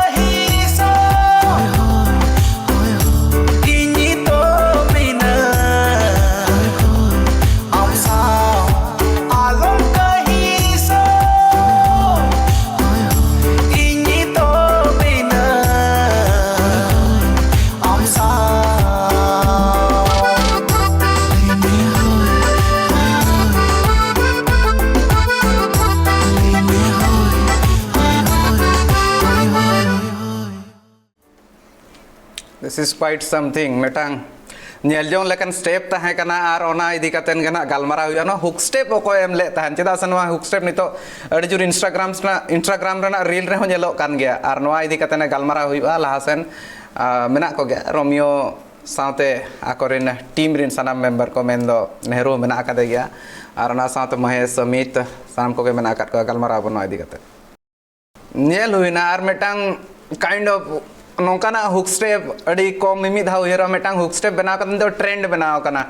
Is quite something, ᱢᱤᱫᱴᱟᱝ ᱧᱮᱞ ᱡᱚᱝ ᱞᱮᱠᱟᱱ ᱥᱴᱮᱯ ᱛᱟᱦᱮᱸ ᱠᱟᱱᱟ, ᱟᱨ ᱚᱱᱟ ᱤᱫᱤ ᱠᱟᱛᱮ ᱜᱮ ᱱᱟᱦᱟᱜ ᱜᱟᱞᱢᱟᱨᱟᱣ ᱦᱩᱭᱩᱜᱼᱟ᱾ ᱱᱚᱣᱟ ᱦᱩᱠ ᱥᱴᱮᱯ ᱚᱠᱚᱭ ᱮᱢ ᱞᱮᱫ ᱛᱟᱦᱮᱱ? ᱪᱮᱫᱟᱜ ᱥᱮ ᱱᱚᱣᱟ ᱦᱩᱠ ᱥᱴᱮᱯ ᱱᱤᱛᱚᱜ ᱟᱹᱰᱤ ᱡᱳᱨ ᱤᱱᱥᱴᱟᱜᱨᱟᱢ ᱨᱮᱱᱟᱜ, ᱤᱱᱥᱴᱟᱜᱨᱟᱢ ᱨᱮᱱᱟᱜ ᱨᱤᱞ ᱨᱮᱦᱚᱸ ᱧᱮᱞᱚᱜ ᱠᱟᱱ ᱜᱮᱭᱟ, ᱟᱨ ᱱᱚᱣᱟ ᱤᱫᱤ ᱠᱟᱛᱮ ᱜᱟᱞᱢᱟᱨᱟᱣ ᱦᱩᱭᱩᱜᱼᱟ ᱞᱟᱦᱟ ᱥᱮᱱ᱾ ᱟᱨ ᱢᱮᱱᱟᱜ ᱠᱚᱜᱮᱭᱟ ᱨᱳᱢᱤᱭᱳ ᱥᱟᱶᱛᱮ ᱟᱠᱚᱨᱮᱱ ᱴᱤᱢ ᱨᱮᱱ ᱥᱟᱱᱟᱢ ᱢᱮᱢᱵᱟᱨ ᱠᱚ, ᱢᱮᱱᱫᱚ ᱱᱮᱦᱨᱩ ᱢᱮᱱᱟᱜ ᱟᱠᱟᱫᱮ ᱜᱮᱭᱟ, ᱟᱨ ᱚᱱᱟ ᱥᱟᱶᱛᱮ ᱢᱚᱦᱮᱥ, ᱥᱚᱢᱤᱛ, ᱥᱟᱱᱟᱢ ᱠᱚᱜᱮ ᱢᱮᱱᱟᱜ ᱟᱠᱟᱫ ᱠᱚᱣᱟ᱾ ᱜᱟᱞᱢᱟᱨᱟᱣ ᱟᱵᱚᱱ ᱱᱚᱣᱟ ᱤᱫᱤ ᱠᱟᱛᱮ᱾ ᱧᱮᱞ ᱦᱩᱭᱱᱟ, ᱟᱨ ᱢᱤᱫᱴᱟᱝ ᱠᱟᱭᱤᱱᱰ ᱚᱯᱷ ᱱᱚᱝᱠᱟᱱᱟᱜ ᱦᱩᱠ ᱥᱴᱮᱯ ᱟᱹᱰᱤ ᱠᱚᱢ ᱢᱤᱢᱤᱫ ᱫᱷᱟᱣ ᱩᱭᱦᱟᱹᱨᱚᱜᱼᱟ, ᱢᱤᱫᱴᱟᱝ ᱦᱩᱠ ᱥᱴᱮᱯ ᱵᱮᱱᱟᱣ ᱠᱟᱛᱮ ᱫᱚ ᱴᱨᱮᱱᱰ ᱵᱮᱱᱟᱣ ᱟᱠᱟᱱᱟ᱾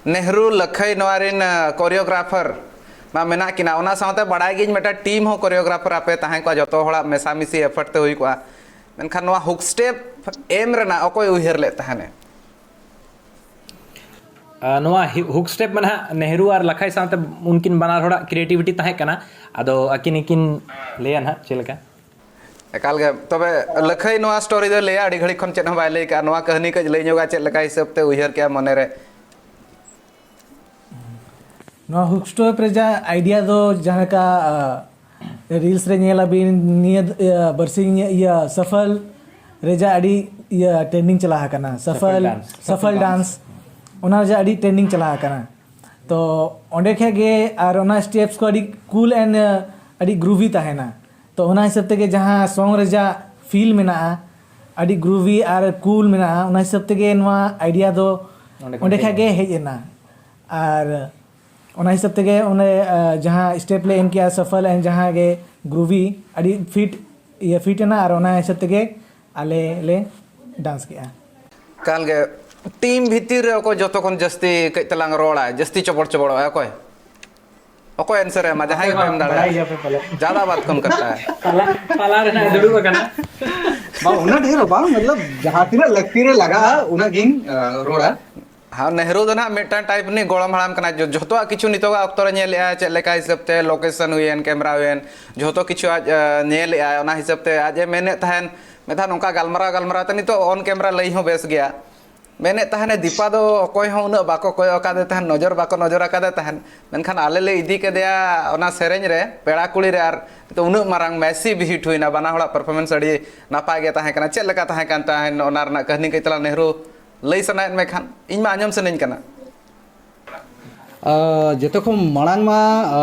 ᱱᱮᱦᱨᱩ, ᱞᱟᱠᱷᱟᱭ, ᱱᱚᱣᱟ ᱨᱮᱱ ᱠᱳᱨᱤᱭᱳᱜᱨᱟᱯᱷᱟᱨ ᱢᱟ ᱢᱮᱱᱟᱜ ᱠᱤᱱᱟ, ᱚᱱᱟ ᱥᱟᱶᱛᱮ ᱵᱟᱲᱟᱭ ᱜᱤᱭᱟᱹᱧ ᱢᱤᱫᱴᱟᱝ ᱴᱤᱢ ᱦᱚᱸ ᱠᱳᱨᱤᱭᱳᱜᱨᱟᱯᱷᱟᱨ ᱟᱯᱮ ᱛᱟᱦᱮᱸ ᱠᱚᱜᱼᱟ, ᱡᱚᱛᱚ ᱦᱚᱲᱟᱜ ᱢᱮᱥᱟᱢᱤᱥᱤ ᱮᱯᱷᱟᱨᱴ ᱛᱮ ᱦᱩᱭ ᱠᱚᱜᱼᱟ᱾ ᱢᱮᱱᱠᱷᱟᱱ ᱱᱚᱣᱟ ᱦᱩᱠ ᱥᱴᱮᱯ ᱮᱢ ᱨᱮᱱᱟᱜ ᱚᱠᱚᱭ ᱩᱭᱦᱟᱹᱨ ᱞᱮᱫ ᱛᱟᱦᱮᱱᱮ? ᱟᱨ ᱱᱚᱣᱟ ᱦᱩᱠ ᱥᱴᱮᱯ ᱢᱟ ᱱᱟᱦᱟᱜ ᱱᱮᱦᱨᱩ ᱟᱨ ᱞᱟᱠᱷᱟᱭ ᱥᱟᱶᱛᱮ ᱩᱱᱠᱤᱱ ᱵᱟᱱᱟᱨ ᱦᱚᱲᱟᱜ ᱠᱨᱤᱭᱮᱴᱤᱵᱷᱤᱴᱤ ᱛᱟᱦᱮᱸ ᱠᱟᱱᱟ᱾ ᱟᱫᱚ ᱟᱹᱠᱤᱱ ᱜᱮᱠᱤᱱ ᱞᱟᱹᱭᱟ ᱱᱟᱦᱟᱜ ᱪᱮᱫ ᱞᱮᱠᱟ᱾ ᱮᱠᱟᱞ ᱜᱮ᱾ ᱛᱚᱵᱮ ᱞᱟᱹᱠᱷᱟᱹᱭ ᱱᱚᱣᱟ ᱥᱴᱳᱨᱤ ᱫᱚ ᱞᱟᱹᱭᱟ, ᱟᱹᱰᱤ ᱜᱷᱟᱹᱲᱤᱡ ᱠᱷᱚᱱ ᱪᱮᱫ ᱦᱚᱸ ᱵᱟᱭ ᱞᱟᱹᱭ ᱠᱟᱜᱼᱟ᱾ ᱱᱚᱣᱟ ᱠᱟᱹᱦᱱᱤ ᱠᱟᱹᱡ ᱞᱟᱹᱭ ᱧᱚᱜᱟ, ᱪᱮᱫ ᱞᱮᱠᱟ ᱦᱤᱥᱟᱹᱵ ᱛᱮ ᱩᱭᱦᱟᱹᱨ ᱠᱮᱜᱼᱟ ᱢᱚᱱᱮ ᱨᱮ? ᱱᱚᱣᱟ ᱦᱩᱠ ᱥᱴᱮᱯ ᱨᱮᱭᱟᱜ ᱟᱭᱰᱤᱭᱟ ᱫᱚ ᱡᱟᱦᱟᱸ ᱞᱮᱠᱟ ᱨᱤᱞᱥ ᱨᱮ ᱧᱮᱞ ᱟᱵᱤᱱ ᱱᱤᱭᱟᱹ ᱤᱭᱟᱹ ᱵᱟᱨᱥᱤᱧ ᱤᱭᱟᱹ ᱥᱟᱯᱷᱟᱞ ᱨᱮᱭᱟᱜ ᱟᱹᱰᱤ ᱤᱭᱟᱹ ᱴᱨᱮᱱᱰᱤᱝ ᱪᱟᱞᱟᱣ ᱟᱠᱟᱱᱟ᱾ ᱥᱟᱯᱷᱟᱞ dance. ᱥᱟᱯᱷᱟᱞ ᱰᱟᱱᱥ, ᱚᱱᱟ ᱨᱮᱭᱟᱜ ᱟᱹᱰᱤ ᱴᱨᱮᱱᱰᱤᱝ ᱪᱟᱞᱟᱣ ᱟᱠᱟᱱᱟ᱾ ᱛᱚ ᱚᱸᱰᱮ ᱠᱷᱚᱡ ᱜᱮ ᱟᱨ ᱚᱱᱟ ᱥᱴᱮᱯᱥ ᱠᱚ ᱟᱹᱰᱤ ᱠᱩᱞ ᱮᱱᱰ ᱟᱹᱰᱤ ᱜᱨᱩᱵᱷᱤ ᱛᱟᱦᱮᱱᱟ᱾ ᱛᱚ ᱚᱱᱟ ᱦᱤᱥᱟᱹᱵ ᱛᱮᱜᱮ ᱡᱟᱦᱟᱸ ᱥᱚᱝ ᱨᱮᱭᱟᱜ ᱯᱷᱤᱞ ᱢᱮᱱᱟᱜᱼᱟ, ᱟᱹᱰᱤ ᱜᱨᱩᱵᱷᱤ ᱟᱨ ᱠᱩᱞ ᱢᱮᱱᱟᱜᱼᱟ, ᱚᱱᱟ ᱦᱤᱥᱟᱹᱵ ᱛᱮᱜᱮ ᱱᱚᱣᱟ ᱟᱭᱰᱤᱭᱟ ᱫᱚ ᱚᱸᱰᱮ ᱠᱷᱚᱱ ᱚᱸᱰᱮ ᱦᱮᱡ ᱠᱷᱚᱡ ᱜᱮ ᱦᱮᱡ ᱮᱱᱟ᱾ ᱟᱨ ᱚᱱᱟ ᱦᱤᱥᱟᱹᱵ ᱛᱮᱜᱮ ᱚᱱᱮ ᱟᱸ, ᱡᱟᱦᱟᱸ ᱥᱴᱮᱯ ᱞᱮ ᱮᱢ ᱠᱮᱜᱼᱟ ᱥᱟᱯᱷᱟᱞ ᱮᱱᱰ ᱡᱟᱦᱟᱸ ᱜᱮ ᱜᱨᱩᱵᱷᱤ ᱟᱹᱰᱤ ᱯᱷᱤᱴ ᱤᱭᱟᱹ ᱯᱷᱤᱴ ᱮᱱᱟ, ᱟᱨ ᱚᱱᱟ ᱦᱤᱥᱟᱹᱵ ᱛᱮᱜᱮ ᱟᱞᱮ ᱞᱮ ᱰᱟᱱᱥ ᱠᱮᱜᱼᱟ᱾ ᱮᱠᱟᱞ ᱜᱮ᱾ ᱴᱤᱢ ᱵᱷᱤᱛᱤᱨ ᱨᱮ ᱚᱠᱚᱭ ᱡᱚᱛᱚ ᱠᱷᱚᱱ ᱡᱟᱹᱥᱛᱤ ᱠᱟᱹᱡ ᱛᱮᱞᱟᱝ ᱨᱚᱲᱟ, ᱡᱟᱹᱥᱛᱤ ᱪᱚᱵᱚᱲ ᱪᱚᱵᱚᱲᱚᱜᱼᱟᱭ ᱚᱠᱚᱭ? ᱚᱠᱚᱭ ᱟᱱᱥᱟᱨ ᱮ ᱮᱢᱟ? ᱡᱟᱦᱟᱸᱭ ᱜᱮᱠᱚ ᱮᱢ ᱵᱟᱲᱟᱭ ᱫᱟᱲᱮᱭᱟᱜᱼᱟ᱾ ᱜᱮᱭᱟ ᱯᱮ ᱯᱟᱞᱮ᱾ ᱡᱟᱫᱟ ᱵᱟᱛ ᱠᱚᱢ ᱠᱟᱨᱛᱟ ᱦᱟᱭ᱾ ᱛᱟᱞᱟ ᱛᱟᱞᱟ ᱨᱮ ᱱᱟᱜ ᱫᱩᱲᱩᱵ ᱟᱠᱟᱱᱟ᱾ ᱵᱟᱝ, ᱩᱱᱟᱹᱜ ᱰᱷᱮᱨ ᱦᱚᱸ ᱵᱟᱝ, ᱢᱚᱛᱞᱚᱵ ᱡᱟᱦᱟᱸ ᱛᱤᱱᱟᱹᱜ ᱞᱟᱹᱠᱛᱤ ᱨᱮ ᱞᱟᱜᱟᱜᱼᱟ ᱩᱱᱟᱹᱜ ᱜᱤᱧ ᱟ, ᱨᱚᱲᱟ᱾ ᱦᱮᱸ, ᱱᱮᱦᱨᱩ ᱫᱚ ᱱᱟᱦᱟᱜ ᱢᱤᱫᱴᱟᱝ ᱴᱟᱭᱤᱯ ᱨᱤᱱᱤᱡ ᱜᱚᱲᱚᱢ ᱦᱟᱲᱟᱢ ᱠᱟᱱᱟᱭ᱾ ᱡᱚ- ᱡᱷᱚᱛᱚᱣᱟᱜ ᱠᱤᱪᱷᱩ ᱱᱤᱛᱚᱜᱟᱜ ᱚᱠᱛᱚ ᱨᱮ ᱧᱮᱞᱮᱜᱼᱟ, ᱪᱮᱫ ᱞᱮᱠᱟ ᱦᱤᱥᱟᱹᱵ ᱛᱮ ᱞᱳᱠᱮᱥᱚᱱ ᱦᱩᱭᱮᱱ, ᱠᱮᱢᱮᱨᱟ ᱦᱩᱭᱮᱱ, ᱡᱷᱚᱛᱚ ᱠᱤᱪᱷᱩ ᱟᱡ ᱟ, ᱧᱮᱞᱮᱜᱼᱟᱭ᱾ ᱚᱱᱟ ᱦᱤᱥᱟᱹᱵ ᱛᱮ ᱟᱡ ᱮ ᱢᱮᱱᱮᱫ ᱛᱟᱦᱮᱱ, ᱢᱤᱫ ᱫᱷᱟᱣ ᱱᱚᱝᱠᱟ ᱜᱟᱞᱢᱟᱨᱟᱣ ᱜᱟᱞᱢᱟᱨᱟᱣ ᱛᱮ ᱱᱤᱛᱚᱜ ᱚᱱ ᱠᱮᱢᱮᱨᱟ ᱞᱟᱹᱭ ᱦᱚᱸ ᱵᱮᱥ ᱜᱮᱭᱟ᱾ ᱢᱮᱱᱮᱫ ᱛᱟᱦᱮᱱᱮ ᱫᱤᱯᱟ ᱫᱚ ᱚᱠᱚᱭ ᱦᱚᱸ ᱩᱱᱟᱹᱜ ᱵᱟᱠᱚ ᱠᱚᱭᱚᱜ ᱟᱠᱟᱫᱮ ᱛᱟᱦᱮᱸᱫ, ᱱᱚᱡᱚᱨ ᱵᱟᱠᱚ ᱱᱚᱡᱚᱨ ᱟᱠᱟᱫᱮ ᱛᱟᱦᱮᱸᱫ, ᱢᱮᱱᱠᱷᱟᱱ ᱟᱞᱮ ᱞᱮ ᱤᱫᱤ ᱠᱮᱫᱮᱭᱟ ᱚᱱᱟ ᱥᱮᱨᱮᱧ ᱨᱮ ᱯᱮᱲᱟ ᱠᱩᱲᱤ ᱨᱮ, ᱟᱨ ᱱᱤᱛᱚᱜ ᱩᱱᱟᱹᱜ ᱢᱟᱨᱟᱝ ᱢᱮᱥᱤᱵᱷ ᱦᱤᱴ ᱦᱩᱭᱱᱟ, ᱵᱟᱱᱟ ᱦᱚᱲᱟᱜ ᱯᱟᱨᱯᱷᱚᱨᱢᱮᱱᱥ ᱟᱹᱰᱤ ᱱᱟᱯᱟᱭ ᱜᱮ ᱛᱟᱦᱮᱸ ᱠᱟᱱᱟ᱾ ᱪᱮᱫ ᱞᱮᱠᱟ ᱛᱟᱦᱮᱸ ᱠᱟᱱ ᱛᱟᱦᱮᱸᱫ ᱚᱱᱟ ᱨᱮᱱᱟᱜ ᱠᱟᱹᱦᱱᱤ ᱠᱟᱹᱡ ᱛᱟᱞᱟᱝ ᱱᱮᱦᱨᱩ ᱞᱟᱹᱭ ᱥᱟᱱᱟᱭᱮᱫ ᱢᱮ ᱠᱷᱟᱱ ᱤᱧ ᱢᱟ ᱟᱸᱡᱚᱢ ᱥᱟᱱᱟᱧ ᱠᱟᱱᱟ᱾ ᱟᱨ ᱡᱚᱛᱚ ᱠᱷᱚᱱ ᱢᱟᱲᱟᱝ ᱢᱟ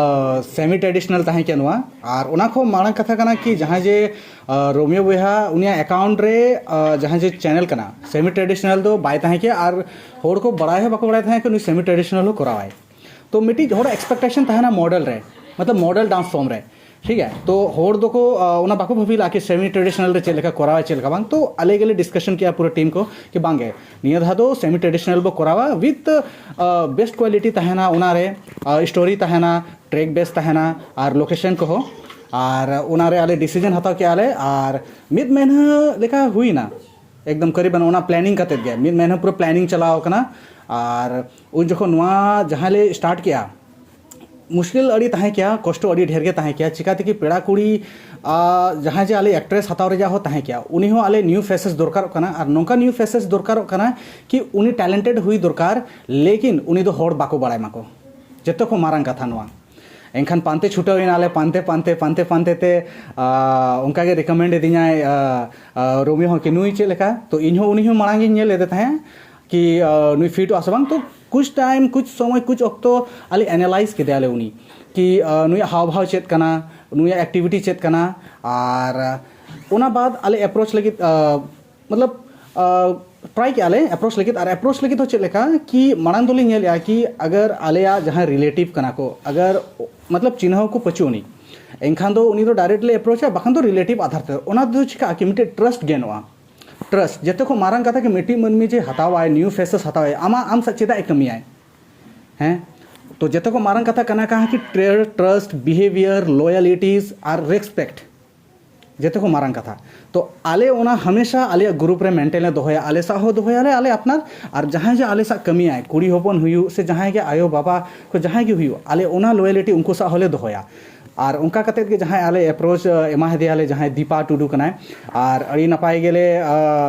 ᱥᱮᱢᱤ ᱴᱨᱮᱰᱤᱥᱚᱱᱟᱞ ᱛᱟᱦᱮᱸ ᱠᱟᱱᱟ ᱱᱚᱣᱟ᱾ ᱟᱨ ᱚᱱᱟ ᱠᱷᱚᱱ ᱢᱟᱲᱟᱝ ᱠᱟᱛᱷᱟ ᱠᱟᱱᱟ ᱠᱤ ᱡᱟᱦᱟᱸ ᱡᱮ ᱟᱨ ᱨᱳᱢᱤᱭᱳ ᱵᱚᱭᱦᱟ ᱩᱱᱤᱭᱟᱜ ᱮᱠᱟᱣᱩᱱᱴ ᱨᱮ ᱟᱨ ᱡᱟᱦᱟᱸ ᱡᱮ ᱪᱮᱱᱮᱞ ᱠᱟᱱᱟ, ᱥᱮᱢᱤ ᱴᱨᱮᱰᱤᱥᱚᱱᱟᱞ ᱫᱚ ᱵᱟᱭ ᱛᱟᱦᱮᱸ ᱠᱮᱭᱟ ᱟᱨ ᱦᱚᱲ ᱠᱚ ᱵᱟᱲᱟᱭ ᱦᱚᱸ ᱵᱟᱠᱚ ᱵᱟᱲᱟᱭ ᱛᱟᱦᱮᱸ ᱠᱤ ᱩᱱᱤ ᱥᱮᱢᱤ ᱴᱨᱮᱰᱤᱥᱚᱱᱟᱞ ᱦᱚᱸ ᱠᱚᱨᱟᱣᱟᱭ᱾ ᱛᱚ ᱢᱤᱫᱴᱤᱡ ᱦᱚᱲ ᱮᱠᱥᱯᱮᱠᱴᱮᱥᱚᱱ ᱛᱟᱦᱮᱱᱟ ᱢᱚᱰᱮᱞ ᱨᱮ, ᱢᱚᱛᱞᱚᱵ ᱢᱚᱰᱮᱞ ᱰᱟᱱᱥ ᱯᱷᱚᱨᱢ ᱨᱮ, ᱴᱷᱤᱠ ᱜᱮᱭᱟ᱾ ᱛᱚ ᱦᱚᱲ ᱫᱚᱠᱚ ᱟᱨ ᱚᱱᱟ ᱵᱟᱠᱚ ᱵᱷᱟᱹᱵᱤ ᱞᱮᱫᱼᱟ ᱠᱤ ᱥᱮᱢᱤ ᱴᱨᱮᱰᱤᱥᱚᱱᱟᱞ ᱨᱮ ᱪᱮᱫ ᱞᱮᱠᱟ ᱠᱚᱨᱟᱣᱟᱭ, ᱪᱮᱫ ᱞᱮᱠᱟ ᱵᱟᱝ᱾ ᱛᱚ ᱟᱞᱮ ᱜᱮᱞᱮ ᱰᱤᱥᱠᱟᱥᱚᱱ ᱠᱮᱜᱼᱟ ᱯᱩᱨᱟᱹ ᱴᱤᱢ ᱠᱚ ᱠᱤ ᱵᱟᱝ ᱜᱮ, ᱱᱤᱭᱟᱹ ᱫᱷᱟᱣ ᱫᱚ ᱥᱮᱢᱤ ᱴᱨᱮᱰᱤᱥᱚᱱᱟᱞ ᱵᱚ ᱠᱚᱨᱟᱣᱟ ᱣᱤᱛᱷ ᱵᱮᱥᱴ ᱠᱣᱟᱞᱤᱴᱤ ᱛᱟᱦᱮᱱᱟ ᱚᱱᱟᱨᱮ, ᱥᱴᱳᱨᱤ ᱛᱟᱦᱮᱱᱟ, ᱴᱨᱮᱠ ᱵᱮᱥ ᱛᱟᱦᱮᱱᱟ ᱟᱨ ᱞᱳᱠᱮᱥᱚᱱ ᱠᱚᱦᱚᱸ᱾ ᱟᱨ ᱚᱱᱟᱨᱮ ᱟᱞᱮ ᱰᱤᱥᱤᱡᱚᱱ ᱦᱟᱛᱟᱣ ᱠᱮᱜᱼᱟ ᱞᱮ ᱟᱨ ᱢᱤᱫ ᱢᱟᱹᱦᱱᱟᱹ ᱞᱮᱠᱟ ᱦᱩᱭᱱᱟ, ᱮᱠᱫᱚᱢ ᱠᱟᱨᱤᱵᱟᱱ ᱚᱱᱟ ᱯᱞᱮᱱᱤᱝ ᱠᱟᱛᱮᱫ ᱜᱮ ᱢᱤᱫ ᱢᱟᱹᱦᱱᱟᱹ ᱯᱩᱨᱟᱹ ᱯᱞᱮᱱᱤᱝ ᱪᱟᱞᱟᱣ ᱠᱟᱱᱟ᱾ ᱟᱨ ᱩᱱ ᱡᱚᱠᱷᱚᱱ ᱱᱚᱣᱟ ᱡᱟᱦᱟᱸ ᱞᱮ ᱥᱴᱟᱨᱴ ᱠᱮᱜᱼᱟ, ᱢᱩᱥᱠᱤᱞ ᱟᱹᱰᱤ ᱛᱟᱦᱮᱸ ᱠᱮᱭᱟ, ᱠᱚᱥᱴᱚ ᱟᱹᱰᱤ ᱰᱷᱮᱨ ᱜᱮ ᱛᱟᱦᱮᱸ ᱠᱮᱭᱟ᱾ ᱪᱤᱠᱟ ᱛᱮᱠᱤ ᱯᱮᱲᱟ ᱠᱩᱲᱤ ᱟᱨ ᱡᱟᱦᱟᱸᱭ ᱡᱮ ᱟᱞᱮ ᱮᱠᱴᱨᱮᱥ ᱦᱟᱛᱟᱣ ᱨᱮᱭᱟᱜ ᱦᱚᱸ ᱛᱟᱦᱮᱸ ᱠᱮᱭᱟ, ᱩᱱᱤ ᱦᱚᱸ ᱟᱞᱮ ᱱᱤᱭᱩ ᱯᱷᱮᱥᱮᱥ ᱫᱚᱨᱠᱟᱨᱚᱜ ᱠᱟᱱᱟ᱾ ᱟᱨ ᱱᱚᱝᱠᱟ ᱱᱤᱭᱩ ᱯᱷᱮᱥᱮᱥ ᱫᱚᱨᱠᱟᱨᱚᱜ ᱠᱟᱱᱟ ᱠᱤ ᱩᱱᱤ ᱴᱮᱞᱮᱱᱴᱮᱰ ᱦᱩᱭ ᱫᱚᱨᱠᱟᱨ, ᱞᱮᱠᱤᱱ ᱩᱱᱤ ᱫᱚ ᱦᱚᱲ ᱵᱟᱠᱚ ᱵᱟᱲᱟᱭ ᱢᱟᱠᱚ᱾ ᱡᱚᱛᱚ ᱠᱷᱚᱱ ᱢᱟᱨᱟᱝ ᱠᱟᱛᱷᱟ ᱱᱚᱣᱟ᱾ ᱮᱱᱠᱷᱟᱱ ᱯᱟᱱᱛᱮ ᱪᱷᱩᱴᱟᱹᱣ ᱮᱱᱟᱞᱮ, ᱯᱟᱱᱛᱮ ᱯᱟᱱᱛᱮ ᱯᱟᱱᱛᱮ ᱯᱟᱱᱛᱮ ᱛᱮ ᱟᱨ ᱚᱱᱠᱟ ᱜᱮ ᱨᱤᱠᱚᱢᱮᱱᱰ ᱟᱹᱫᱤᱧᱟᱭ ᱟᱨ ᱟᱨ ᱨᱳᱢᱤᱭᱳ ᱦᱚᱸ ᱠᱤ ᱱᱩᱭ ᱪᱮᱫ ᱞᱮᱠᱟ᱾ ᱛᱚ ᱤᱧ ᱦᱚᱸ ᱩᱱᱤ ᱦᱚᱸ ᱢᱟᱲᱟᱝ ᱜᱤᱧ ᱧᱮᱞ ᱞᱮᱫᱮ ᱛᱟᱦᱮᱸᱫ ᱠᱤ ᱟᱨ ᱱᱩᱭ ᱯᱷᱤᱴᱚᱜᱼᱟ ᱥᱮ ᱵᱟᱝ᱾ ᱛᱚ ᱠᱩᱪ ᱴᱟᱭᱤᱢ, ᱠᱩᱪ ᱥᱚᱢᱚᱭ, ᱠᱩᱪ ᱚᱠᱛᱚ ᱟᱞᱮ ᱮᱱᱟᱞᱟᱭᱤᱡᱽ ᱠᱮᱫᱮᱭᱟᱞᱮ ᱩᱱᱤ ᱠᱤ ᱟᱨ ᱱᱩᱭᱟᱜ ᱦᱟᱣ ᱵᱷᱟᱣ ᱪᱮᱫ ᱠᱟᱱᱟ, ᱱᱩᱭᱟᱜ ᱮᱠᱴᱤᱵᱷᱤᱴᱤ ᱪᱮᱫ ᱠᱟᱱᱟ᱾ ᱟᱨ ᱚᱱᱟ ᱵᱟᱫ ᱟᱞᱮ ᱮᱯᱨᱳᱪ ᱞᱟᱹᱜᱤᱫ ᱟᱨ ᱢᱚᱛᱞᱚᱵ ᱴᱨᱟᱭ ᱠᱮᱜᱼᱟ ᱞᱮ ᱮᱯᱨᱳᱪ ᱞᱟᱹᱜᱤᱫ᱾ ᱟᱨ ᱮᱯᱨᱳᱪ ᱞᱟᱹᱜᱤᱫ ᱫᱚ ᱪᱮᱫ ᱞᱮᱠᱟ ᱠᱤ ᱢᱟᱲᱟᱝ ᱫᱚᱞᱤᱧ ᱧᱮᱞᱮᱜᱼᱟ ᱠᱤ ᱟᱜᱟᱨ ᱟᱞᱮᱭᱟᱜ ᱡᱟᱦᱟᱸᱭ ᱨᱤᱞᱮᱴᱤᱵᱷ ᱠᱟᱱᱟ ᱠᱚ, ᱟᱜᱟᱨ ᱢᱚᱛᱞᱚᱵ ᱪᱤᱱᱦᱟᱹᱣ ᱠᱚ ᱯᱟᱹᱪᱩᱜ ᱟᱹᱱᱤᱡ, ᱮᱱᱠᱷᱟᱱ ᱫᱚ ᱩᱱᱤ ᱫᱚ ᱰᱟᱭᱨᱮᱠᱴ ᱞᱮ ᱮᱯᱨᱳᱪᱟ, ᱵᱟᱠᱷᱟᱱ ᱫᱚ ᱨᱤᱞᱮᱴᱤᱵᱷ ᱟᱫᱷᱟᱨ ᱛᱮ᱾ ᱚᱱᱟ ᱫᱚ ᱪᱤᱠᱟᱹᱜᱼᱟ ᱠᱤ ᱢᱤᱫᱴᱮᱡ ᱴᱨᱟᱥᱴ ᱜᱮᱱᱚᱜᱼᱟ᱾ ᱴᱨᱟᱥᱴ ᱡᱚᱛᱚ ᱠᱷᱚᱱ ᱢᱟᱨᱟᱝ ᱠᱟᱛᱷᱟ ᱠᱤ ᱢᱤᱫᱴᱤᱡ ᱢᱟᱹᱱᱢᱤ ᱡᱮ ᱦᱟᱛᱟᱣᱟᱭ, ᱱᱤᱭᱩ ᱯᱷᱮᱥᱮᱥ ᱦᱟᱛᱟᱣᱟᱭ, ᱟᱢᱟᱜ ᱟᱢ ᱥᱟᱶ ᱪᱮᱫᱟᱜ ᱮ ᱠᱟᱹᱢᱤᱭᱟᱭ? ᱦᱮᱸ, ᱛᱚ ᱡᱚᱛᱚ ᱠᱷᱚᱱ ᱢᱟᱨᱟᱝ ᱠᱟᱛᱷᱟ ᱠᱟᱱᱟ ᱠᱟᱦᱟᱸ ᱠᱤ ᱴᱨᱟᱥᱴ, ᱵᱤᱦᱮᱵᱤᱭᱟᱨ, ᱞᱚᱭᱟᱞᱤᱴᱤᱡᱽ ᱟᱨ ᱨᱮᱥᱯᱮᱠᱴ᱾ ᱡᱚᱛᱚ ᱠᱷᱚᱱ ᱢᱟᱨᱟᱝ ᱠᱟᱛᱷᱟ᱾ ᱛᱚ ᱟᱞᱮ ᱚᱱᱟ ᱦᱟᱢᱮᱥᱟ ᱟᱞᱮᱭᱟᱜ ᱜᱨᱩᱯ ᱨᱮ ᱢᱮᱱᱴᱮᱱ ᱞᱮ ᱫᱚᱦᱚᱭᱟ, ᱟᱞᱮ ᱥᱟᱶ ᱦᱚᱸ ᱫᱚᱦᱚᱭᱟᱞᱮ ᱟᱞᱮ ᱟᱯᱱᱟᱨ, ᱟᱨ ᱡᱟᱦᱟᱸᱭ ᱡᱮ ᱟᱞᱮ ᱥᱟᱶ ᱠᱟᱹᱢᱤᱭᱟᱭ, ᱠᱩᱲᱤ ᱦᱚᱯᱚᱱ ᱦᱩᱭᱩᱜ ᱥᱮ ᱡᱟᱦᱟᱸᱭ ᱜᱮ ᱟᱭᱳ ᱵᱟᱵᱟ ᱠᱚ ᱡᱟᱦᱟᱸᱭ ᱜᱮ ᱦᱩᱭᱩᱜ, ᱟᱞᱮ ᱚᱱᱟ ᱞᱚᱭᱟᱞᱤᱴᱤ ᱩᱱᱠᱩ ᱥᱟᱶ ᱦᱚᱸᱞᱮ ᱫᱚᱦᱚᱭᱟ᱾ ᱟᱨ ᱚᱱᱠᱟ ᱠᱟᱛᱮᱫ ᱜᱮ ᱡᱟᱦᱟᱸᱭ ᱟᱞᱮ ᱮᱯᱨᱳᱪ ᱮᱢᱟ ᱦᱮᱫᱮᱭᱟᱞᱮ, ᱡᱟᱦᱟᱸᱭ ᱫᱤᱯᱟ ᱴᱩᱰᱩ ᱠᱟᱱᱟᱭ, ᱟᱨ ᱟᱹᱰᱤ ᱱᱟᱯᱟᱭ ᱜᱮᱞᱮ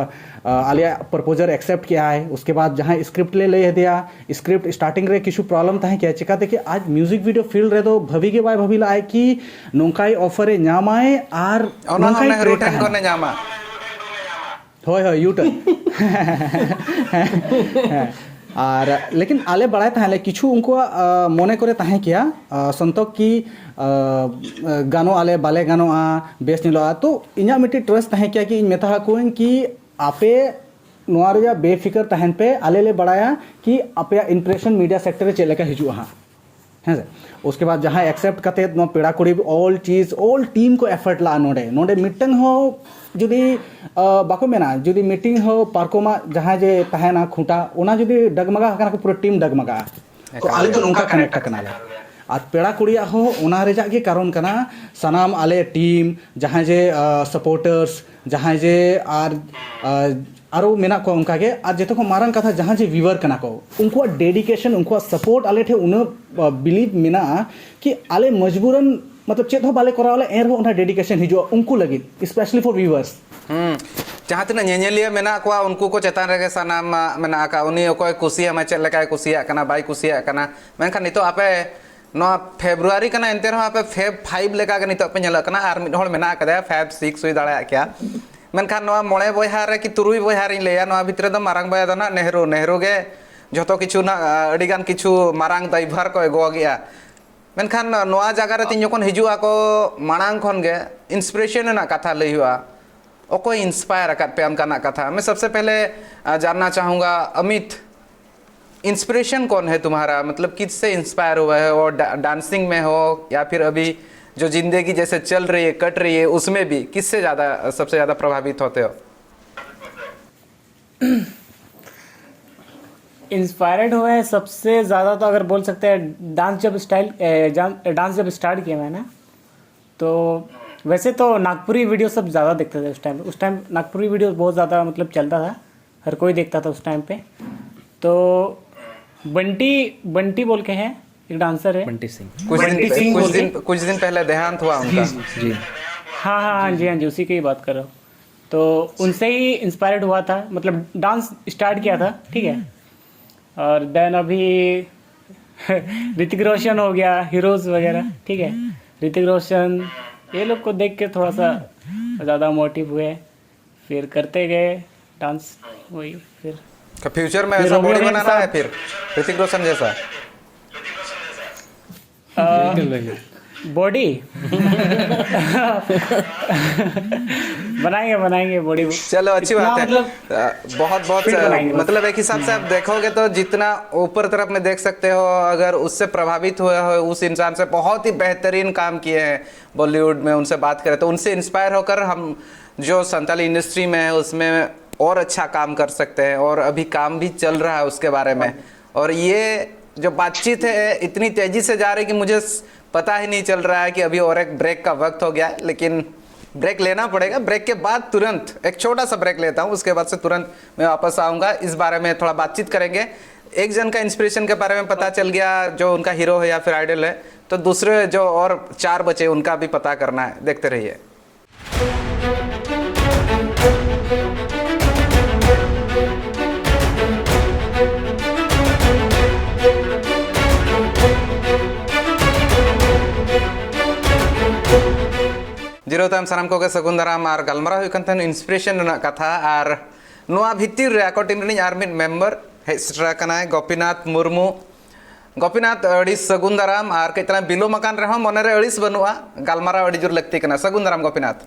ᱟᱞᱮᱭᱟᱜ ᱯᱨᱚᱯᱳᱡᱟᱞ ᱮᱠᱥᱮᱯᱴ ᱠᱮᱜᱼᱟᱭ᱾ ᱩᱥᱠᱮ ᱵᱟᱫ ᱡᱟᱦᱟᱸᱭ ᱥᱠᱨᱤᱯᱴ ᱞᱮ ᱞᱟᱹᱭ ᱟᱫᱮᱭᱟ, ᱥᱠᱨᱤᱯᱴ ᱥᱴᱟᱨᱴᱤᱝ ᱨᱮ ᱠᱤᱪᱷᱩ ᱯᱨᱚᱵᱞᱮᱢ ᱛᱟᱦᱮᱸ ᱠᱮᱭᱟ, ᱪᱤᱠᱟᱛᱮ ᱠᱤ ᱟᱡ ᱢᱤᱣᱡᱤᱠ ᱵᱷᱤᱰᱤᱭᱳ ᱯᱷᱤᱞᱰ ᱨᱮᱫᱚ ᱵᱷᱟᱹᱵᱤ ᱜᱮ ᱵᱟᱭ ᱵᱷᱟᱹᱵᱤ ᱞᱟᱜᱼᱟᱭ ᱠᱤ ᱱᱚᱝᱠᱟᱭ ᱚᱯᱷᱟᱨ ᱮ ᱧᱟᱢᱟᱭ ᱟᱨ ᱚᱱᱟ ᱦᱚᱸ ᱱᱚᱝᱠᱟᱭ ᱱᱮᱦᱨᱩ ᱴᱨᱮᱠ ᱴᱷᱮᱱ ᱛᱟᱦᱮᱱᱟ᱾ ᱠᱷᱚᱱᱮ ᱧᱟᱢᱟ᱾ ᱦᱳᱭ, ᱦᱳᱭ, ᱤᱭᱩᱴᱟᱨᱱ᱾ ᱦᱮᱸ᱾ ᱟᱨ ᱞᱮᱠᱤᱱ ᱟᱞᱮ ᱵᱟᱲᱟᱭ ᱛᱟᱦᱮᱸ ᱞᱮ ᱠᱤᱪᱷᱩ ᱩᱱᱠᱩᱣᱟᱜ, ᱟ, ᱢᱚᱱᱮ ᱠᱚᱨᱮ ᱛᱟᱦᱮᱸ ᱠᱮᱭᱟ, ᱟ, ᱥᱚᱱᱛᱚᱠ ᱠᱤ, ᱟ, ᱜᱟᱱᱚᱜ ᱟᱞᱮ, ᱵᱟᱞᱮ ᱜᱟᱱᱚᱜᱼᱟ, ᱵᱮᱥ ᱧᱮᱞᱚᱜᱼᱟ᱾ ᱛᱚ ᱤᱧᱟᱹᱜ ᱢᱤᱫᱴᱤᱡ ᱴᱨᱟᱥᱴ ᱛᱟᱦᱮᱸ ᱠᱮᱭᱟ ᱠᱤ ᱤᱧ ᱢᱮᱛᱟ ᱟᱠᱚᱣᱟᱹᱧ ᱠᱤ ᱟᱯᱮ ᱱᱚᱣᱟ ᱨᱮᱭᱟᱜ ᱵᱮᱯᱷᱤᱠᱟᱨ ᱛᱟᱦᱮᱱ ᱯᱮ, ᱟᱞᱮ ᱞᱮ ᱵᱟᱲᱟᱭᱟ ᱠᱤ ᱟᱯᱮᱭᱟᱜ ᱤᱢᱯᱨᱮᱥᱚᱱ ᱢᱤᱰᱤᱭᱟ ᱥᱮᱠᱴᱚᱨ ᱨᱮ ᱪᱮᱫ ᱞᱮᱠᱟ ᱦᱤᱡᱩᱜᱼᱟ ᱦᱟᱸᱜ᱾ ᱦᱮᱸ ᱥᱮ? ᱩᱥᱠᱮ ᱵᱟᱫ ᱡᱟᱦᱟᱸᱭ ᱮᱠᱥᱮᱯᱴ ᱠᱟᱛᱮᱫ ᱱᱚᱣᱟ ᱯᱮᱲᱟ ᱠᱩᱲᱤ, ᱚᱞ ᱪᱤᱡᱽ, ᱚᱞ ᱴᱤᱢ ᱠᱚ ᱮᱯᱷᱟᱨᱴ ᱞᱟᱜᱼᱟ ᱱᱚᱰᱮ᱾ ᱱᱚᱰᱮ ᱢᱤᱫᱴᱟᱝ ᱦᱚᱸ ᱡᱩᱫᱤ, ᱟ, ᱵᱟᱠᱚ ᱢᱮᱱᱟ, ᱡᱩᱫᱤ ᱢᱤᱴᱤᱝ ᱦᱚᱸ ᱯᱟᱨᱠᱚᱢᱟᱜ ᱡᱟᱦᱟᱸ ᱡᱮ ᱛᱟᱦᱮᱱᱟ ᱠᱷᱩᱸᱴᱟ, ᱚᱱᱟ ᱡᱩᱫᱤ ᱰᱟᱜᱢᱟᱜᱟ ᱟᱠᱟᱱᱟ ᱠᱚ, ᱯᱩᱨᱟᱹ ᱴᱤᱢ ᱰᱟᱜᱢᱟᱜᱟ᱾ ᱛᱚ ᱮᱠᱟᱞ ᱟᱞᱮ ᱫᱚ ᱜᱮ᱾ ᱱᱚᱝᱠᱟ ᱠᱟᱱᱮᱠᱴ ᱟᱠᱟᱱᱟᱞᱮ᱾ ᱟᱨ ᱯᱮᱲᱟ ᱠᱩᱲᱤᱭᱟᱜ ᱦᱚᱸ ᱚᱱᱟ ᱨᱮᱭᱟᱜ ᱜᱮ ᱠᱟᱨᱚᱱ ᱠᱟᱱᱟ, ᱥᱟᱱᱟᱢ ᱟᱞᱮ ᱴᱤᱢ, ᱡᱟᱦᱟᱸᱭ ᱡᱮ, ᱟ, ᱥᱟᱯᱳᱨᱴᱟᱨᱥ, ᱡᱟᱦᱟᱸᱭ ᱡᱮ ᱟᱨ, ᱟ, ᱟᱨᱚ ᱢᱮᱱᱟᱜ ᱠᱚᱣᱟ ᱚᱱᱠᱟ ᱜᱮ, ᱟᱨ ᱡᱚᱛᱚ ᱠᱷᱚᱱ ᱢᱟᱨᱟᱝ ᱠᱟᱛᱷᱟ ᱡᱟᱦᱟᱸ ᱡᱮ ᱵᱷᱤᱣᱟᱨ ᱠᱟᱱᱟ ᱠᱚ, ᱩᱱᱠᱩᱣᱟᱜ ᱰᱮᱰᱤᱠᱮᱥᱚᱱ, ᱩᱱᱠᱩᱣᱟᱜ ᱥᱟᱯᱳᱨᱴ ᱟᱞᱮ ᱴᱷᱮᱱ ᱩᱱᱟᱹᱜ, ᱟ, ᱵᱤᱞᱤᱵᱷ ᱢᱮᱱᱟᱜᱼᱟ ᱠᱤ ᱟᱞᱮ ᱢᱚᱡᱽᱵᱩᱨᱟᱱ, ᱢᱚᱛᱞᱚᱵ, ᱪᱮᱫ ᱦᱚᱸ ᱵᱟᱞᱮ ᱠᱚᱨᱟᱣ ᱞᱮ, ᱮᱱ ᱨᱮᱦᱚᱸ ᱚᱱᱟ ᱰᱮᱰᱤᱠᱮᱥᱚᱱ ᱦᱤᱡᱩᱜᱼᱟ ᱩᱱᱠᱩ ᱞᱟᱹᱜᱤᱫ, ᱥᱯᱮᱥᱟᱞᱤ ᱯᱷᱚᱨ ᱵᱷᱤᱣᱟᱨᱥ᱾ ᱦᱩᱸ᱾ ᱡᱟᱦᱟᱸ ᱛᱤᱱᱟᱹᱜ ᱧᱮᱧᱮᱞᱤᱭᱟᱹ ᱢᱮᱱᱟᱜ ᱠᱚᱣᱟ, ᱩᱱᱠᱩ ᱠᱚ ᱪᱮᱛᱟᱱ ᱨᱮᱜᱮ ᱥᱟᱱᱟᱢᱟᱜ ᱢᱮᱱᱟᱜ ᱟᱠᱟᱫ᱾ ᱩᱱᱤ ᱚᱠᱚᱭ ᱠᱩᱥᱤᱭᱟᱢᱟ, ᱪᱮᱫ ᱞᱮᱠᱟᱭ ᱠᱩᱥᱤᱭᱟᱜ ᱠᱟᱱᱟ, ᱵᱟᱭ ᱠᱩᱥᱤᱭᱟᱜ ᱠᱟᱱᱟ᱾ ᱢᱮᱱᱠᱷᱟᱱ ᱱᱤᱛᱚᱜ ᱟᱯᱮ ᱱᱚᱣᱟ ᱯᱷᱮᱵᱽᱨᱩᱣᱟᱨᱤ ᱠᱟᱱᱟ, ᱮᱱᱛᱮ ᱨᱮᱦᱚᱸ ᱟᱯᱮ ᱯᱷᱮᱵᱽ ᱯᱷᱟᱭᱤᱵᱽ ᱞᱮᱠᱟ ᱜᱮ ᱱᱤᱛᱚᱜ ᱯᱮ ᱧᱮᱞᱚᱜ ᱠᱟᱱᱟ᱾ ᱟᱨ ᱢᱤᱫ ᱦᱚᱲ ᱢᱮᱱᱟᱜ ᱟᱠᱟᱫᱮᱭᱟ ᱯᱷᱮᱵᱽ ᱥᱤᱠᱥ ᱦᱩᱭ ᱫᱟᱲᱮᱭᱟᱜ ᱠᱮᱭᱟ᱾ ᱢᱮᱱᱠᱷᱟᱱ ᱱᱚᱣᱟ ᱢᱚᱬᱮ ᱵᱚᱭᱦᱟ ᱨᱮ ᱠᱤ ᱛᱩᱨᱩᱭ ᱵᱚᱭᱦᱟ ᱨᱤᱧ ᱞᱟᱹᱭᱟ, ᱱᱚᱣᱟ ᱵᱷᱤᱛᱨᱤ ᱨᱮᱫᱚ ᱢᱟᱨᱟᱝ ᱵᱚᱭᱦᱟ ᱫᱚ ᱱᱟᱜ ᱱᱮᱦᱨᱩ᱾ ᱱᱮᱦᱨᱩ ᱜᱮ ᱡᱷᱚᱛᱚ ᱠᱤᱪᱷᱩ ᱱᱟᱜ, ᱟᱹᱰᱤᱜᱟᱱ ᱠᱤᱪᱷᱩ ᱢᱟᱨᱟᱝ ᱫᱟᱭᱵᱷᱟᱨ ᱠᱚ ᱮᱜᱚᱜ ᱜᱮᱭᱟ᱾ ᱢᱮᱱᱠᱷᱟᱱ ᱱᱚᱣᱟ ᱡᱟᱭᱜᱟ ᱨᱮ ᱛᱤᱧ ᱡᱚᱠᱷᱚᱱ ᱦᱤᱡᱩᱜ ᱟᱠᱚ, ᱢᱟᱲᱟᱝ ᱠᱷᱚᱱ ᱜᱮ ᱤᱱᱥᱯᱤᱨᱮᱥᱚᱱ ᱨᱮᱱᱟᱜ ᱠᱟᱛᱷᱟ ᱞᱟᱹᱭ ᱦᱩᱭᱩᱜᱼᱟ᱾ ᱚᱠᱚᱭ ᱤᱱᱥᱯᱟᱭᱟᱨ ᱟᱠᱟᱫ ᱯᱮᱭᱟ ᱚᱱᱠᱟᱱᱟᱜ ᱠᱟᱛᱷᱟ? मैं सबसे पहले, अ, जानना चाहूँगा, अमित, इंस्पिरेशन कौन है तुम्हारा? मतलब, किससे इंस्पायर हुआ है? और डा-, डांसिंग में हो या फिर अभी जो ज़िंदगी जैसे चल रही है, कट रही है, उसमें भी किससे ज़्यादा, सबसे ज़्यादा प्रभावित होते हो? इंस्पायर्ड हुए हैं सबसे ज़्यादा, तो अगर बोल सकते हैं, डांस जब स्टाइल, ए, जान-, डांस जब स्टार्ट किया मैंने, तो वैसे तो नागपुरी वीडियो सब ज़्यादा देखते थे उस टाइम। उस टाइम नागपुरी वीडियो बहुत ज़्यादा, मतलब, चलता था, हर कोई देखता था उस टाइम पे। तो बंटी, बंटी बोल के है, एक डांसर है। बंटी सिंह। कुछ दिन बंटी सिंह कुछ बोलिए। दिन कुछ दिन पहले देहांत हुआ उनका। जी। हाँ हाँ हाँ जी, हाँ जी, उसी की ही बात कर रहा हूँ। तो उनसे ही इंस्पायर्ड हुआ था, मतलब डांस स्टार्ट किया था, ठीक है। और देन अभी ऋतिक रोशन हो गया, हीरोज वगैरह, ठीक है। ऋतिक रोशन, ये लोग को देख के थोड़ा सा ज़्यादा मोटिव हुए, फिर करते गए डांस। वही फिर तो फ्यूचर में फिर ऐसा हो गया बॉडी मेरे बनाना है साथ। फिर, ऋतिक रोशन जैसा। बॉडी बनाएंगे, बनाएंगे बॉडी। चलो, अच्छी बात है। मतलब अ, बहुत बहुत फिट अ, बनाएंगे बस। मतलब, एक हिसाब से आप देखोगे तो जितना ऊपर तरफ में देख सकते हो, अगर उससे प्रभावित हुए हो उस इंसान से, बहुत ही बेहतरीन काम किए हैं बॉलीवुड में। उनसे बात करें तो उनसे इंस्पायर होकर हम जो संताली इंडस्ट्री में है उसमें और अच्छा काम कर सकते हैं, और अभी काम भी चल रहा है उसके बारे में। और ये जो बातचीत है इतनी तेजी से जा रही है कि मुझे स- पता ही नहीं चल रहा है कि अभी और एक ब्रेक का वक्त हो गया है, लेकिन ब्रेक लेना पड़ेगा। ब्रेक के बाद तुरंत एक छोटा सा ब्रेक लेता हूँ, उसके बाद से तुरंत मैं वापस आऊँगा, इस बारे में थोड़ा बातचीत करेंगे। एक जन का इंस्पिरेशन के बारे में पता चल गया, जो उनका हीरो है या फिर आइडल है, तो दूसरे जो और चार बचे उनका भी पता करना है। देखते रहिए। ᱡᱤᱨᱟᱹᱣ ᱛᱟᱭᱚᱢ ᱥᱟᱱᱟᱢ ᱠᱚᱜᱮ ᱥᱟᱹᱜᱩᱱ ᱫᱟᱨᱟᱢ᱾ ᱟᱨ ᱜᱟᱞᱢᱟᱨᱟᱣ ᱦᱩᱭᱩᱜ ᱠᱟᱱ ᱛᱟᱦᱮᱱ ᱤᱱᱥᱯᱤᱨᱮᱥᱚᱱ ᱨᱮᱱᱟᱜ ᱠᱟᱛᱷᱟ᱾ ᱟᱨ ᱱᱚᱣᱟ ᱵᱷᱤᱛᱤᱨ ᱨᱮ ᱟᱠᱚ ᱴᱤᱢ ᱨᱤᱱᱤᱡ ᱟᱨ ᱢᱤᱫ ᱢᱮᱢᱵᱟᱨ ᱦᱮᱡ ᱥᱮᱴᱮᱨ ᱟᱠᱟᱱᱟᱭ, ᱜᱳᱯᱤᱱᱟᱛᱷ ᱢᱩᱨᱢᱩ᱾ ᱜᱳᱯᱤᱱᱟᱛᱷ, ᱟᱹᱰᱤ ᱥᱟᱹᱜᱩᱱ ᱫᱟᱨᱟᱢ᱾ ᱟᱨ ᱠᱟᱹᱡ ᱛᱟᱞᱟᱝ ᱵᱤᱞᱚᱢ ᱟᱠᱟᱱ ᱨᱮᱦᱚᱸ ᱢᱚᱱᱮᱨᱮ ᱟᱹᱲᱤᱥ ᱵᱟᱹᱱᱩᱜᱼᱟ, ᱜᱟᱞᱢᱟᱨᱟᱣ ᱟᱹᱰᱤ ᱡᱳᱨ ᱞᱟᱹᱠᱛᱤ ᱠᱟᱱᱟ᱾ ᱥᱟᱹᱜᱩᱱ ᱫᱟᱨᱟᱢ ᱜᱳᱯᱤᱱᱟᱛᱷ᱾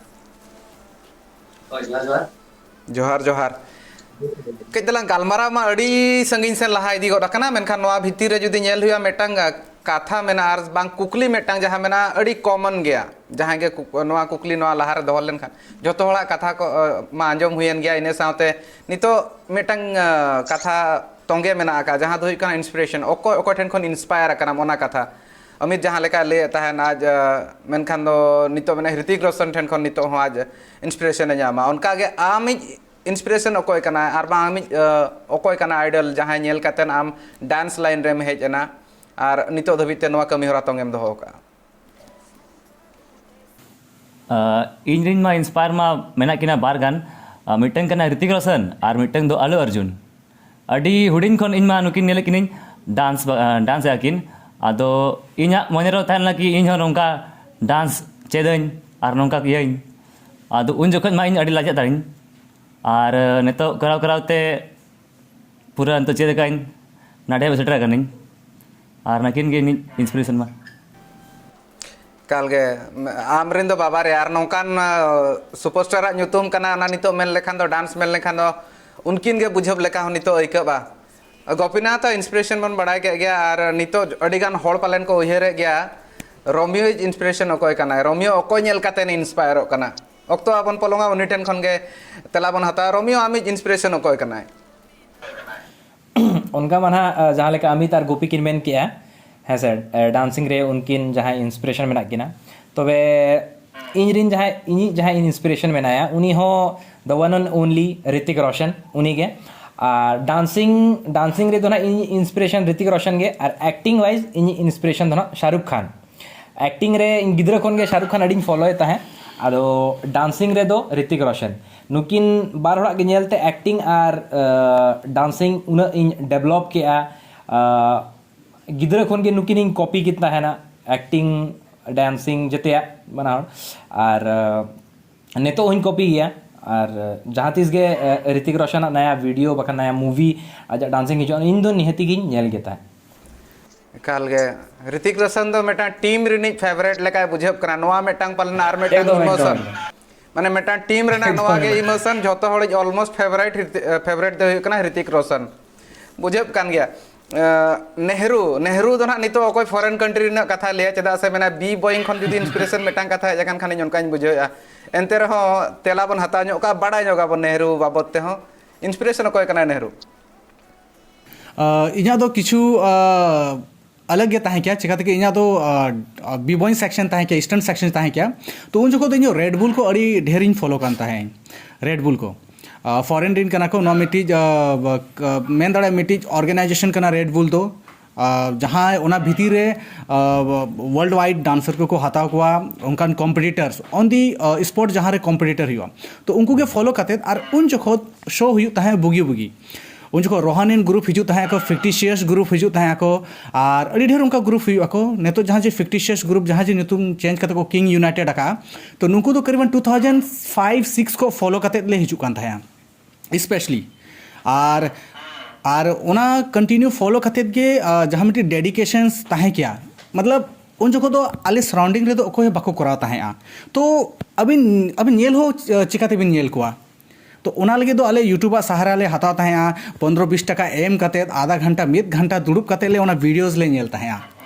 ᱦᱳᱭ, ᱡᱚᱦᱟᱨ, ᱡᱚᱦᱟᱨ᱾ ᱡᱚᱦᱟᱨ ᱡᱚᱦᱟᱨ᱾ ᱠᱟᱹᱡ ᱛᱟᱞᱟᱝ ᱜᱟᱞᱢᱟᱨᱟᱣ ᱢᱟ ᱟᱹᱰᱤ ᱥᱟᱺᱜᱤᱧ ᱥᱮᱱ ᱞᱟᱦᱟ ᱤᱫᱤ ᱜᱚᱫ ᱟᱠᱟᱱᱟ, ᱢᱮᱱᱠᱷᱟᱱ ᱱᱚᱣᱟ ᱵᱷᱤᱛᱤᱨ ᱨᱮ ᱡᱩᱫᱤ ᱧᱮᱞ ᱦᱩᱭᱩᱜᱼᱟ, ᱢᱤᱫᱴᱟᱝ ᱠᱟᱛᱷᱟ ᱢᱮᱱᱟᱜᱼᱟ ᱟᱨ ᱵᱟᱝ ᱠᱩᱠᱞᱤ ᱢᱤᱫᱴᱟᱝ ᱡᱟᱦᱟᱸ ᱢᱮᱱᱟᱜᱼᱟ, ᱟᱹᱰᱤ ᱠᱚᱢᱚᱱ ᱜᱮᱭᱟ᱾ ᱡᱟᱦᱟᱸᱭ ᱜᱮ ᱠᱩᱠ- ᱱᱚᱣᱟ ᱠᱩᱠᱞᱤ ᱱᱚᱣᱟ ᱞᱟᱦᱟᱨᱮ ᱫᱚᱦᱚ ᱞᱮᱱᱠᱷᱟᱱ ᱡᱷᱚᱛᱚ ᱦᱚᱲᱟᱜ ᱠᱟᱛᱷᱟ ᱠᱚ ᱟᱸᱡᱚᱢ ᱦᱩᱭᱮᱱ ᱜᱮᱭᱟ᱾ ᱤᱱᱟᱹ ᱥᱟᱶᱛᱮ ᱱᱤᱛᱚᱜ ᱢᱤᱫᱴᱟᱝ ᱠᱟᱛᱷᱟ ᱛᱚᱸᱜᱮ ᱢᱮᱱᱟᱜ ᱟᱠᱟᱫ, ᱡᱟᱦᱟᱸ ᱫᱚ ᱦᱩᱭᱩᱜ ᱠᱟᱱᱟ ᱤᱱᱥᱯᱤᱨᱮᱥᱚᱱ᱾ ᱚᱠᱚᱭ ᱚᱠᱚᱭ ᱴᱷᱮᱱ ᱠᱷᱚᱱ ᱤᱱᱥᱯᱟᱭᱟᱨ ᱟᱠᱟᱱᱟᱢ, ᱚᱱᱟ ᱠᱟᱛᱷᱟ᱾ ᱟᱢᱤᱛ ᱡᱟᱦᱟᱸ ᱞᱮᱠᱟᱭ ᱞᱟᱹᱭᱮᱫ ᱛᱟᱦᱮᱱ ᱟᱡ, ᱢᱮᱱᱠᱷᱟᱱ ᱫᱚ ᱱᱤᱛᱚᱜ ᱢᱮᱱᱟᱭ ᱦᱨᱤᱛᱤᱠ ᱨᱳᱥᱚᱱ ᱴᱷᱮᱱ ᱠᱷᱚᱱ ᱱᱤᱛᱚᱜ ᱦᱚᱸ ᱟᱡ ᱤᱱᱥᱯᱤᱨᱮᱥᱚᱱ ᱮ ᱧᱟᱢᱟ᱾ ᱚᱱᱠᱟᱜᱮ ᱟᱢᱤᱡ ᱤᱱᱥᱯᱤᱨᱮᱥᱚᱱ ᱚᱠᱚᱭ ᱠᱟᱱᱟᱭ ᱟᱨ ᱵᱟᱝ ᱟᱢᱤᱡ ᱚᱠᱚᱭ ᱠᱟᱱᱟ ᱟᱭᱰᱚᱞ, ᱡᱟᱦᱟᱸᱭ ᱧᱮᱞ ᱠᱟᱛᱮᱫ ᱟᱢ ᱰᱟᱱᱥ ᱞᱟᱭᱤᱱ ᱨᱮᱢ ᱦᱮᱡ ᱮᱱᱟ? ᱟᱨ ᱱᱤᱛᱚᱜ ᱫᱷᱟᱹᱵᱤᱡ ᱛᱮ ᱱᱚᱣᱟ ᱠᱟᱹᱢᱤ ᱦᱚᱨᱟ ᱛᱚᱝ ᱮᱢ ᱫᱚᱦᱚ ᱟᱠᱟᱫᱼᱟ? ᱤᱧ ᱨᱮᱱ ᱢᱟ ᱤᱱᱥᱯᱟᱭᱟᱨ ᱢᱟ ᱢᱮᱱᱟᱜ ᱠᱤᱱᱟ ᱵᱟᱨ ᱜᱟᱱ᱾ ᱢᱤᱫᱴᱟᱝ ᱠᱟᱱᱟ ᱨᱤᱛᱤᱠ ᱨᱳᱥᱚᱱ ᱟᱨ ᱢᱤᱫᱴᱟᱝ ᱫᱚ ᱟᱞᱩ ᱚᱨᱡᱩᱱ᱾ ᱟᱹᱰᱤ ᱦᱩᱰᱤᱧ ᱠᱷᱚᱱ ᱤᱧ ᱢᱟ ᱱᱩᱠᱤᱱ ᱧᱮᱞᱮᱫ ᱠᱤᱱᱟᱹᱧ ᱰᱟᱱᱥ ᱰᱟᱱᱥ ᱮᱫᱟ ᱠᱤᱱ᱾ ᱟᱫᱚ ᱤᱧᱟᱹᱜ ᱢᱚᱱᱮ ᱨᱮ ᱛᱟᱦᱮᱸ ᱞᱮᱱᱟ ᱠᱤ ᱤᱧ ᱦᱚᱸ ᱱᱚᱝᱠᱟ ᱰᱟᱱᱥ ᱪᱮᱫᱟᱹᱧ ᱟᱨ ᱱᱚᱝᱠᱟ ᱤᱭᱟᱹᱧ᱾ ᱟᱫᱚ ᱩᱱ ᱡᱚᱠᱷᱚᱱ ᱢᱟ ᱤᱧ ᱟᱹᱰᱤ ᱞᱟᱡᱟᱜ ᱛᱟᱦᱮᱸᱱᱟᱹᱧ᱾ ᱟᱨ ᱱᱤᱛᱚᱜ ᱠᱚᱨᱟᱣ ᱠᱚᱨᱟᱣ ᱛᱮ ᱯᱩᱨᱟᱹ ᱱᱤᱛᱚᱜ ᱪᱮᱫ ᱞᱮᱠᱟᱧ ᱱᱟᱰᱮ ᱦᱟᱹᱵᱤᱡ ᱥᱮᱴᱮᱨ ᱟᱠᱟᱱᱟᱹᱧ᱾ ᱟᱨ ᱱᱟᱹᱠᱤᱱ ᱜᱮ ᱤᱧᱤᱡ ᱤᱱᱥᱯᱤᱨᱮᱥᱚᱱ ᱢᱟ᱾ ᱮᱠᱟᱞ ᱜᱮ, ᱟᱢ ᱨᱮᱱ ᱫᱚ ᱵᱟᱵᱟ ᱨᱮ, ᱟᱨ ᱱᱚᱝᱠᱟᱱ ᱥᱩᱯᱟᱨᱥᱴᱟᱨᱟᱜ ᱧᱩᱛᱩᱢ ᱠᱟᱱᱟ ᱚᱱᱟ, ᱱᱤᱛᱚᱜ ᱢᱮᱱ ᱞᱮᱠᱷᱟᱱ ᱫᱚ, ᱰᱟᱱᱥ ᱢᱮᱱ ᱞᱮᱠᱷᱟᱱ ᱫᱚ ᱩᱱᱠᱤᱱ ᱜᱮ ᱵᱩᱡᱷᱟᱹᱣ ᱞᱮᱠᱟ ᱦᱚᱸ ᱱᱤᱛᱚᱜ ᱟᱹᱭᱠᱟᱹᱜᱼᱟ᱾ ᱜᱳᱯᱤᱱᱟᱛᱷ ᱟᱜ ᱤᱱᱥᱯᱤᱨᱮᱥᱚᱱ ᱵᱚᱱ ᱵᱟᱲᱟᱭ ᱠᱮᱫ ᱜᱮᱭᱟ, ᱟᱨ ᱱᱤᱛᱚᱜ ᱟᱹᱰᱤ ᱜᱟᱱ ᱦᱚᱲ ᱯᱟᱞᱮᱱ ᱠᱚ ᱩᱭᱦᱟᱹᱨᱮᱫ ᱜᱮᱭᱟ ᱨᱳᱢᱤᱭᱳ ᱤᱡ ᱤᱱᱥᱯᱤᱨᱮᱥᱚᱱ ᱚᱠᱚᱭ ᱠᱟᱱᱟᱭ, ᱨᱳᱢᱤᱭᱳ ᱚᱠᱚᱭ ᱧᱮᱞ ᱠᱟᱛᱮ ᱤᱱᱥᱯᱟᱭᱟᱨᱚᱜ ᱠᱟᱱᱟ᱾ ᱚᱠᱛᱚ ᱟᱵᱚᱱ ᱯᱚᱞᱚᱝᱟ, ᱩᱱᱤ ᱴᱷᱮᱱ ᱠᱷᱚᱱ ᱜᱮ ᱛᱮᱞᱟ ᱵᱚᱱ ᱦᱟᱛᱟᱣᱟ᱾ ᱨᱳᱢᱤᱭᱳ, ᱟᱢᱤᱡ ᱤᱱᱥᱯᱤᱨᱮᱥᱚᱱ ᱚᱠᱚᱭ ᱠᱟᱱᱟᱭ? ᱚᱱᱠᱟ ᱢᱟ ᱱᱟᱦᱟᱜ ᱡᱟᱦᱟᱸ ᱞᱮᱠᱟ ᱟᱢᱤᱛ ᱟᱨ ᱜᱳᱯᱤ ᱠᱤᱱ ᱢᱮᱱ ᱠᱮᱜᱼᱟ, ᱦᱮᱸ ᱥᱮ, ᱰᱟᱱᱥᱤᱝ ᱨᱮ ᱩᱱᱠᱤᱱ ᱡᱟᱦᱟᱸᱭ ᱤᱱᱥᱯᱤᱨᱮᱥᱚᱱ ᱢᱮᱱᱟᱜ ᱠᱤᱱᱟ, ᱛᱚᱵᱮ ᱤᱧ ᱨᱮᱱ ᱡᱟᱦᱟᱸᱭ ᱤᱧᱤᱡ ᱡᱟᱦᱟᱸᱭ ᱤᱱᱥᱯᱤᱨᱮᱥᱚᱱ ᱢᱮᱱᱟᱭᱟ, ᱩᱱᱤ ᱦᱚᱸ the one and only ᱨᱤᱛᱤᱠ Roshan, ᱩᱱᱤ ᱜᱮ᱾ ᱟᱨ ᱰᱟᱱᱥᱤᱝ ᱰᱟᱱᱥᱤᱝ ᱨᱮᱫᱚ ᱱᱟᱦᱟᱜ ᱤᱧᱤᱡ ᱤᱱᱥᱯᱤᱨᱮᱥᱚᱱ ᱨᱤᱛᱤᱠ ᱨᱳᱥᱚᱱ ᱜᱮ, ᱟᱨ ᱮᱠᱴᱤᱝ ᱣᱟᱭᱤᱡᱽ ᱤᱧᱤᱡ ᱤᱱᱥᱯᱤᱨᱮᱥᱚᱱ ᱫᱚ ᱱᱟᱦᱟᱜ ᱥᱟᱦᱨᱩᱠ ᱠᱷᱟᱱ᱾ ᱮᱠᱴᱤᱝ ᱨᱮ ᱤᱧ ᱜᱤᱫᱽᱨᱟᱹ ᱠᱷᱚᱱ ᱜᱮ ᱥᱟᱦᱨᱩᱠ ᱠᱷᱟᱱ ᱟᱹᱰᱤᱧ ᱯᱷᱳᱞᱳᱭᱮᱫ ᱛᱟᱦᱮᱸᱫ, ᱟᱫᱚ ᱰᱟᱱᱥᱤᱝ ᱨᱮᱫᱚ ᱨᱤᱛᱤᱠ ᱨᱳᱥᱚᱱ᱾ ᱱᱩᱠᱤᱱ ᱵᱟᱨ ᱦᱚᱲᱟᱜ ᱜᱮ ᱧᱮᱞᱛᱮ ᱮᱠᱴᱤᱝ ᱟᱨ ᱰᱟᱱᱥᱤᱝ ᱩᱱᱟᱹᱜ ᱤᱧ ᱰᱮᱵᱷᱞᱚᱯ ᱠᱮᱜᱼᱟ᱾ ᱜᱤᱫᱽᱨᱟᱹ ᱠᱷᱚᱱ ᱜᱮ ᱱᱩᱠᱤᱱᱤᱧ ᱠᱚᱯᱤ ᱠᱤᱱ ᱛᱟᱦᱮᱱᱟ, ᱮᱠᱴᱤᱝ, ᱰᱟᱱᱥᱤᱝ, ᱡᱮᱛᱮᱭᱟᱜ ᱵᱟᱱᱟ ᱦᱚᱲ᱾ ᱟᱨ ᱱᱤᱛᱚᱜ ᱦᱚᱸᱧ ᱠᱚᱯᱤ ᱜᱮᱭᱟ᱾ ᱟᱨ ᱡᱟᱦᱟᱸ ᱛᱤᱥ ᱜᱮ ᱨᱤᱛᱤᱠ ᱨᱳᱥᱚᱱᱟᱜ ᱱᱟᱭᱟ ᱵᱷᱤᱰᱤᱭᱳ ᱵᱟᱠᱷᱟᱱ ᱱᱟᱭᱟ ᱢᱩᱵᱷᱤ ᱟᱡᱟᱜ ᱰᱟᱱᱥᱤᱝ ᱦᱤᱡᱩᱜᱼᱟ, ᱤᱧ ᱫᱚ ᱱᱤᱦᱟᱹᱛᱤ ᱜᱤᱧ ᱧᱮᱞ ᱜᱮ ᱛᱟᱦᱮᱸᱫ᱾ ᱮᱠᱟᱞ ᱜᱮ, ᱨᱤᱛᱤᱠ ᱨᱳᱥᱚᱱ ᱫᱚ ᱢᱤᱫᱴᱟᱝ ᱴᱤᱢ ᱨᱤᱱᱤᱡ ᱯᱷᱮᱵᱟᱨᱮᱴ ᱞᱮᱠᱟᱭ ᱵᱩᱡᱷᱟᱹᱜ ᱠᱟᱱᱟ᱾ ᱱᱚᱣᱟ ᱢᱤᱫᱴᱟᱝ ᱯᱟᱞᱮᱱ ᱟᱨ ᱢᱤᱫᱴᱟᱝ ᱮᱠᱫᱚᱢ, ᱤᱢᱳᱥᱚᱱ, ᱮᱠᱫᱚᱢ᱾ ᱢᱟᱱᱮ ᱢᱤᱫᱴᱟᱝ ᱴᱤᱢ ᱨᱮᱱᱟᱜ ᱱᱚᱣᱟ ᱜᱮ ᱤᱢᱳᱥᱚᱱ, ᱡᱷᱚᱛᱚ ᱦᱚᱲᱤᱡ ᱚᱞᱢᱳᱥᱴ ᱯᱷᱮᱵᱟᱨᱮᱴ, ᱯᱷᱮᱵᱟᱨᱮᱴ ᱫᱚ ᱦᱩᱭᱩᱜ ᱠᱟᱱᱟ ᱦᱨᱤᱛᱤᱠ ᱨᱳᱥᱚᱱ᱾ ᱵᱩᱡᱷᱟᱹᱜ ᱠᱟᱱ ᱜᱮᱭᱟ᱾ ᱱᱮᱦᱨᱩ, ᱱᱮᱦᱨᱩ ᱫᱚ ᱱᱟᱦᱟᱜ ᱱᱤᱛᱚᱜ ᱚᱠᱚᱭ ᱯᱷᱚᱨᱮᱱ ᱠᱟᱱᱴᱨᱤ ᱨᱮᱱᱟᱜ ᱠᱟᱛᱷᱟᱭ ᱞᱟᱹᱭᱟ, ᱪᱮᱫᱟᱜ ᱥᱮ ᱢᱮᱱᱟ ᱵᱤ ᱵᱚᱭᱤᱝ ᱠᱷᱚᱱ ᱡᱩᱫᱤ ᱤᱱᱥᱯᱤᱨᱮᱥᱚᱱ ᱢᱤᱫᱴᱟᱝ ᱠᱟᱛᱷᱟ ᱦᱮᱡ ᱟᱠᱟᱱ ᱠᱷᱟᱱᱤᱧ ᱚᱱᱠᱟᱧ ᱵᱩᱡᱷᱟᱹᱣᱮᱫᱼᱟ᱾ ᱮᱱᱛᱮ ᱨᱮᱦᱚᱸ ᱛᱮᱞᱟ ᱵᱚᱱ ᱦᱟᱛᱟᱣ ᱧᱚᱜ ᱠᱟᱜᱼᱟ, ᱵᱟᱲᱟᱭ ᱧᱚᱜ ᱟᱵᱚᱱ ᱱᱮᱦᱨᱩ ᱵᱟᱵᱚᱫ ᱛᱮᱦᱚᱸ᱾ ᱤᱱᱥᱯᱤᱨᱮᱥᱚᱱ ᱚᱠᱚᱭ ᱠᱟᱱᱟᱭ ᱱᱮᱦᱨᱩ? ᱤᱧᱟᱹᱜ ᱫᱚ ᱠᱤᱪᱷᱩ ᱟᱞᱟᱜᱽ ᱜᱮ ᱛᱟᱦᱮᱸ ᱠᱮᱭᱟ, ᱪᱮᱠᱟ ᱛᱮᱜᱮ ᱤᱧᱟᱹᱜ ᱫᱚ ᱵᱤᱵᱚᱭᱤᱝ ᱥᱮᱠᱥᱚᱱ ᱛᱟᱦᱮᱸ ᱠᱮᱭᱟ, ᱤᱥᱴᱟᱨᱱ ᱥᱮᱠᱥᱚᱱ ᱛᱟᱦᱮᱸ ᱠᱮᱭᱟ᱾ ᱛᱚ ᱩᱱ ᱡᱚᱠᱷᱚᱱ ᱫᱚ ᱤᱧ ᱨᱮᱰ ᱵᱩᱞ ᱠᱚ ᱟᱹᱰᱤ ᱰᱷᱮᱨᱤᱧ ᱯᱷᱚᱞᱳ ᱠᱟᱱ ᱛᱟᱦᱮᱸᱫ᱾ ᱨᱮᱰ ᱵᱩᱞ ᱠᱚ ᱯᱷᱚᱨᱮᱱ ᱨᱮᱱ ᱠᱟᱱᱟ ᱠᱚ, ᱱᱚᱣᱟ ᱢᱤᱫᱴᱤᱡ ᱢᱮᱱ ᱫᱟᱲᱮᱭᱟᱜᱼᱟ ᱢᱤᱫᱴᱤᱡ ᱚᱨᱜᱟᱱᱟᱭᱡᱮᱥᱚᱱ ᱠᱟᱱᱟ ᱨᱮᱰ ᱵᱩᱞ ᱫᱚ᱾ ᱟᱨ ᱡᱟᱦᱟᱸᱭ ᱚᱱᱟ ᱵᱷᱤᱛᱤᱨ ᱨᱮ ᱣᱟᱨᱞᱰ ᱣᱟᱭᱤᱰ ᱰᱟᱱᱥᱟᱨ ᱠᱚᱠᱚ ᱦᱟᱛᱟᱣ ᱠᱚᱣᱟ, ᱚᱱᱠᱟᱱ ᱠᱚᱢᱯᱤᱴᱤᱴᱟᱨᱥ ᱚᱱ ᱫᱤ ᱥᱯᱚᱴ ᱡᱟᱦᱟᱸ ᱨᱮ ᱠᱚᱢᱯᱤᱴᱤᱴᱟᱨ ᱦᱩᱭᱩᱜᱼᱟ, ᱛᱚ ᱩᱱᱠᱩ ᱜᱮ ᱯᱷᱚᱞᱳ ᱠᱟᱛᱮᱫ ᱟᱨ ᱩᱱ ᱡᱚᱠᱷᱚᱱ ᱥᱳ ᱦᱩᱭᱩᱜ ᱛᱟᱦᱮᱸᱫ ᱵᱩᱜᱤ ᱵᱩᱜᱤ, ᱩᱱ ᱡᱚᱠᱷᱚᱱ ᱨᱳᱦᱟᱱᱤᱱ ᱜᱨᱩᱯ ᱦᱤᱡᱩᱜ ᱛᱟᱦᱮᱸ ᱟᱠᱚ, ᱯᱷᱤᱠᱴᱤᱥᱤᱭᱟᱥ ᱜᱨᱩᱯ ᱦᱤᱡᱩᱜ ᱛᱟᱦᱮᱸ ᱟᱠᱚ, ᱟᱨ ᱟᱹᱰᱤ ᱰᱷᱮᱨ ᱚᱱᱠᱟ ᱜᱨᱩᱯ ᱦᱩᱭᱩᱜ ᱟᱠᱚ᱾ ᱱᱤᱛᱚᱜ ᱡᱟᱦᱟᱸ ᱡᱮ ᱯᱷᱤᱠᱴᱤᱥᱤᱭᱟᱥ ᱜᱨᱩᱯ ᱡᱟᱦᱟᱸ ᱡᱮ ᱧᱩᱛᱩᱢ ᱪᱮᱧᱡᱽ ᱠᱟᱛᱮ ᱠᱚ ᱠᱤᱝ ᱤᱭᱩᱱᱟᱭᱴᱮᱰ ᱟᱠᱟᱫᱼᱟ, ᱛᱚ ᱱᱩᱠᱩ ᱫᱚ ᱠᱟᱨᱤᱵᱟᱱ ᱴᱩ ᱛᱷᱟᱣᱡᱮᱱᱰ ᱯᱷᱟᱭᱤᱵᱷ ᱥᱤᱠᱥ ᱠᱚ ᱯᱷᱚᱞᱳ ᱠᱟᱛᱮᱫ ᱞᱮ ᱦᱤᱡᱩᱜ ᱠᱟᱱ ᱛᱟᱦᱮᱸᱫᱼᱟ᱾ ᱥᱯᱮᱥᱟᱞᱤ ᱟᱨ ᱟᱨ ᱚᱱᱟ ᱠᱚᱱᱴᱤᱱᱤᱭᱩ ᱯᱷᱚᱞᱳ ᱠᱟᱛᱮᱫ ᱜᱮ, ᱟᱨ ᱡᱟᱦᱟᱸ ᱢᱤᱫᱴᱤᱡ ᱰᱮᱰᱤᱠᱮᱥᱚᱱᱥ ᱛᱟᱦᱮᱸ ᱠᱮᱭᱟ, ᱢᱚᱛᱞᱚᱵ ᱩᱱ ᱡᱚᱠᱷᱚᱱ ᱫᱚ ᱟᱞᱮ ᱥᱟᱨᱟᱣᱩᱱᱰᱤᱝ ᱨᱮᱫᱚ ᱚᱠᱚᱭ ᱦᱚᱸ ᱵᱟᱠᱚ ᱠᱚᱨᱟᱣ ᱛᱟᱦᱮᱸᱜᱼᱟ᱾ ᱛᱚ ᱟᱹᱵᱤᱱ ᱟᱹᱵᱤᱱ ᱧᱮᱞ ᱦᱚᱸ ᱪᱤᱠᱟᱹ ᱛᱮᱵᱤᱱ ᱧᱮᱞ ᱠᱚᱣᱟ? ᱛᱚ ᱚᱱᱟ ᱞᱟᱹᱜᱤᱫ ᱫᱚ ᱟᱞᱮ ᱭᱩᱴᱩᱵᱟᱜ ᱥᱟᱦᱟᱨᱟ ᱞᱮ ᱦᱟᱛᱟᱣ ᱛᱟᱦᱮᱸᱜᱼᱟ, ᱯᱚᱱᱫᱽᱨᱚ ᱵᱤᱥ ᱴᱟᱠᱟ ᱮᱢ ᱠᱟᱛᱮᱫ ᱟᱫᱷᱟ ᱜᱷᱚᱱᱴᱟ ᱢᱤᱫ ᱜᱷᱚᱱᱴᱟ ᱫᱩᱲᱩᱵ ᱠᱟᱛᱮᱫ ᱞᱮ ᱚᱱᱟ ᱵᱷᱤᱰᱤᱭᱳᱥ ᱞᱮ ᱧᱮᱞ ᱛᱟᱦᱮᱸᱜᱼᱟ᱾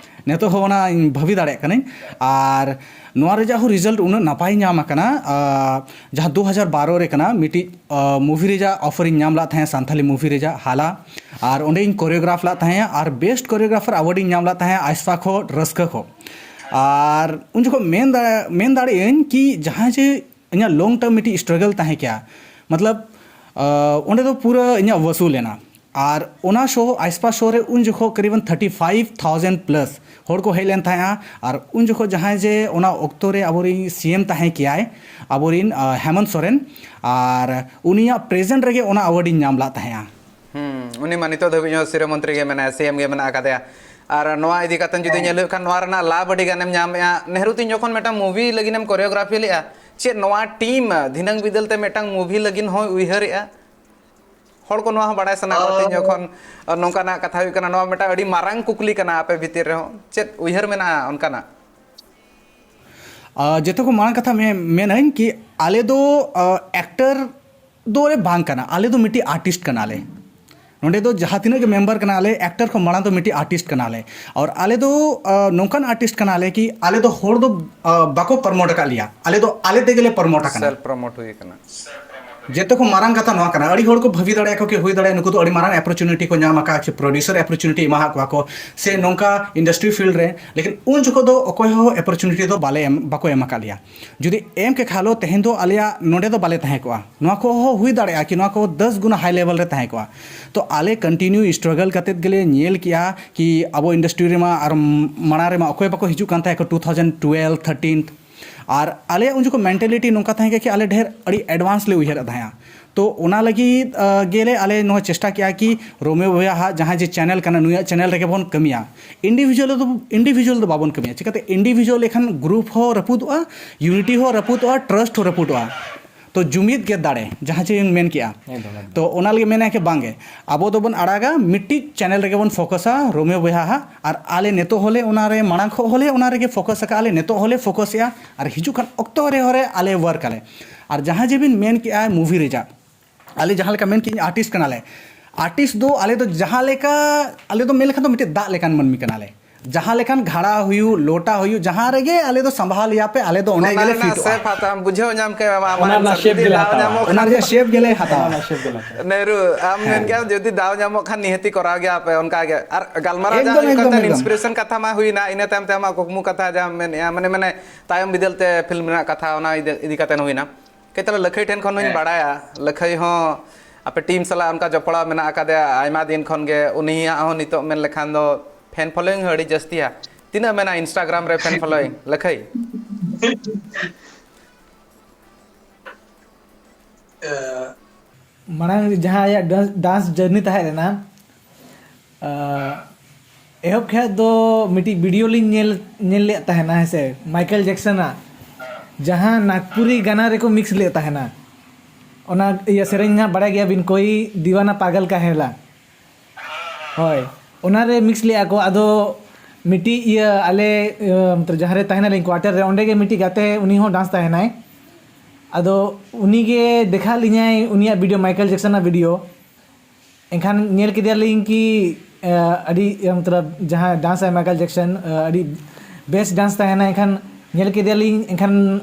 ᱱᱤᱛᱚᱜ ᱦᱚᱸ ᱚᱱᱟ ᱤᱧ ᱵᱷᱟᱹᱵᱤ ᱫᱟᱲᱮᱭᱟᱜ ᱠᱟᱹᱱᱟᱹᱧ᱾ ᱟᱨ ᱱᱚᱣᱟ ᱨᱮᱭᱟᱜ ᱦᱚᱸ ᱨᱤᱡᱟᱞᱴ ᱩᱱᱟᱹᱜ ᱱᱟᱯᱟᱭ ᱧᱟᱢ ᱟᱠᱟᱱᱟ᱾ ᱟᱨ ᱡᱟᱦᱟᱸ ᱫᱩ ᱦᱟᱡᱟᱨ ᱵᱟᱨᱚ ᱨᱮ ᱠᱟᱱᱟ, ᱢᱤᱫᱴᱤᱡ ᱢᱩᱵᱷᱤ ᱨᱮᱭᱟᱜ ᱚᱯᱷᱟᱨᱤᱧ ᱧᱟᱢ ᱞᱮᱫ ᱛᱟᱦᱮᱸᱫ, ᱥᱟᱱᱛᱷᱟᱞᱤ ᱢᱩᱵᱷᱤ ᱨᱮᱭᱟᱜ ᱦᱟᱞᱟ, ᱟᱨ ᱚᱸᱰᱮᱧ ᱠᱳᱨᱤᱭᱳᱜᱨᱟᱯᱷ ᱞᱮᱫ ᱛᱟᱦᱮᱸᱫ ᱟᱨ ᱵᱮᱥᱴ ᱠᱳᱨᱤᱭᱳᱜᱨᱟᱯᱷᱟᱨ ᱮᱣᱟᱨᱰᱤᱧ ᱧᱟᱢ ᱞᱮᱫ ᱛᱟᱦᱮᱸᱫ ᱟᱭᱥᱯᱟ ᱠᱷᱚᱱ ᱨᱟᱹᱥᱠᱟᱹ ᱠᱷᱚᱱ᱾ ᱟᱨ ᱩᱱ ᱡᱚᱠᱷᱚᱱ ᱢᱮᱱ ᱫᱟᱲᱮ ᱢᱮᱱ ᱫᱟᱲᱮᱭᱟᱜ ᱟᱹᱧ ᱠᱤ ᱡᱟᱦᱟᱸ ᱡᱮ ᱤᱧᱟᱹᱜ ᱞᱚᱝ ᱴᱟᱨᱢ ᱢᱤᱫᱴᱤᱡ ᱥᱴᱨᱟᱜᱚᱞ ᱛᱟᱦᱮᱸ ᱠᱮᱭᱟ, ᱢᱚᱛᱞᱚᱵ ᱚᱸᱰᱮ ᱫᱚ ᱯᱩᱨᱟᱹ ᱤᱧᱟᱹᱜ ᱣᱟᱹᱥᱩᱞ ᱮᱱᱟ᱾ ᱟᱨ ᱚᱱᱟ ᱥᱳ, ᱟᱭᱥᱯᱟ ᱥᱳ ᱨᱮ ᱩᱱ ᱡᱚᱠᱷᱚᱱ ᱠᱟᱨᱤᱵᱟᱱ ᱛᱷᱟᱨᱴᱤ ᱯᱷᱟᱭᱤᱵᱷ ᱛᱷᱟᱣᱡᱮᱱᱰ ᱯᱞᱟᱥ ᱦᱚᱲ ᱠᱚ ᱦᱮᱡ ᱞᱮᱱ ᱛᱟᱦᱮᱸᱜᱼᱟ᱾ ᱟᱨ ᱩᱱ ᱡᱚᱠᱷᱚᱱ ᱡᱟᱦᱟᱸᱭ ᱡᱮ ᱚᱱᱟ ᱚᱠᱛᱚ ᱨᱮ ᱟᱵᱚᱨᱤᱱ ᱥᱤ ᱮᱢ ᱛᱟᱦᱮᱸ ᱠᱮᱭᱟᱭ, ᱟᱵᱚᱨᱤᱱ ᱦᱮᱢᱚᱱᱛ ᱥᱚᱨᱮᱱ, ᱟᱨ ᱩᱱᱤᱭᱟᱜ ᱯᱨᱮᱡᱮᱱᱴ ᱨᱮᱜᱮ ᱚᱱᱟ ᱮᱣᱟᱨᱰᱤᱧ ᱧᱟᱢ ᱞᱮᱫ ᱛᱟᱦᱮᱸᱜᱼᱟ᱾ ᱦᱩᱸ, ᱩᱱᱤ ᱢᱟ ᱱᱤᱛᱚᱜ ᱫᱷᱟᱹᱵᱤᱡ ᱦᱚᱸ ᱥᱤᱨᱟᱹ ᱢᱚᱱᱛᱨᱤ ᱜᱮ ᱢᱮᱱᱟᱭᱟ, ᱥᱤ ᱮᱢ ᱜᱮ ᱢᱮᱱᱟᱜ ᱟᱠᱟᱫᱮᱭᱟ᱾ ᱟᱨ ᱱᱚᱣᱟ ᱤᱫᱤ ᱠᱟᱛᱮ ᱡᱩᱫᱤ ᱧᱮᱞ ᱦᱩᱭᱩᱜ ᱠᱷᱟᱱ, ᱱᱚᱣᱟ ᱨᱮᱱᱟᱜ ᱞᱟᱵᱷ ᱟᱹᱰᱤ ᱜᱟᱱᱮᱢ ᱧᱟᱢᱮᱜᱼᱟ᱾ ᱱᱮᱦᱨᱩ, ᱛᱤᱧ ᱡᱚᱠᱷᱚᱱ ᱢᱤᱫᱴᱟᱝ ᱢᱩᱵᱷᱤ ᱞᱟᱹᱜᱤᱫ ᱮᱢ ᱠᱳᱨᱤᱭᱳᱜᱨᱟᱯᱷᱤ ᱞᱮᱜᱼᱟ, ᱪᱮᱫ ᱱᱚᱣᱟ ᱴᱤᱢ ᱫᱷᱤᱱᱟᱹᱝ ᱵᱤᱫᱟᱹᱞ ᱛᱮ ᱢᱤᱫᱴᱟᱝ ᱢᱩᱵᱷᱤ ᱞᱟᱹᱜᱤᱫ ᱦᱚᱸᱭ ᱩᱭᱦᱟᱹᱨᱮᱜᱼᱟ? ᱦᱚᱲ ᱠᱚ ᱱᱚᱣᱟ ᱦᱚᱸ ᱵᱟᱲᱟᱭ ᱥᱟᱱᱟ ᱠᱚᱣᱟ᱾ ᱛᱮᱦᱮᱧ ᱡᱚᱠᱷᱚᱱ ᱱᱚᱝᱠᱟᱱᱟᱜ ᱠᱟᱛᱷᱟ ᱦᱩᱭᱩᱜ ᱠᱟᱱᱟ, ᱱᱚᱣᱟ ᱢᱤᱫᱴᱟᱝ ᱟᱹᱰᱤ ᱢᱟᱨᱟᱝ ᱠᱩᱠᱞᱤ ᱠᱟᱱᱟ ᱟᱯᱮ ᱵᱷᱤᱛᱤᱨ ᱨᱮᱦᱚᱸ, ᱪᱮᱫ ᱩᱭᱦᱟᱹᱨ ᱢᱮᱱᱟᱜᱼᱟ ᱚᱱᱠᱟᱱᱟᱜ? ᱡᱚᱛᱚ ᱠᱷᱚᱱ ᱢᱟᱨᱟᱝ ᱠᱟᱛᱷᱟ ᱢᱮᱱᱟᱹᱧ ᱠᱤ, ᱟᱞᱮ ᱫᱚ ᱮᱠᱴᱟᱨ ᱫᱚ ᱞᱮ ᱵᱟᱝ ᱠᱟᱱᱟ, ᱟᱞᱮ ᱫᱚ ᱢᱤᱫᱴᱤᱡ ᱟᱨᱴᱤᱥᱴ ᱠᱟᱱᱟᱞᱮ᱾ ᱱᱚᱸᱰᱮ ᱫᱚ ᱡᱟᱦᱟᱸ ᱛᱤᱱᱟᱹᱜ ᱜᱮ ᱢᱮᱢᱵᱟᱨ ᱠᱟᱱᱟ ᱞᱮ, ᱮᱠᱴᱟᱨ ᱠᱷᱚᱱ ᱢᱟᱲᱟᱝ ᱫᱚ ᱢᱤᱫᱴᱤᱡ ᱟᱨᱴᱤᱥᱴ ᱠᱟᱱᱟᱞᱮ᱾ ᱟᱨ ᱟᱞᱮ ᱫᱚ ᱱᱚᱝᱠᱟᱱ ᱟᱨᱴᱤᱥᱴ ᱠᱟᱱᱟᱞᱮ ᱠᱤ ᱟᱞᱮ ᱫᱚ ᱦᱚᱲ ᱫᱚ ᱵᱟᱠᱚ ᱯᱨᱚᱢᱳᱴ ᱟᱠᱟᱫ ᱞᱮᱭᱟ, ᱟᱞᱮ ᱫᱚ ᱟᱞᱮ ᱛᱮᱜᱮ ᱞᱮ ᱯᱨᱚᱢᱳᱴ ᱟᱠᱟᱱᱟ᱾ ᱥᱮᱞᱯᱷ ᱯᱨᱚᱢᱳᱴ ᱦᱩᱭ ᱟᱠᱟᱱᱟ᱾ ᱡᱮᱛᱮ ᱠᱷᱚᱱ ᱢᱟᱨᱟᱝ ᱠᱟᱛᱷᱟ ᱱᱚᱣᱟ ᱠᱟᱱᱟ, ᱟᱹᱰᱤ ᱦᱚᱲ ᱠᱚ ᱵᱷᱟᱹᱵᱤ ᱫᱟᱲᱮᱭᱟᱜᱼᱟ ᱠᱚ ᱠᱤ ᱦᱩᱭ ᱫᱟᱲᱮᱭᱟᱜᱼᱟ ᱱᱩᱠᱩ ᱫᱚ ᱟᱹᱰᱤ ᱢᱟᱨᱟᱝ ᱚᱯᱚᱨᱪᱩᱱᱤᱴᱤ ᱠᱚ ᱧᱟᱢ ᱟᱠᱟᱫᱼᱟ, ᱥᱮ ᱯᱨᱚᱰᱭᱩᱥᱟᱨ ᱚᱯᱚᱨᱪᱩᱱᱤᱴᱤ ᱮᱢᱟᱦᱟᱫ ᱠᱚᱣᱟ ᱠᱚ, ᱥᱮ ᱱᱚᱝᱠᱟ ᱤᱱᱰᱟᱥᱴᱨᱤ ᱯᱷᱤᱞᱰ ᱨᱮ, ᱞᱮᱠᱤᱱ ᱩᱱ ᱡᱚᱠᱷᱚᱱ ᱫᱚ ᱚᱠᱚᱭ ᱦᱚᱸ ᱚᱯᱚᱨᱪᱩᱱᱤᱴᱤ ᱫᱚ ᱵᱟᱞᱮ ᱮᱢ, ᱵᱟᱠᱚ ᱮᱢ ᱟᱠᱟᱫ ᱞᱮᱭᱟ᱾ ᱡᱩᱫᱤ ᱮᱢ ᱠᱮ ᱠᱷᱟᱱ ᱞᱚ, ᱛᱮᱦᱮᱧ ᱫᱚ ᱟᱞᱮᱭᱟᱜ ᱱᱚᱰᱮ ᱫᱚ ᱵᱟᱞᱮ ᱛᱟᱦᱮᱸ ᱠᱚᱜᱼᱟ᱾ ᱱᱚᱣᱟ ᱠᱚᱦᱚᱸ ᱦᱩᱭ ᱫᱟᱲᱮᱭᱟᱜᱼᱟ ᱠᱤ ᱱᱚᱣᱟ ᱠᱚ ᱫᱚᱥ ᱜᱩᱱᱟ ᱦᱟᱭ ᱞᱮᱵᱮᱞ ᱨᱮ ᱛᱟᱦᱮᱸ ᱠᱚᱜᱼᱟ᱾ ᱛᱚ ᱟᱞᱮ ᱠᱚᱱᱴᱤᱱᱤᱭᱩ ᱥᱴᱨᱟᱜᱚᱞ ᱠᱟᱛᱮᱫ ᱜᱮᱞᱮ ᱧᱮᱞ ᱠᱮᱜᱼᱟ ᱠᱤ ᱟᱵᱚ ᱤᱱᱰᱟᱥᱴᱨᱤ ᱨᱮᱢᱟ ᱟᱨ ᱢᱟᱲᱟᱝ ᱨᱮᱢᱟ ᱚᱠᱚᱭ ᱵᱟᱠᱚ ᱦᱤᱡᱩᱜ ᱠᱟᱱ ᱛᱟᱦᱮᱸ ᱠᱚ, ᱴᱩ ᱛᱷᱟᱣᱡᱮᱱᱰ ᱴᱩᱭᱮᱞᱵᱷ, ᱛᱷᱟᱨᱴᱤᱱ, ᱟᱨ ᱟᱞᱮᱭᱟᱜ ᱩᱱ ᱡᱚᱠᱷᱚᱱ ᱢᱮᱱᱴᱟᱞᱤᱴᱤ ᱱᱚᱝᱠᱟ ᱛᱟᱦᱮᱸ ᱠᱟᱱᱟ ᱠᱤ ᱟᱞᱮ ᱰᱷᱮᱨ ᱟᱹᱰᱤ ᱮᱰᱵᱷᱟᱱᱥ ᱞᱮ ᱩᱭᱦᱟᱹᱨᱮᱫ ᱛᱟᱦᱮᱸᱜᱼᱟ᱾ ᱛᱚ ᱚᱱᱟ ᱞᱟᱹᱜᱤᱫ ᱟᱸ, ᱜᱮᱞᱮ ᱟᱞᱮ ᱱᱚᱣᱟ ᱪᱮᱥᱴᱟ ᱠᱮᱜᱼᱟ ᱠᱤ ᱨᱳᱢᱤᱭᱳ ᱵᱚᱭᱦᱟ ᱦᱟᱜ ᱡᱟᱦᱟᱸ ᱡᱮ ᱪᱮᱱᱮᱞ ᱠᱟᱱᱟ, ᱱᱩᱭᱟᱜ ᱪᱮᱱᱮᱞ ᱨᱮᱜᱮ ᱵᱚᱱ ᱠᱟᱹᱢᱤᱭᱟ᱾ ᱤᱱᱰᱤᱵᱷᱤᱡᱩᱣᱟᱞ ᱫᱚ, ᱤᱱᱰᱤᱵᱷᱤᱡᱩᱣᱟᱞ ᱫᱚ ᱵᱟᱵᱚᱱ ᱠᱟᱹᱢᱤᱭᱟ᱾ ᱪᱤᱠᱟᱹᱛᱮ ᱤᱱᱰᱤᱵᱷᱤᱡᱩᱣᱟᱞ ᱞᱮᱠᱷᱟᱱ ᱜᱨᱩᱯ ᱦᱚᱸ ᱨᱟᱹᱯᱩᱫᱚᱜᱼᱟ, ᱭᱩᱱᱤᱴᱤ ᱦᱚᱸ ᱨᱟᱹᱯᱩᱫᱚᱜᱼᱟ, ᱴᱨᱟᱥᱴ ᱦᱚᱸ ᱨᱟᱹᱯᱩᱫᱚᱜᱼᱟ᱾ ᱛᱚ ᱡᱩᱢᱤᱫ ᱜᱮ ᱫᱟᱲᱮ, ᱡᱟᱦᱟᱸ ᱪᱮ ᱢᱮᱱ ᱠᱮᱜᱼᱟ᱾ ᱮᱠᱫᱚᱢ, ᱮᱠᱫᱚᱢ᱾ ᱛᱚ ᱚᱱᱟ ᱞᱟᱹᱜᱤᱫ ᱢᱮᱱᱟ ᱠᱤ ᱵᱟᱝᱜᱮ, ᱟᱵᱚ ᱫᱚᱵᱚᱱ ᱟᱲᱟᱜᱟ, ᱢᱤᱫᱴᱤᱡ ᱪᱮᱱᱮᱞ ᱨᱮᱜᱮ ᱵᱚᱱ ᱯᱷᱳᱠᱟᱥᱟ, ᱨᱳᱢᱤᱭᱳ ᱵᱚᱭᱦᱟ ᱦᱟᱜ᱾ ᱟᱨ ᱟᱞᱮ ᱱᱤᱛᱚᱜ ᱦᱚᱸᱞᱮ ᱚᱱᱟᱨᱮ, ᱢᱟᱲᱟᱝ ᱠᱷᱚᱱ ᱦᱚᱸᱞᱮ ᱚᱱᱟ ᱨᱮᱜᱮ ᱯᱷᱳᱠᱟᱥ ᱟᱠᱟᱫᱼᱟ, ᱟᱞᱮ ᱱᱤᱛᱚᱜ ᱦᱚᱸᱞᱮ ᱯᱷᱳᱠᱟᱥᱮᱜᱼᱟ᱾ ᱟᱨ ᱦᱤᱡᱩᱜ ᱠᱟᱱ ᱚᱠᱛᱚ ᱨᱮ ᱦᱚᱸ ᱨᱮ ᱟᱞᱮ ᱣᱟᱨᱠ ᱟᱞᱮ᱾ ᱟᱨ ᱡᱟᱦᱟᱸ ᱡᱮ ᱵᱤᱱ ᱢᱮᱱ ᱠᱮᱜᱼᱟ ᱢᱩᱵᱷᱤ ᱨᱮᱭᱟᱜ, ᱟᱞᱮ ᱡᱟᱦᱟᱸ ᱞᱮᱠᱟ ᱢᱮᱱ ᱠᱮᱜᱼᱟᱹᱧ ᱟᱨᱴᱤᱥᱴ ᱠᱟᱱᱟᱞᱮ᱾ ᱟᱨᱴᱤᱥᱴ ᱫᱚ ᱟᱞᱮ ᱫᱚ ᱡᱟᱦᱟᱸ ᱞᱮᱠᱟ, ᱟᱞᱮ ᱫᱚ ᱢᱮᱱ ᱞᱮᱠᱷᱟᱱ ᱫᱚ ᱢᱤᱫᱴᱮᱡ ᱫᱟᱜ ᱞᱮᱠᱟᱱ ᱢᱟᱹᱱᱢᱤ ᱠᱟᱱᱟᱞᱮ᱾ ᱡᱟᱦᱟᱸ ᱞᱮᱠᱟᱱ ᱜᱷᱟᱲᱟ ᱦᱩᱭᱩᱜ, ᱞᱚᱴᱟ ᱦᱩᱭᱩᱜ, ᱡᱟᱦᱟᱸ ᱨᱮᱜᱮ ᱟᱞᱮ ᱫᱚ ᱥᱟᱢᱵᱷᱟᱞ ᱞᱮᱭᱟ ᱯᱮ, ᱟᱞᱮ ᱫᱚ ᱚᱸᱰᱮ ᱚᱱᱟ ᱜᱮᱞᱮ ᱨᱮᱱᱟᱜ ᱯᱷᱤᱴᱚᱜᱼᱟ᱾ ᱥᱮᱯ ᱦᱟᱛᱟᱣ ᱟᱢ ᱵᱩᱡᱷᱟᱹᱣ ᱧᱟᱢ ᱠᱮᱫ ᱟᱢ, ᱟᱢᱟᱜ ᱚᱱᱟ ᱨᱮᱱᱟᱜ ᱟᱱᱥᱟᱨ᱾ ᱥᱮᱯ ᱡᱩᱫᱤ ᱜᱮᱞᱮ ᱫᱟᱣ ᱦᱟᱛᱟᱣᱟ᱾ ᱧᱟᱢᱚᱜ ᱚᱱᱟ ᱠᱷᱟᱱ ᱨᱮᱭᱟᱜ ᱥᱮᱯ ᱜᱮᱞᱮ ᱦᱟᱛᱟᱣᱟ᱾ ᱱᱮᱦᱨᱩ, ᱟᱢ ᱦᱮᱸ᱾ ᱢᱮᱱ ᱠᱮᱫᱟᱢ ᱡᱩᱫᱤ ᱫᱟᱣ ᱧᱟᱢᱚᱜ ᱠᱷᱟᱱ ᱱᱤᱦᱟᱹᱛᱤ ᱠᱚᱨᱟᱣ ᱜᱮᱭᱟ ᱯᱮ ᱚᱱᱠᱟ ᱜᱮ᱾ ᱟᱨ ᱜᱟᱞᱢᱟᱨᱟᱣ ᱮᱠᱫᱚᱢ, ᱡᱟᱦᱟᱸ ᱦᱩᱭᱩᱜ ᱠᱟᱱ ᱮᱠᱫᱚᱢ, ᱛᱟᱦᱮᱸᱫ, ᱮᱠᱫᱚᱢ᱾ ᱤᱱᱥᱯᱤᱨᱮᱥᱚᱱ ᱠᱟᱛᱷᱟ ᱢᱟ ᱦᱩᱭᱱᱟ, ᱤᱱᱟᱹ ᱛᱟᱭᱚᱢ ᱛᱮ ᱟᱢᱟᱜ ᱠᱩᱠᱢᱩ ᱠᱟᱛᱷᱟ ᱡᱟᱦᱟᱸ ᱢᱮᱱᱮᱜᱼᱟ, ᱢᱟᱱᱮ, ᱢᱟᱱᱮ ᱛᱟᱭᱚᱢ ᱵᱤᱫᱟᱹᱞ ᱛᱮ ᱯᱷᱤᱞᱢ ᱨᱮᱱᱟᱜ ᱠᱟᱛᱷᱟ, ᱚᱱᱟ ᱤᱫᱤ, ᱤᱫᱤ ᱠᱟᱛᱮ ᱦᱩᱭᱱᱟ᱾ ᱠᱟᱹᱡ ᱛᱟᱦᱞᱮ ᱞᱟᱹᱠᱷᱟᱹᱭ ᱴᱷᱮᱱ ᱠᱷᱚᱱ ᱦᱚᱧ ᱦᱮᱸ᱾ ᱵᱟᱲᱟᱭᱟ, ᱞᱟᱹᱠᱷᱟᱹᱭ ᱦᱚᱸ ᱟᱯᱮ ᱴᱤᱢ ᱥᱟᱞᱟᱜ ᱚᱱᱠᱟ ᱡᱚᱯᱲᱟᱣ ᱢᱮᱱᱟᱜ ᱟᱠᱟᱫᱮᱭᱟ ᱟᱭᱢᱟ ᱫᱤᱱ ᱠᱷᱚᱱ ᱜᱮ᱾ ᱩᱱᱤᱭᱟᱜ ᱦᱚᱸ ᱱᱤᱛᱚᱜ ᱢᱮᱱ ᱞᱮᱠᱷᱟᱱ ᱫᱚ ᱯᱷᱮᱱ ᱯᱷᱚᱞᱳᱭᱤᱝ ᱦᱚᱸ ᱟᱹᱰᱤ ᱡᱟᱹᱥᱛᱤᱭᱟ᱾ ᱛᱤᱱᱟᱹᱜ ᱢᱮᱱᱟᱜᱼᱟ ᱤᱱᱥᱴᱟᱜᱨᱟᱢ ᱨᱮ ᱯᱷᱮᱱ ᱯᱷᱚᱞᱳᱭᱤᱝ, ᱞᱟᱹᱠᱷᱟᱹᱭ? ᱢᱟᱲᱟᱝ ᱡᱟᱦᱟᱸ ᱟᱭᱟᱜ ᱰᱟᱱᱥ, ᱰᱟᱱᱥ ᱡᱟᱨᱱᱤ ᱛᱟᱦᱮᱸ ᱞᱮᱱᱟ, ᱟᱸ, ᱮᱦᱚᱵ ᱠᱷᱚᱡ ᱫᱚ ᱢᱤᱫᱴᱤᱡ ᱵᱷᱤᱰᱤᱭᱳ ᱞᱤᱧ ᱧᱮᱞ, ᱧᱮᱞ ᱞᱮᱫ ᱛᱟᱦᱮᱱᱟ, ᱦᱮᱸ ᱥᱮ, ᱢᱟᱭᱠᱮᱞ ᱡᱮᱠᱥᱚᱱᱟᱜ, ᱡᱟᱦᱟᱸ ᱱᱟᱜᱽᱯᱩᱨᱤ ᱜᱟᱱᱟ ᱨᱮᱠᱚ ᱢᱤᱠᱥ ᱞᱮᱫ ᱛᱟᱦᱮᱱᱟ᱾ ᱚᱱᱟ ᱤᱭᱟᱹ ᱥᱮᱨᱮᱧ ᱦᱟᱸᱜ ᱵᱟᱲᱟᱭ ᱜᱮᱭᱟᱵᱤᱱ, ᱠᱳᱭ ᱫᱤᱣᱟᱱᱟ ᱯᱟᱜᱚᱞ ᱠᱟ ᱦᱮ ᱞᱟ᱾ ᱦᱳᱭ, ᱚᱱᱟᱨᱮ ᱢᱤᱠᱥ ᱞᱮᱫᱼᱟ ᱠᱚ᱾ ᱟᱫᱚ ᱢᱤᱫᱴᱤᱡ ᱤᱭᱟᱹ ᱟᱞᱮ, ᱤᱭᱟᱹ, ᱢᱚᱛᱞᱚᱵ ᱡᱟᱦᱟᱸ ᱨᱮ ᱛᱟᱦᱮᱱᱟᱞᱤᱧ ᱠᱳᱣᱟᱴᱟᱨ ᱨᱮ, ᱚᱸᱰᱮ ᱜᱮ ᱢᱤᱫᱴᱤᱡ ᱜᱟᱛᱮ, ᱩᱱᱤ ᱦᱚᱸ ᱰᱟᱱᱥ ᱛᱟᱦᱮᱱᱟᱭ᱾ ᱟᱫᱚ ᱩᱱᱤ ᱜᱮ ᱫᱮᱠᱷᱟᱣ ᱞᱤᱧᱟᱭ ᱩᱱᱤᱭᱟᱜ ᱵᱷᱤᱰᱤᱭᱳ, ᱢᱟᱭᱠᱮᱞ ᱡᱮᱠᱥᱚᱱᱟᱜ ᱵᱷᱤᱰᱤᱭᱳ᱾ ᱮᱱᱠᱷᱟᱱ ᱧᱮᱞ ᱠᱮᱫᱮᱭᱟᱞᱤᱧ ᱠᱤ, ᱮ, ᱟᱹᱰᱤ, ᱮ, ᱢᱚᱛᱞᱚᱵ ᱡᱟᱦᱟᱸ ᱰᱟᱱᱥ ᱟᱭ ᱢᱟᱭᱠᱮᱞ ᱡᱮᱠᱥᱚᱱ, ᱮ, ᱟᱹᱰᱤ ᱵᱮᱥ ᱰᱟᱱᱥ ᱛᱟᱦᱮᱱᱟ᱾ ᱮᱱᱠᱷᱟᱱ ᱧᱮᱞ ᱠᱮᱫᱮᱭᱟᱞᱤᱧ, ᱮᱱᱠᱷᱟᱱ,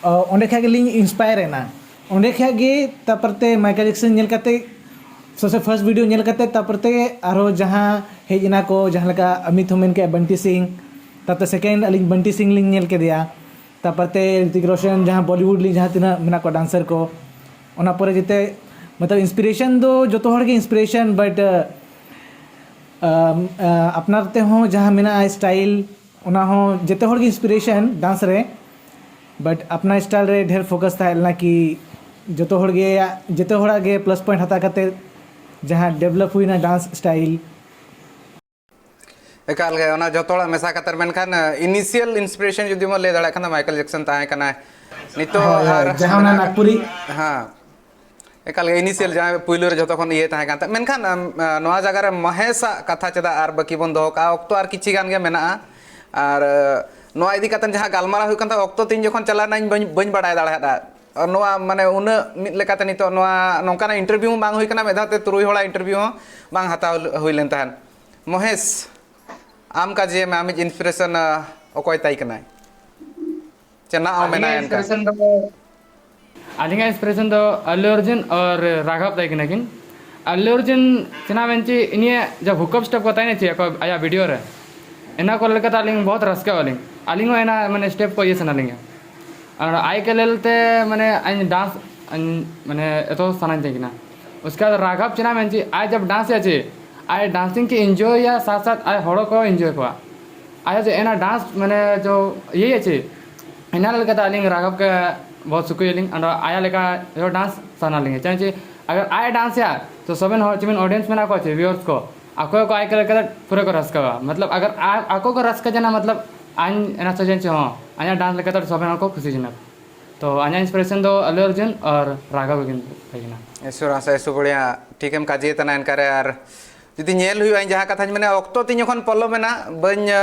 ᱚ, ᱚᱸᱰᱮ ᱠᱷᱚᱡ ᱜᱮᱞᱤᱧ ᱤᱱᱥᱯᱟᱭᱟᱨ ᱮᱱᱟ᱾ ᱚᱸᱰᱮ ᱠᱷᱚᱱᱟᱜ ᱜᱮ ᱛᱟᱨᱯᱚᱨ ᱛᱮ ᱢᱟᱭᱠᱮᱞ ᱡᱮᱠᱥᱚᱱ ᱧᱮᱞ ᱠᱟᱛᱮ, ᱥᱚᱵᱥᱮ ᱯᱷᱟᱨᱥᱴ ᱵᱷᱤᱰᱤᱭᱳ ᱧᱮᱞ ᱠᱟᱛᱮ, ᱛᱟᱨᱯᱚᱨ ᱛᱮ ᱟᱨᱦᱚᱸ ᱡᱟᱦᱟᱸ ᱦᱮᱡ ᱮᱱᱟ ᱠᱚ, ᱡᱟᱦᱟᱸ ᱞᱮᱠᱟ ᱟᱢᱤᱛ ᱦᱚᱸ ᱢᱮᱱ ᱠᱮᱫᱼᱟ, ᱵᱟᱱᱴᱤ ᱥᱤᱝ, ᱛᱟᱨᱯᱚᱨ ᱥᱮᱠᱮᱱᱰ ᱟᱹᱞᱤᱧ ᱵᱟᱱᱴᱤ ᱥᱤᱝ ᱞᱤᱧ ᱧᱮᱞ ᱠᱮᱫᱮᱭᱟ, ᱛᱟᱨᱯᱚᱨ ᱛᱮ ᱨᱤᱛᱤᱠ ᱨᱳᱥᱚᱱ, ᱡᱟᱦᱟᱸ ᱵᱚᱞᱤᱣᱩᱰ ᱨᱮ ᱡᱟᱦᱟᱸ ᱛᱤᱱᱟᱹᱜ ᱢᱮᱱᱟᱜ ᱠᱚᱣᱟ ᱰᱟᱱᱥᱟᱨ ᱠᱚ, ᱚᱱᱟ ᱯᱚᱨᱮ ᱡᱮᱛᱮ, ᱢᱚᱛᱞᱚᱵ, ᱤᱱᱥᱯᱤᱨᱮᱥᱚᱱ ᱫᱚ ᱡᱚᱛᱚ ᱦᱚᱲ ᱜᱮ ᱤᱱᱥᱯᱤᱨᱮᱥᱚᱱ, ᱵᱟᱴ ᱟᱯᱱᱟᱨ ᱛᱮᱦᱚᱸ ᱡᱟᱦᱟᱸ ᱢᱮᱱᱟᱜᱼᱟ ᱥᱴᱟᱭᱤᱞ, ᱚᱱᱟ ᱦᱚᱸ ᱡᱚᱛᱚ ᱦᱚᱲ ᱜᱮ ᱤᱱᱥᱯᱤᱨᱮᱥᱚᱱ ᱰᱟᱱᱥ ᱨᱮ, ᱵᱟᱴ ᱟᱯᱱᱟᱨ ᱥᱴᱟᱭᱤᱞ ᱨᱮ ᱰᱷᱮᱨ ᱯᱷᱳᱠᱟᱥ ᱛᱟᱦᱮᱸ ᱞᱮᱱᱟ ᱠᱤ ᱡᱚᱛᱚ ᱦᱚᱲ ᱜᱮ, ᱡᱚᱛᱚ ᱦᱚᱲᱟᱜ ᱜᱮ ᱯᱞᱟᱥ ᱯᱚᱭᱮᱱᱴ ᱦᱟᱛᱟᱣ ᱠᱟᱛᱮ ᱡᱟᱦᱟᱸ ᱰᱮᱵᱷᱞᱚᱯ ᱦᱩᱭᱱᱟ ᱰᱟᱱᱥ ᱥᱴᱟᱭᱤᱞ᱾ ᱮᱠᱟᱞ ᱜᱮ, ᱚᱱᱟ ᱡᱚᱛᱚ ᱦᱚᱲᱟᱜ ᱢᱮᱥᱟ ᱠᱟᱛᱮ, ᱢᱮᱱᱠᱷᱟᱱ ᱤᱱᱤᱥᱤᱭᱟᱞ ᱤᱱᱥᱯᱤᱨᱮᱥᱚᱱ ᱡᱩᱫᱤ ᱵᱚᱱ ᱞᱟᱹᱭ ᱫᱟᱲᱮᱭᱟᱜ ᱠᱷᱟᱱ ᱫᱚ ᱢᱟᱭᱠᱮᱞ ᱡᱮᱠᱥᱚᱱ ᱛᱟᱦᱮᱸ ᱠᱟᱱᱟᱭ᱾ ᱱᱤᱛᱚᱜ ᱦᱳᱭ, ᱦᱳᱭ, ᱟᱨ ᱡᱟᱦᱟᱸ ᱚᱱᱟ ᱢᱮᱱᱟᱜ-, ᱱᱟᱜᱽᱯᱩᱨᱤ᱾ ᱦᱮᱸ, ᱮᱠᱟᱞ ᱜᱮ, ᱤᱱᱤᱥᱤᱭᱟᱞ ᱡᱟᱦᱟᱸ ᱯᱩᱭᱞᱩ ᱨᱮ ᱡᱚᱛᱚ ᱠᱷᱚᱱ ᱤᱭᱟᱹ ᱛᱟᱦᱮᱸ ᱠᱟᱱ ᱛᱟᱦᱮᱸᱫ, ᱢᱮᱱᱠᱷᱟᱱ ᱟᱢ, ᱟ, ᱱᱚᱣᱟ ᱡᱟᱭᱜᱟ ᱨᱮ ᱢᱚᱦᱮᱥᱟᱜ ᱠᱟᱛᱷᱟ ᱪᱮᱫᱟᱜ ᱟᱨ ᱵᱟᱹᱠᱤ ᱵᱚᱱ ᱫᱚᱦᱚ ᱠᱟᱜᱼᱟ? ᱚᱠᱛᱚ ᱟᱨ ᱠᱤᱪᱷᱤ ᱜᱟᱱ ᱜᱮ ᱢᱮᱱᱟᱜᱼᱟ᱾ ᱟᱨ, ᱟ, ᱱᱚᱣᱟ ᱤᱫᱤ ᱠᱟᱛᱮ ᱡᱟᱦᱟᱸ ᱜᱟᱞᱢᱟᱨᱟᱣ ᱦᱩᱭᱩᱜ ᱠᱟᱱ ᱛᱟᱦᱮᱸᱫ, ᱚᱠᱛᱚ ᱛᱤᱧ ᱡᱚᱠᱷᱚᱱ ᱪᱟᱞᱟᱣ ᱮᱱᱟ, ᱤᱧ ᱵᱟᱹᱧ, ᱵᱟᱹᱧ ᱵᱟᱲᱟᱭ ᱫᱟᱲᱮᱭᱟᱫᱟ᱾ ᱟᱨ ᱱᱚᱣᱟ, ᱢᱟᱱᱮ, ᱩᱱᱟᱹᱜ ᱢᱤᱫ ᱞᱮᱠᱟᱛᱮ ᱱᱤᱛᱚᱜ ᱱᱚᱣᱟ ᱱᱚᱝᱠᱟᱱᱟᱜ ᱤᱱᱴᱟᱨᱵᱷᱤᱭᱩ ᱦᱚᱸ ᱵᱟᱝ ᱦᱩᱭ ᱠᱟᱱᱟ, ᱢᱤᱫ ᱫᱷᱟᱣ ᱛᱮ ᱛᱩᱨᱩᱭ ᱦᱚᱲᱟᱜ ᱤᱱᱴᱟᱨᱵᱷᱤᱭᱩ ᱦᱚᱸ ᱵᱟᱝ ᱦᱟᱛᱟᱣ ᱦᱩᱭ ᱞᱮᱱ ᱛᱟᱦᱮᱸᱫ᱾ ᱢᱚᱦᱮᱥ, ᱟᱢ ᱠᱟᱡᱮ ᱢᱮ, ᱟᱢᱤᱡ ᱤᱱᱥᱯᱤᱨᱮᱥᱚᱱ, ᱟ, ᱚᱠᱚᱭ ᱛᱟᱭ ᱠᱟᱱᱟᱭ? ᱪᱮ ᱱᱟᱜ ᱦᱚᱸ ᱟᱹᱞᱤᱧᱟᱜ ᱢᱮᱱᱟᱭᱟ ᱚᱱᱠᱟ? ᱤᱱᱥᱯᱤᱨᱮᱥᱚᱱ ᱫᱚ, ᱟᱹᱞᱤᱧᱟᱜ ᱤᱱᱥᱯᱤᱨᱮᱥᱚᱱ ᱫᱚ ᱟᱞᱞᱩ ᱚᱨᱡᱩᱱ ᱟᱨ ᱨᱟᱜᱷᱚᱵ ᱛᱟᱭ ᱠᱟᱱᱟ ᱠᱤᱱ᱾ ᱟᱞᱞᱩ ᱚᱨᱡᱩᱱ ᱪᱮᱫᱟᱜ ᱢᱮᱱ ᱪᱮᱫ, ᱤᱱᱤᱭᱟᱜ ᱡᱟ ᱦᱩᱠ ᱟᱯ ᱥᱴᱮᱯ ᱠᱚ ᱛᱟᱦᱮᱱᱟ ᱪᱮ ᱟᱠᱚ, ᱟᱭᱟᱜ ᱵᱷᱤᱰᱤᱭᱳ ᱨᱮ, ᱚᱱᱟ ᱠᱚ ᱞᱮᱠᱟᱛᱮ ᱟᱹᱞᱤᱧ ᱵᱚᱦᱩᱛ ᱨᱟᱹᱥᱠᱟᱹᱜ ᱟᱹᱞᱤᱧ᱾ ᱟᱹᱞᱤᱧ ᱦᱚᱸ ᱚᱱᱟ, ᱢᱟᱱᱮ, ᱥᱴᱮᱯ ᱠᱚ ᱤᱭᱟᱹ ᱥᱟᱱᱟ ᱞᱤᱧᱟ᱾ ᱟᱨ ᱟᱡ ᱠᱮ ᱞᱮᱞ ᱛᱮ, ᱢᱟᱱᱮ, ᱟᱹᱞᱤᱧ ᱰᱟᱱᱥ, ᱟᱹᱞᱤᱧ, ᱢᱟᱱᱮ, ᱮᱛᱚ ᱥᱟᱱᱟᱧ ᱛᱟᱦᱮᱸ ᱠᱟᱱᱟ᱾ ᱩᱥᱠᱮ ᱵᱟᱫ ᱨᱟᱜᱷᱚᱵ ᱪᱮᱫᱟᱜ ᱢᱮᱱ ᱪᱮᱫ, ᱟᱡ ᱡᱟᱵ ᱰᱟᱱᱥ ᱮᱫᱟ ᱪᱮ, ᱟᱡ ᱰᱟᱱᱥᱤᱝ ᱠᱮ ᱤᱱᱡᱚᱭ ᱭᱟ, ᱥᱟᱛ ᱥᱟᱛ ᱟᱡ ᱦᱚᱲ ᱠᱚ ᱤᱱᱡᱚᱭ ᱠᱚᱣᱟ᱾ ᱟᱡ ᱡᱮ ᱮᱱᱟ ᱰᱟᱱᱥ, ᱢᱟᱱᱮ, ᱡᱚ ᱤᱭᱟᱹ ᱭᱟ ᱪᱮ, ᱮᱱᱟ ᱞᱮᱠᱟᱛᱮ ᱟᱹᱞᱤᱧ ᱨᱟᱜᱷᱚᱵ ᱜᱮ ᱵᱚᱦᱩᱛ ᱥᱩᱠᱨᱤᱭᱟᱞᱤᱧ, ᱟᱨ ᱟᱭᱟᱜ ᱞᱮᱠᱟ ᱡᱚ ᱰᱟᱱᱥ ᱥᱟᱱᱟ ᱞᱤᱧᱟ᱾ ᱪᱮᱫᱟᱜ ᱪᱮ ᱟᱜᱟᱨ ᱟᱡ ᱰᱟᱱᱥ ᱭᱟ, ᱛᱚ ᱥᱚᱵᱮᱱ ᱦᱚᱲ, ᱡᱮᱢᱚᱱ ᱚᱰᱤᱭᱮᱱᱥ ᱢᱮᱱᱟᱜ ᱠᱚᱣᱟ ᱪᱮ, ᱵᱷᱤᱭᱩᱣᱟᱨᱥ ᱠᱚ, ᱟᱠᱚ ᱠᱚ ᱟᱡ ᱞᱮᱠᱟᱛᱮ ᱯᱩᱨᱟᱹ ᱠᱚ ᱨᱟᱹᱥᱠᱟᱹᱣᱟ᱾ ᱢᱚᱛᱞᱚᱵ, ᱟᱜᱟᱨ ᱟ-, ᱟᱠᱚ ᱠᱚ ᱨᱟᱹᱥᱠᱟᱹ ᱡᱮᱱᱟ, ᱢᱚᱛᱞᱚᱵ, ᱟᱧ ᱮᱱᱟ ᱥᱚᱡᱮᱱ ᱪᱮ ᱦᱚᱸ, ᱟᱧᱟ ᱰᱟᱱᱥ ᱞᱮᱠᱟᱛᱮ ᱥᱚᱵᱮᱱ ᱦᱚᱲ ᱠᱚ ᱠᱷᱩᱥᱤ ᱡᱮᱱᱟ᱾ ᱛᱚ ᱟᱧᱟ ᱤᱱᱥᱯᱤᱨᱮᱥᱚᱱ ᱫᱚ ᱟᱞᱞᱩ ᱚᱨᱡᱩᱱ ᱟᱨ ᱨᱟᱜᱷᱚᱵ ᱜᱮ ᱛᱟᱦᱮᱸ ᱠᱟᱱᱟ᱾ ᱤᱥᱩᱨ ᱟᱥᱟ ᱤᱥᱩ ᱵᱚᱲᱤᱭᱟ ᱴᱷᱤᱠᱮᱢ ᱠᱟᱡᱮ ᱛᱟᱱᱟ ᱮᱱᱠᱟᱨᱮ᱾ ᱟᱨ ᱡᱩᱫᱤ ᱧᱮᱞ ᱦᱩᱭᱩᱜᱼᱟ, ᱤᱧ ᱡᱟᱦᱟᱸ ᱠᱟᱛᱷᱟᱧ ᱢᱮᱱᱟ, ᱚᱠᱛᱚ ᱛᱤᱧ ᱡᱚᱠᱷᱚᱱ ᱯᱚᱞᱚᱢ ᱮᱱᱟ, ᱵᱟᱹᱧ, ᱟ,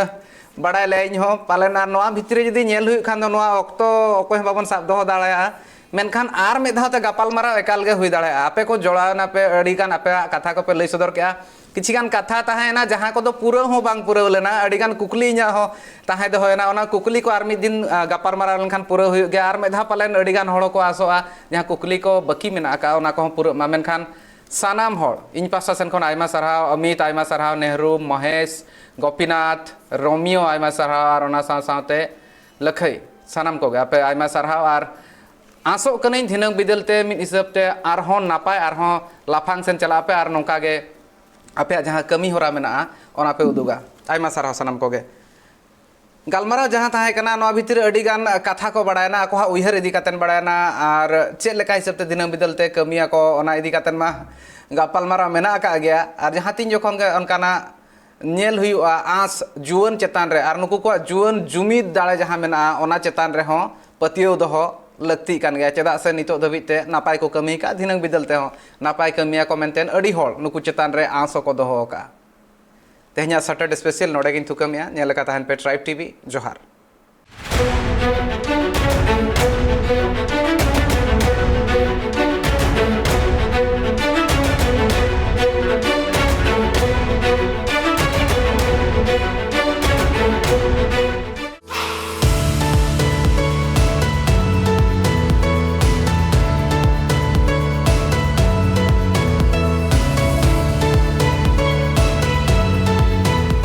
ᱵᱟᱲᱟᱭ ᱞᱮᱭᱟ ᱤᱧ ᱦᱚᱸ᱾ ᱯᱟᱞᱮᱱ ᱟᱨ ᱱᱚᱣᱟ ᱵᱷᱤᱛᱨᱤ ᱡᱩᱫᱤ ᱧᱮᱞ ᱦᱩᱭᱩᱜ ᱠᱷᱟᱱ ᱫᱚ ᱱᱚᱣᱟ ᱚᱠᱛᱚ ᱚᱠᱚᱭ ᱦᱚᱸ ᱵᱟᱵᱚᱱ ᱥᱟᱵ ᱫᱚᱦᱚ ᱫᱟᱲᱮᱭᱟᱜᱼᱟ᱾ ᱢᱮᱱᱠᱷᱟᱱ ᱟᱨ ᱢᱤᱫ ᱫᱷᱟᱣ ᱛᱮ ᱜᱟᱯᱟᱞᱢᱟᱨᱟᱣ ᱮᱠᱟᱞ ᱜᱮ ᱦᱩᱭ ᱫᱟᱲᱮᱭᱟᱜᱼᱟ᱾ ᱟᱯᱮ ᱠᱚ ᱡᱚᱲᱟᱣ ᱮᱱᱟ ᱯᱮ, ᱟᱹᱰᱤ ᱜᱟᱱ ᱟᱯᱮᱭᱟᱜ ᱠᱟᱛᱷᱟ ᱠᱚᱯᱮ ᱞᱟᱹᱭ ᱥᱚᱫᱚᱨ ᱠᱮᱜᱼᱟ᱾ ᱠᱤᱪᱷᱤ ᱜᱟᱱ ᱠᱟᱛᱷᱟ ᱛᱟᱦᱮᱸᱭᱮᱱᱟ ᱡᱟᱦᱟᱸ ᱠᱚᱫᱚ ᱯᱩᱨᱟᱹᱣ ᱦᱚᱸ ᱵᱟᱝ ᱯᱩᱨᱟᱹᱣ ᱞᱮᱱᱟ, ᱟᱹᱰᱤ ᱜᱟᱱ ᱠᱩᱠᱞᱤ ᱤᱧᱟᱹᱜ ᱦᱚᱸ ᱛᱟᱦᱮᱸ ᱫᱚᱦᱚᱭᱮᱱᱟ᱾ ᱚᱱᱟ ᱠᱩᱠᱞᱤ ᱠᱚ ᱟᱨ ᱢᱤᱫ ᱫᱤᱱ ᱟ, ᱜᱟᱯᱟᱞᱢᱟᱨᱟᱣ ᱞᱮᱱᱠᱷᱟᱱ ᱯᱩᱨᱟᱹᱣ ᱦᱩᱭᱩᱜ ᱜᱮᱭᱟ᱾ ᱟᱨ ᱢᱤᱫ ᱫᱷᱟᱣ ᱯᱟᱞᱮᱱ ᱟᱹᱰᱤ ᱜᱟᱱ ᱦᱚᱲ ᱠᱚ ᱟᱥᱚᱜᱼᱟ ᱡᱟᱦᱟᱸ ᱠᱩᱠᱞᱤ ᱠᱚ ᱵᱟᱹᱠᱤ ᱢᱮᱱᱟᱜ ᱟᱠᱟᱫ ᱚᱱᱟ ᱠᱚᱦᱚᱸ ᱯᱩᱨᱟᱹᱜ ᱢᱟ᱾ ᱢᱮᱱᱠᱷᱟᱱ ᱥᱟᱱᱟᱢ ᱦᱚᱲ ᱤᱧ ᱯᱟᱦᱴᱟ ᱥᱮᱱ ᱠᱷᱚᱱ ᱟᱭᱢᱟ ᱥᱟᱨᱦᱟᱣ, ᱚᱢᱤᱛ ᱟᱭᱢᱟ ᱥᱟᱨᱦᱟᱣ, ᱱᱮᱦᱨᱩ, ᱢᱚᱦᱮᱥ, ᱜᱳᱯᱤᱱᱟᱛᱷ, ᱨᱳᱢᱤᱭᱳ ᱟᱭᱢᱟ ᱥᱟᱨᱦᱟᱣ, ᱟᱨ ᱚᱱᱟ ᱥᱟᱶ ᱥᱟᱶᱛᱮ ᱞᱟᱹᱠᱷᱟᱹᱭ, ᱥᱟᱱᱟᱢ ᱠᱚᱜᱮ ᱟᱯᱮ ᱟᱭᱢᱟ ᱥᱟᱨᱦᱟᱣ᱾ ᱟᱨ ᱟᱥᱚᱜ ᱠᱟᱹᱱᱟᱹᱧ ᱫᱷᱤᱱᱟᱹᱝ ᱵᱤᱫᱟᱹᱞ ᱛᱮ ᱢᱤᱫ ᱦᱤᱥᱟᱹᱵ ᱛᱮ ᱟᱨᱦᱚᱸ ᱱᱟᱯᱟᱭ, ᱟᱨᱦᱚᱸ ᱞᱟᱯᱷᱟᱝ ᱥᱮᱱ ᱪᱟᱞᱟᱜ ᱟᱯᱮ ᱟᱨ ᱱᱚᱝᱠᱟ ᱜᱮ ᱟᱯᱮᱭᱟᱜ ᱡᱟᱦᱟᱸ ᱠᱟᱹᱢᱤ ᱦᱚᱨᱟ ᱢᱮᱱᱟᱜᱼᱟ ᱚᱱᱟ ᱯᱮ ᱩᱫᱩᱜᱟ᱾ ᱟᱭᱢᱟ ᱥᱟᱨᱦᱟᱣ ᱥᱟᱱᱟᱢ ᱠᱚᱜᱮ᱾ ᱜᱟᱞᱢᱟᱨᱟᱣ ᱡᱟᱦᱟᱸ ᱛᱟᱦᱮᱸ ᱠᱟᱱᱟ, ᱱᱚᱣᱟ ᱵᱷᱤᱛᱤᱨ ᱨᱮ ᱟᱹᱰᱤ ᱜᱟᱱ ᱠᱟᱛᱷᱟ ᱠᱚ ᱵᱟᱲᱟᱭᱮᱱᱟ, ᱟᱠᱚᱣᱟᱜ ᱩᱭᱦᱟᱹᱨ ᱤᱫᱤ ᱠᱟᱛᱮ ᱵᱟᱲᱟᱭᱮᱱᱟ, ᱟᱨ ᱪᱮᱫ ᱞᱮᱠᱟ ᱦᱤᱥᱟᱹᱵ ᱛᱮ ᱫᱤᱱᱟᱹᱢ ᱵᱤᱫᱟᱹᱞ ᱛᱮ ᱠᱟᱹᱢᱤᱭᱟᱠᱚ ᱚᱱᱟ ᱤᱫᱤ ᱠᱟᱛᱮ ᱢᱟ ᱜᱟᱯᱟᱞᱢᱟᱨᱟᱣ ᱢᱮᱱᱟᱜ ᱟᱠᱟᱫ ᱜᱮᱭᱟ᱾ ᱟᱨ ᱡᱟᱦᱟᱸ ᱛᱤᱱ ᱡᱚᱠᱷᱚᱱ ᱜᱮ ᱚᱱᱠᱟᱱᱟᱜ ᱧᱮᱞ ᱦᱩᱭᱩᱜᱼᱟ ᱟᱸᱥ ᱡᱩᱣᱟᱹᱱ ᱪᱮᱛᱟᱱ ᱨᱮ, ᱟᱨ ᱱᱩᱠᱩ ᱠᱚᱣᱟᱜ ᱡᱩᱣᱟᱹᱱ ᱡᱩᱢᱤᱫ ᱫᱟᱲᱮ ᱡᱟᱦᱟᱸ ᱢᱮᱱᱟᱜᱼᱟ ᱚᱱᱟ ᱪᱮᱛᱟᱱ ᱨᱮᱦᱚᱸ ᱯᱟᱹᱛᱭᱟᱹᱣ ᱫᱚᱦᱚ ᱞᱟᱹᱠᱛᱤᱜ ᱠᱟᱱ ᱜᱮᱭᱟ᱾ ᱪᱮᱫᱟᱜ ᱥᱮ ᱱᱤᱛᱚᱜ ᱫᱷᱟᱹᱵᱤᱡ ᱛᱮ ᱱᱟᱯᱟᱭ ᱠᱚ ᱠᱟᱹᱢᱤ ᱟᱠᱟᱫᱼᱟ, ᱫᱷᱤᱱᱟᱹᱝ ᱵᱤᱫᱟᱹᱞ ᱛᱮᱦᱚᱸ ᱱᱟᱯᱟᱭ ᱠᱟᱹᱢᱤᱭᱟᱠᱚ ᱢᱮᱱᱛᱮ ᱟᱹᱰᱤ ᱦᱚᱲ ᱱᱩᱠᱩ ᱪᱮᱛᱟᱱ ᱨᱮ ᱟᱸᱥ ᱦᱚᱸᱠᱚ ᱫᱚᱦᱚ ᱟᱠᱟᱫᱼᱟ᱾ ᱛᱮᱦᱮᱧᱟᱜ ᱥᱟᱴᱟᱨ ᱥᱯᱮᱥᱟᱞ ᱱᱚᱰᱮ ᱜᱤᱧ ᱛᱷᱩᱠᱟᱹᱢᱮᱜᱼᱟ᱾ ᱧᱮᱞ ᱟᱠᱟ ᱛᱟᱦᱮᱱ ᱯᱮ ᱴᱨᱟᱭᱤᱵᱽ ᱴᱤᱵᱷᱤ᱾ ᱡᱚᱦᱟᱨ᱾